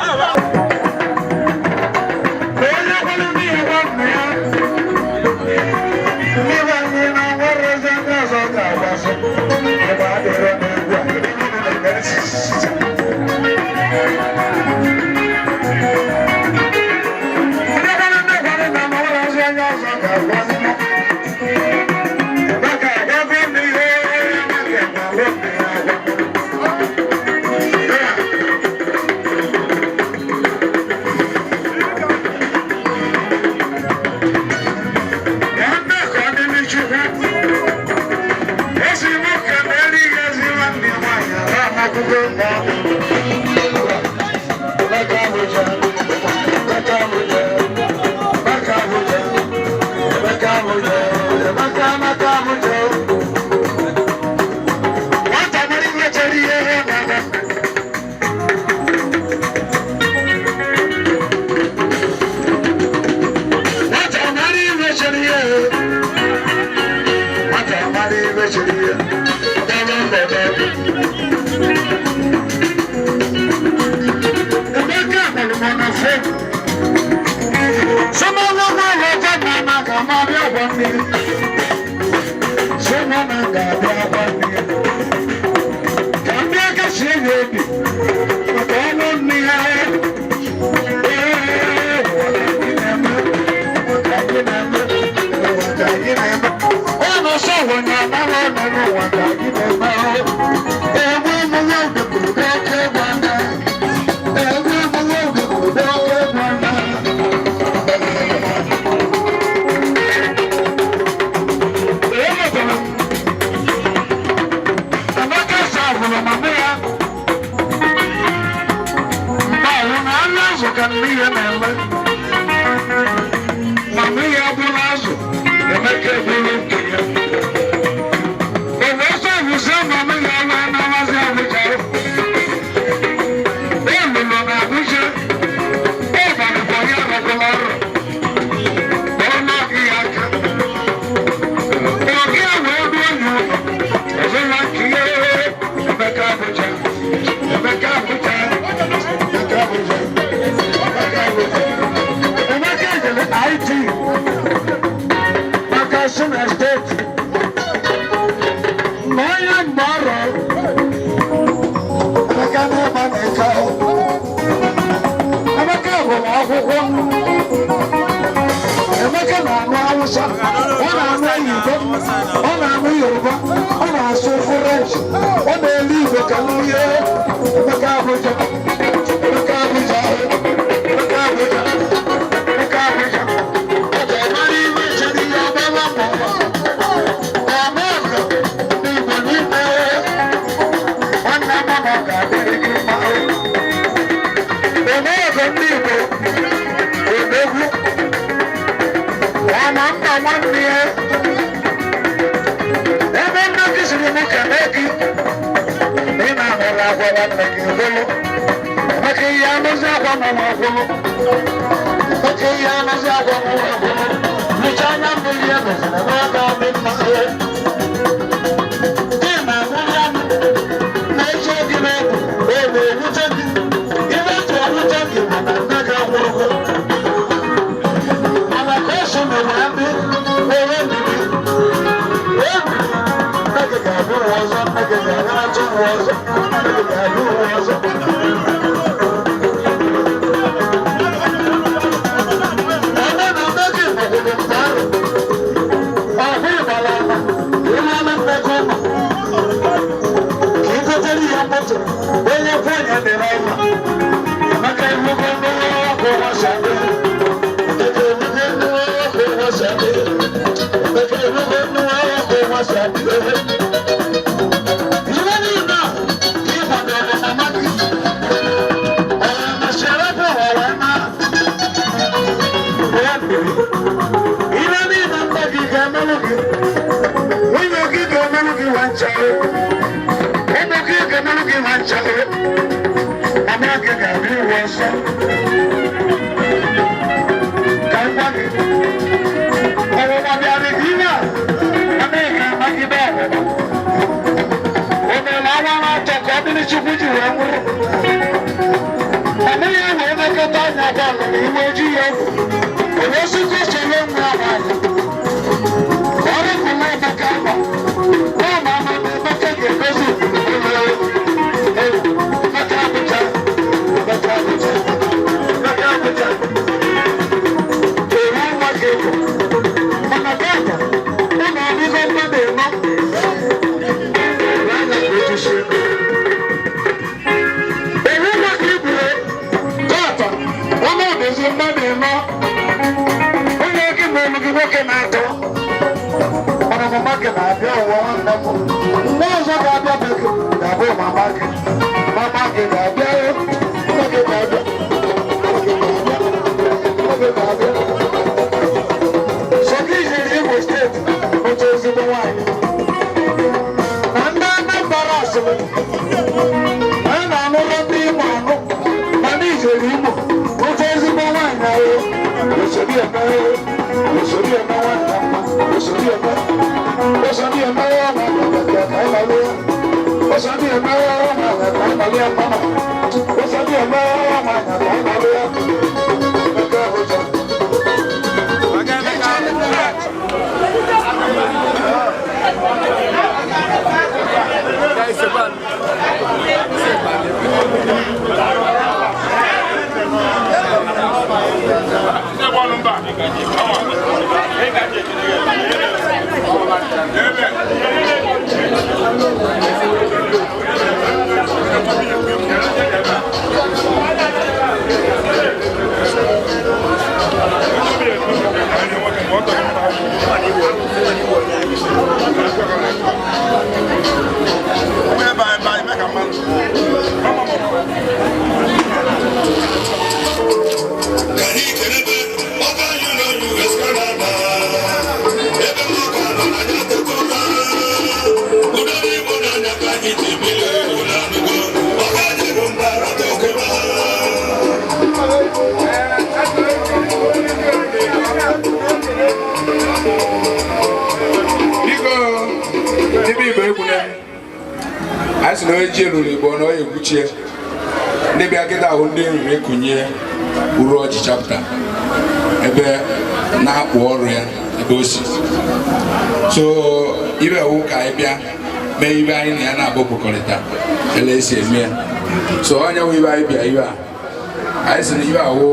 S1: Mana ka o so n'ụwa ndị gị ga-abịa ụwa ọzọ. Ebe na ebe gị gbagburu mgbe ahụ, ọ bụ ịgbara ama, ịlala mmekọ ụmụ. Ka ị gotere ya moto, onye kwe ya mere ọma. Emeka erugo mmiri ọkụ ụwa si adị. Emeka erugo mmiri ọkụ ụwa si adị. Emeka erugo mmiri ọkụ ụwa si adị. Ihe niile a ka ị kwadoro mama gị. Ọ mesịrị ebe ụwa wee maa. Ya mere, ihe niile nne gị ga-emelụ gị, nwunye gị ga-emelụ gị nwa nchara. Ụmụ gị ga-emelụ gị nwa nchara. Mama gị ga-abịa ụwa ọsọ. Ka m gwa gị, ọnwụnwa bịara gị ihe a, mana ị ga-anagide ọnwụnwa. O mere awa na-atọ ka ọ dịrị Chukwu ji wee nwụrụ. Mana ya wee lekọta anya bụ ala na iwe ojii ya egwu. O wee sị ka o soro nwa ya nwaanyị. Ka ọ rịpụla Emeka akwa. Nwa ma ama na Emeka ga-edozi ụlọ Emeka Abuja. Emeka Abuja. Emeka Abuja. Ewu nwa gị bụ. Mana tata, ụ na-adịgo mmadụ ịnọ. Were anya ka o jisie ego. Ewu nwa gị bụ tata, ọ na-adịzi mmadụ ịnọ. Onye gị ma olu gị nwoke na-atọ. Mana mama gị na-abịa ụwa nwanne m. Mgbe ọzọ ga-abịa be gị ga-abụ mama gị. Mama gị ga-abịa nne gị ga-abịa. Nne gị ga-abịa. Sọ gị jiri Imo steeti otu ezigbo nwaanyị. Na ndị Anambra asịrị na a na-anụrụ ndị Imo anụ mana ijeri Imo otu ezigbo nwaanyị ahụ. Òṣèlú ẹ̀mẹ́ òṣèlú ẹ̀mẹ́ wọn kà má òṣèlú ẹ̀mẹ́ òṣèlú ẹ̀mẹ́ wọn kà kà ìlàlẹ́ òṣèlú ẹ̀mẹ́ wọn kà kà ìlàlẹ́ ẹ̀mọ́nà òṣèlú ẹ̀mẹ́ wọn kà kà ìlàlẹ́ ẹ̀mẹ́kẹ́ ọjà.
S7: Biko, ndị be Igbo ekwune anyị sị na onye ji eluru Igbo na ọ ya ekwuchie. Ndị bịa kịta ahụ ndị nriri ekunye uru ọjị chapta ebe na-akpụ ọrụ ya ebe o si. So ibe wụ ka anyị bịa mee ibe anyị na ya na-abụ kwekọrịta ele esi eme ya. So onye wụ ibe anyị bịa ibe a anyị sị na ibe awụ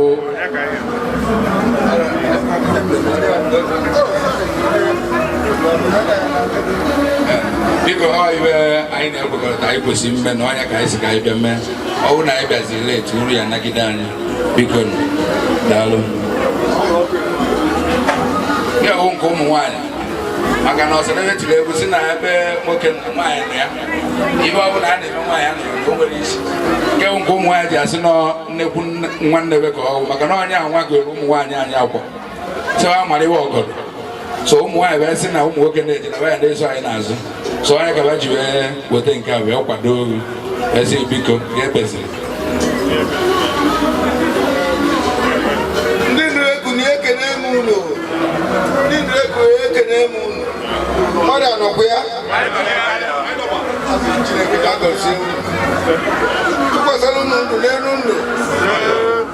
S7: biko ọ ibe anyị na-ekwekọrịta anyị kwesịrị mme na ọnya ka anyị si ka anyị bịa mee. Ọ bụrụ na anyị bịaziri late uru ya nagide anyị. Biko nụ, daalụ. Ya wụ nke ụmụ nwaanyị maka na ọsọdebe tiri egwu si na ebe nwoke na nwaanyị nọ ya ibe ọ bụla a na-eme nwaanyị a nọrọ o nwere isi. Nke wụ nke ụmụ nwaanyị ji asị nọ nnekwu nwanne be ka ọ wụ maka na onye a nwa goro ụmụ nwaanyị anyị akwa sị ha mara iwe ọgọdọ. So ụmụ nwaanyị wee sị na ụmụ nwoke na-eji na ya na-eso anyị n'azụ. So onye ka ba ji wee weta nke a wee kwado oru wee sị biko ga-ebeziri.
S5: Ndị nụrụ egwu na ekene m unu. Ndị nụrụ egwu ekene m unu. Mmadụ anọkwa ya? Asị Chineke ya gọzie unu. Tụkwasara unu ndụ n'elu ndụ.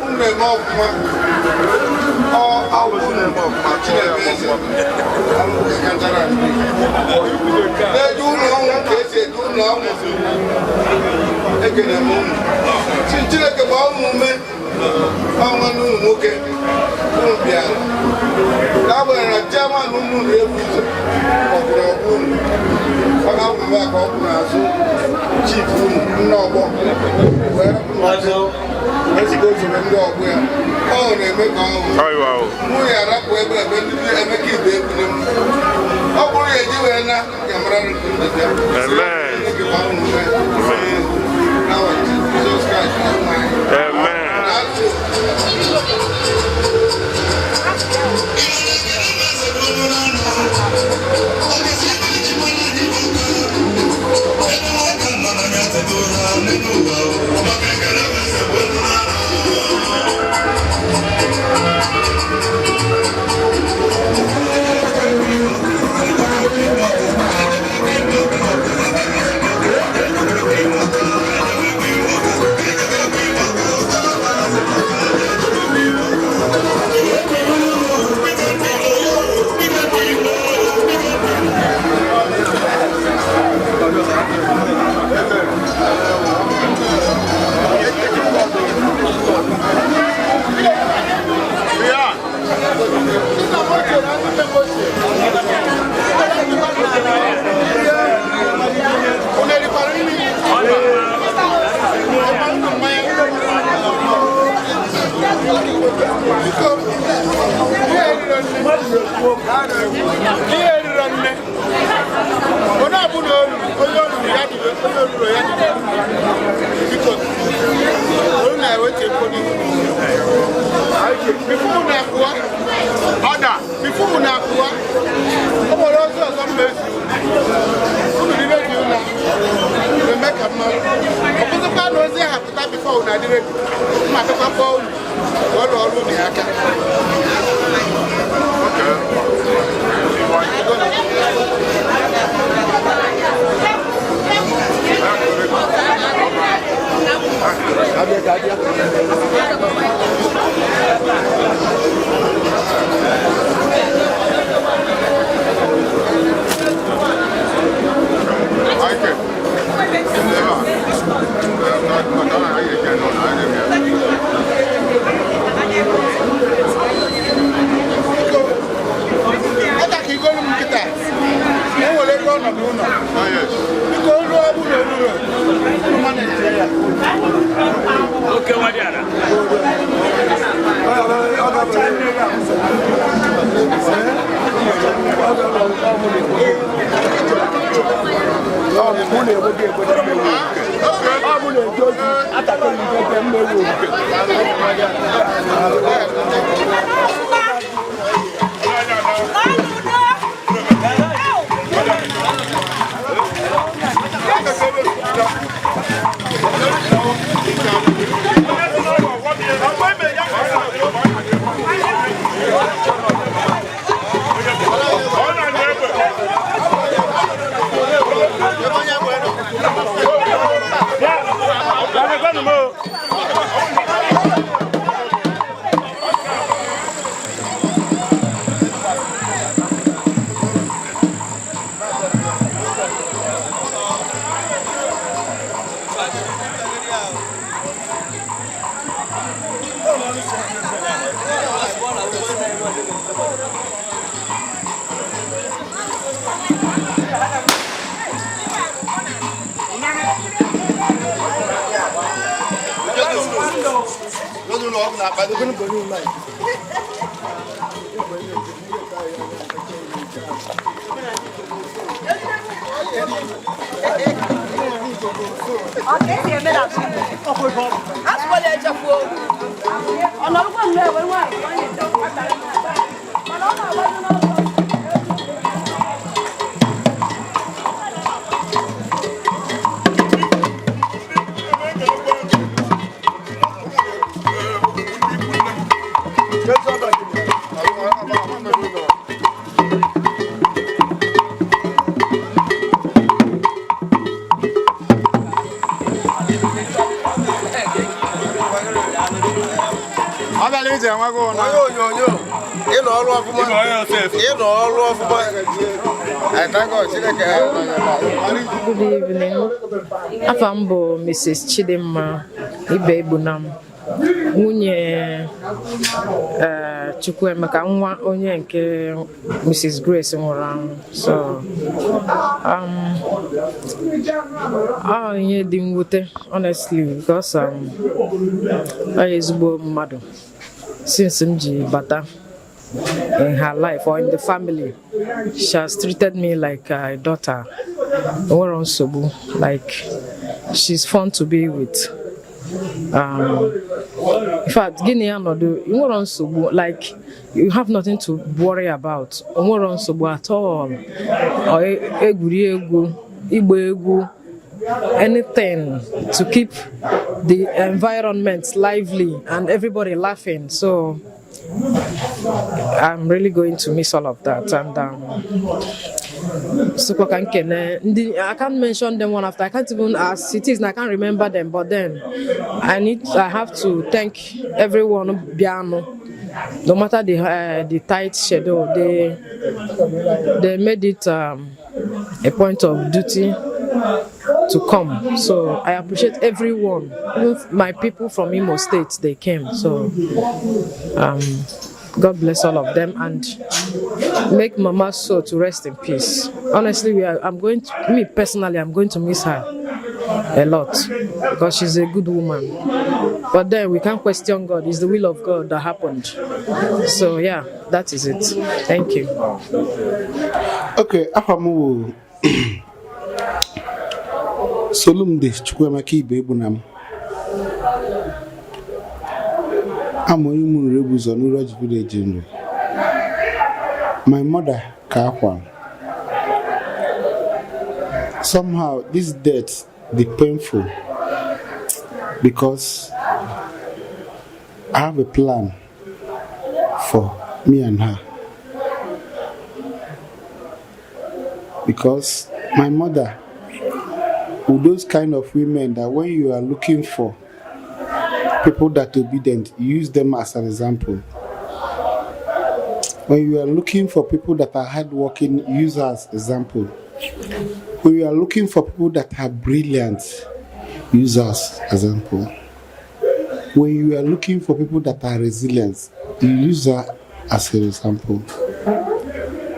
S5: Unu na-eme ọfụma. Ọ awụ unu eme ọfụma. Chineke eze. Alụghị kachara ndị. Na-eje ụlọ ọnwụ ka esi eje ụlọ na ọmụ ekene m unu. Chineke gbaa unu ume ọnwa n'unu nwoke unu bịara. N'agbanyeghị na chairman unu na-ebu ụzọ ọkwụrụ ọgbọ unu. Ọ ga-abụ ebe a ka ọ kwụrụ azụ chief unu nne ọgbọ wee rapụ n'ọzọ ezigbo usoro ndị ọgbọ ya. Ọ na-eme ka ọ hụ nwunye arapụ ebe ebe ndị Emeka Ibe ebule m. Ọ bụrụ ya eji wee na ya mara ndị bịa. Chineke gbaa unu ume. N'aha Jizọs Kraịst onyenwe anyị. Ịnọ ọrụ ọfụma. Ịnọ ọrụ ọfụma. I thank God, Chineke.
S6: Good evening. Afa m bụ Mrs. Chidimma Ibegbunam, nwunye Chukwuemeka, nwa onye nke Mrs. Grace nwụrụ anwụ. So, ọ ihe dị mwute, honestly, because ọ ezigbo mmadụ. Since m ji bata in her life or in the family, she has treated me like a daughter. Enwero nsogbu, like, she's fun to be with. In fact, gịnị ya nọdụ, enwero nsogbu, like, you have nothing to worry about. Onwero nsogbu at all. Ọ egwuregwu, ịgba egwu, anything to keep the environment lively and everybody laughing. So I'm really going to miss all of that. And sịkwa ka nkene ndị I can't mention them one after. I can't even, as it is, I can't remember them, but then I have to thank everyone bịanụ. No matter the tight schedule, they made it a point of duty to come. So I appreciate everyone, even my people from Imo State, they came. So God bless all of them and make Mama's soul to rest in peace. Honestly, we are, I'm going to, me personally, I'm going to miss her a lot because she's a good woman. But then we can't question God. It's the will of God that happened. So yeah, that is it. Thank you.
S2: Okay, afa m wụ Solumde Chukwuemeka Ibegbunam. Ama onye mụrụ ebu ụzọ n'Uroji village Nri. My mother ka akwa. Somehow this death dị painful because I have a plan for me and her. Because my mother with those kind of women that when you are looking for people that obedient, you use them as an example. When you are looking for people that are hardworking, use her as example. When you are looking for people that are brilliant, use her as example. When you are looking for people that are resilient, you use her as an example.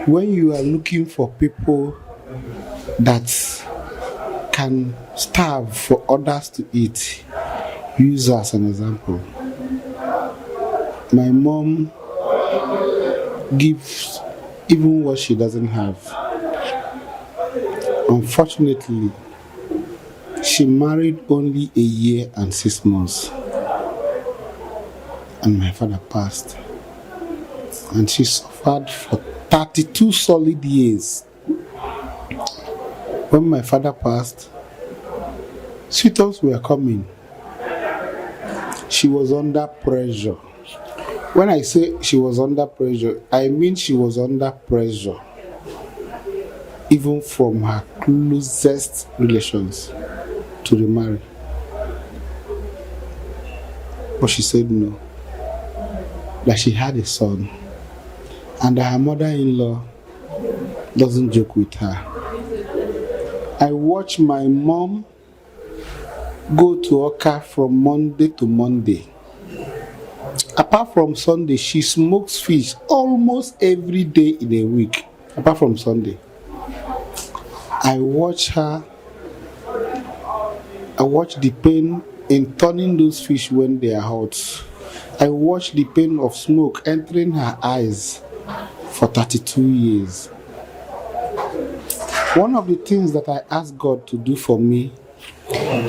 S2: When you are looking for people that can starve for others to eat, use her as an example. My mom gives even what she doesn't have. Unfortunately, she married only a year and 6 months, and my father passed. And she suffered for 32 solid years. When my father passed, suitors were coming. She was under pressure. When I say she was under pressure, I mean she was under pressure, even from her closest relations, to remarry. But she said no, that she had a son, and that her mother-in-law doesn't joke with her. I watched my mom go to Awka from Monday to Monday. Apart from Sunday, she smokes fish almost every day in a week, apart from Sunday. I watch her, I watch the pain in turning those fish when they are hot. I watch the pain of smoke entering her eyes for 32 years. One of the things that I ask God to do for me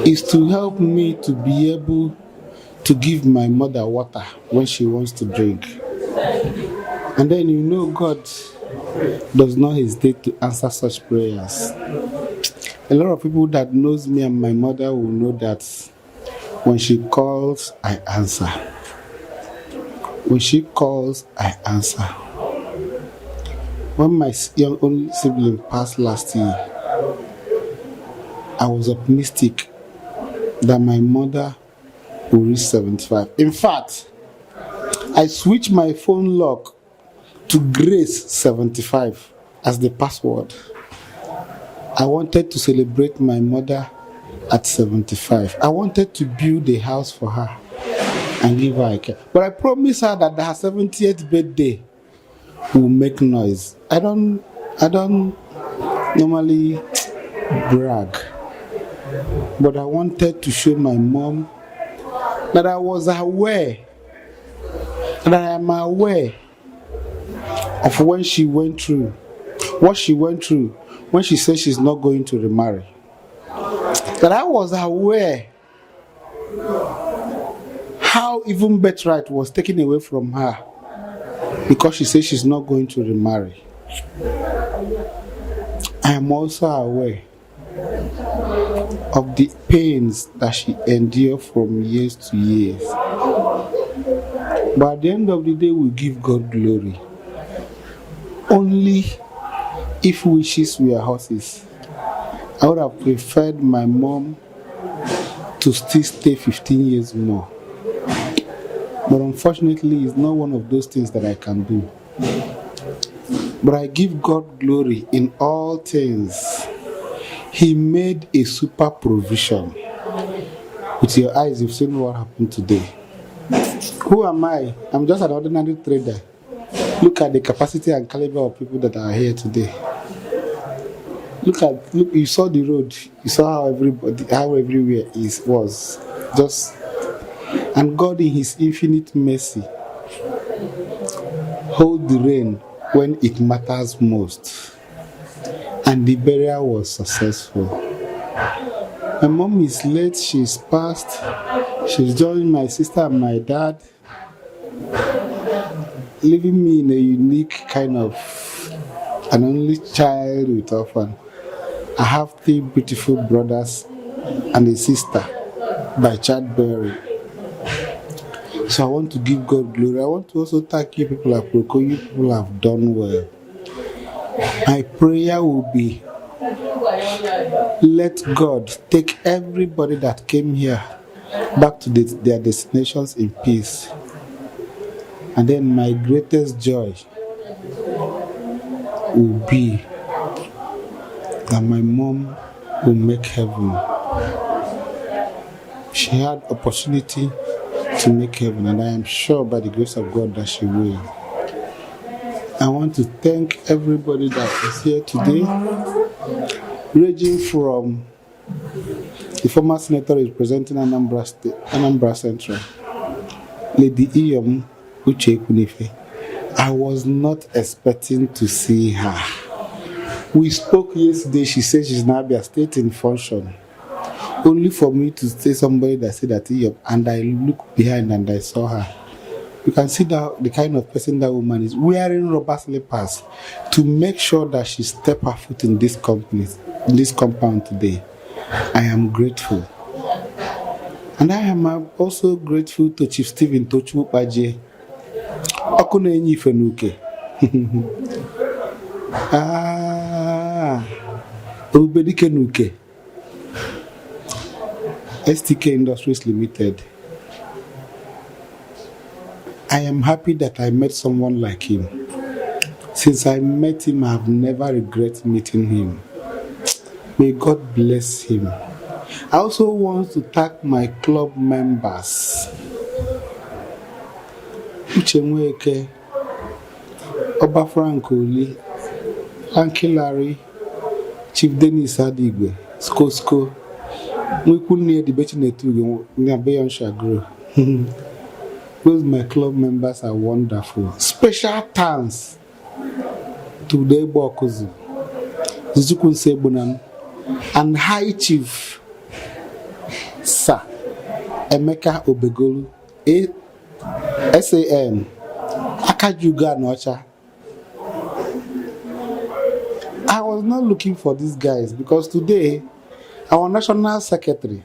S2: is to help me to be able to give my mother water when she wants to drink. And then you know God does not hesitate to answer such prayers. A lot of people that knows me and my mother will know that when she calls, I answer. When she calls, I answer. When my young only sibling passed last year, I was optimistic that my mother will reach 75. In fact, I switched my phone lock to Grace 75 as the password. I wanted to celebrate my mother at 75. I wanted to build a house for her and give her a car. But I promised her that her 70th birthday will make noise. I don't normally brag, but I wanted to show my mom that I was aware, that I am aware of when she went through, what she went through when she said she's not going to remarry. That I was aware how even birthright was taken away from her because she said she's not going to remarry. I am also aware of the pains that she endured from years to years. But at the end of the day, we give God glory. Only if wishes were horses, I would have preferred my mom to still stay 15 years more. But unfortunately, it's not one of those things that I can do. But I give God glory in all things. He made a super provision. With your eyes, you've seen what happened today. Who am I? I'm just an ordinary trader. Look at the capacity and caliber of people that are here today. Look at look. You saw the road. You saw how everybody, how everywhere is was just, and God in His infinite mercy hold the rain when it matters most. And the burial was successful. My mom is late, she's passed. She's joined my sister and my dad, leaving me in a unique kind of an only child with orphan. I have three beautiful brothers and a sister by childbearing. So I want to give God glory. I want to also thank you people at Aproko. You people have done well. My prayer will be, let God take everybody that came here back to their destinations in peace. And then my greatest joy will be that my mom will make heaven. She had opportunity to make heaven, and I am sure by the grace of God that she will. I want to thank everybody that is here today, ranging from the former senator representing Anambra State, Anambra Central, Lady Iyom Uche Ekwunife. I was not expecting to see her. We spoke yesterday. She said she's in Abia State in function. Only for me to say somebody that said that Iyom, and I looked behind and I saw her. You can see that the kind of person that woman is, wearing rubber slippers to make sure that she step her foot in this company, in this compound today. I am grateful. And I am also grateful to Chief Stephen Tochukwu Baje. Ọkụ na-enye ife n'uke. Ah, Ebubedike n'uke. STK Industries Limited. I am happy that I met someone like him. Since I met him, I have never regretted meeting him. May God bless him. I also want to thank my club members. Uche Nweke, Oba Frank Oli, Lanky Larry, Chief Dennis Adigwe, Sko Sko, Nwekwunne Edibechi Netuge, Nyabeyon Shagro. Those my club members are wonderful. Special thanks to Debo Okuzu, Zuzukun Sebunam, and High Chief Sir Emeka Obegolu, A SAN, Akajuga Nocha. I was not looking for these guys because today, our national secretary,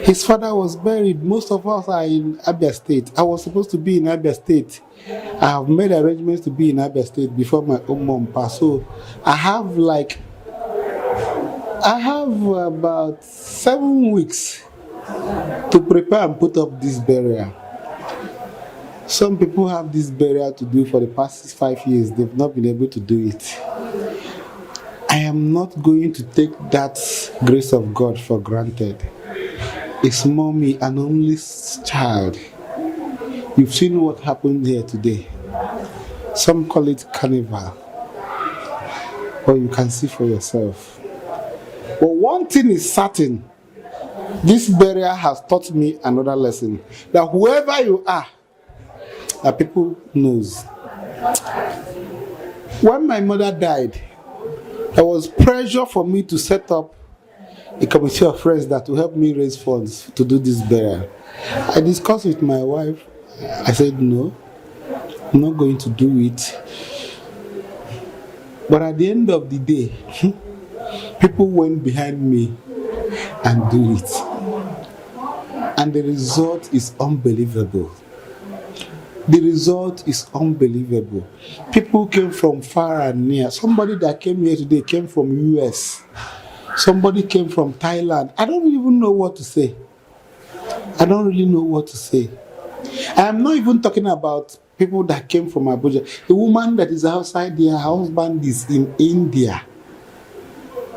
S2: his father was buried. Most of us are in Abia State. I was supposed to be in Abia State. I have made arrangements to be in Abia State before my own mom passed. So I have about 7 weeks to prepare and put up this burial. Some people have this burial to do for the past 5 years. They've not been able to do it. I am not going to take that grace of God for granted. It's mommy, an only child. You've seen what happened here today. Some call it carnival, but you can see for yourself. But one thing is certain: this burial has taught me another lesson, that whoever you are, that people knows. When my mother died, there was pressure for me to set up a committee of friends that will help me raise funds to do this burial. I discussed with my wife. I said, "No, I'm not going to do it." But at the end of the day, people went behind me and do it. And the result is unbelievable. The result is unbelievable. People came from far and near. Somebody that came here today came from US. Somebody came from Thailand. I don't even know what to say. I don't really know what to say. I am not even talking about people that came from Abuja. A woman that is outside there, her husband is in India,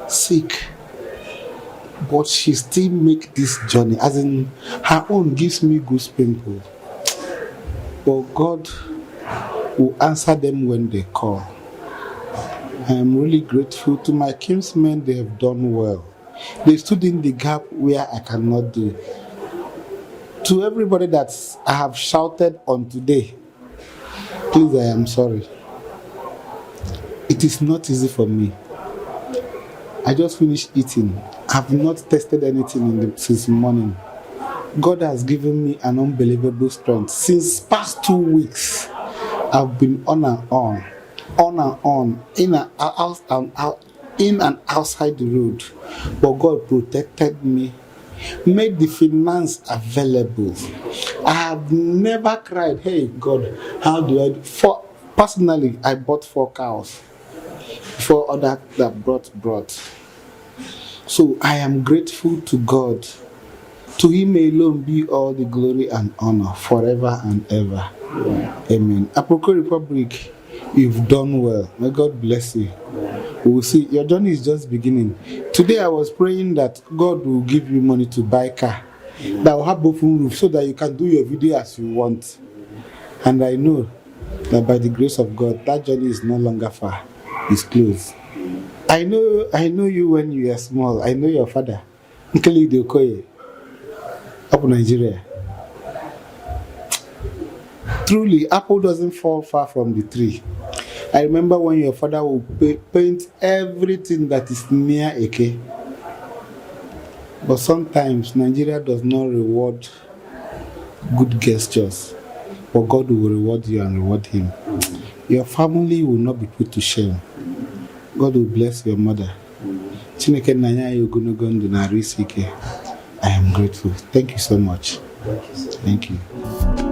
S2: sick. But she still make this journey. As in, her own gives me goose pimple. But God will answer them when they call. I am really grateful to my kinsmen. They have done well. They stood in the gap where I cannot do. To everybody that I have shouted on today, please, I am sorry. It is not easy for me. I just finished eating. I've not tasted anything since morning. God has given me an unbelievable strength. Since past 2 weeks, I've been on and on and on, in and out and out, in and outside the road. But God protected me, made the finance available. I have never cried, "Hey God, how do I do?" For personally, I bought four cows before other that brought. So I am grateful to God. To him alone be all the glory and honor forever and ever. Amen. Aproko Republic, you've done well. May God bless you. We will see. Your journey is just beginning. Today I was praying that God will give you money to buy car that will have open roof so that you can do your video as you want. And I know that by the grace of God, that journey is no longer far. It's close. I know you when you were small. I know your father, Nkeli Okoye, up in Nigeria. Truly, apple doesn't fall far from the tree. I remember when your father would paint everything that is near Eke. But sometimes Nigeria does not reward good gestures. But God will reward you and reward him. Your family will not be put to shame. God will bless your mother. Chineke nna nye anyị ogologo ndụ na arụ isi ike. I am grateful. Thank you so much.
S4: Thank you, sir.
S2: Thank you.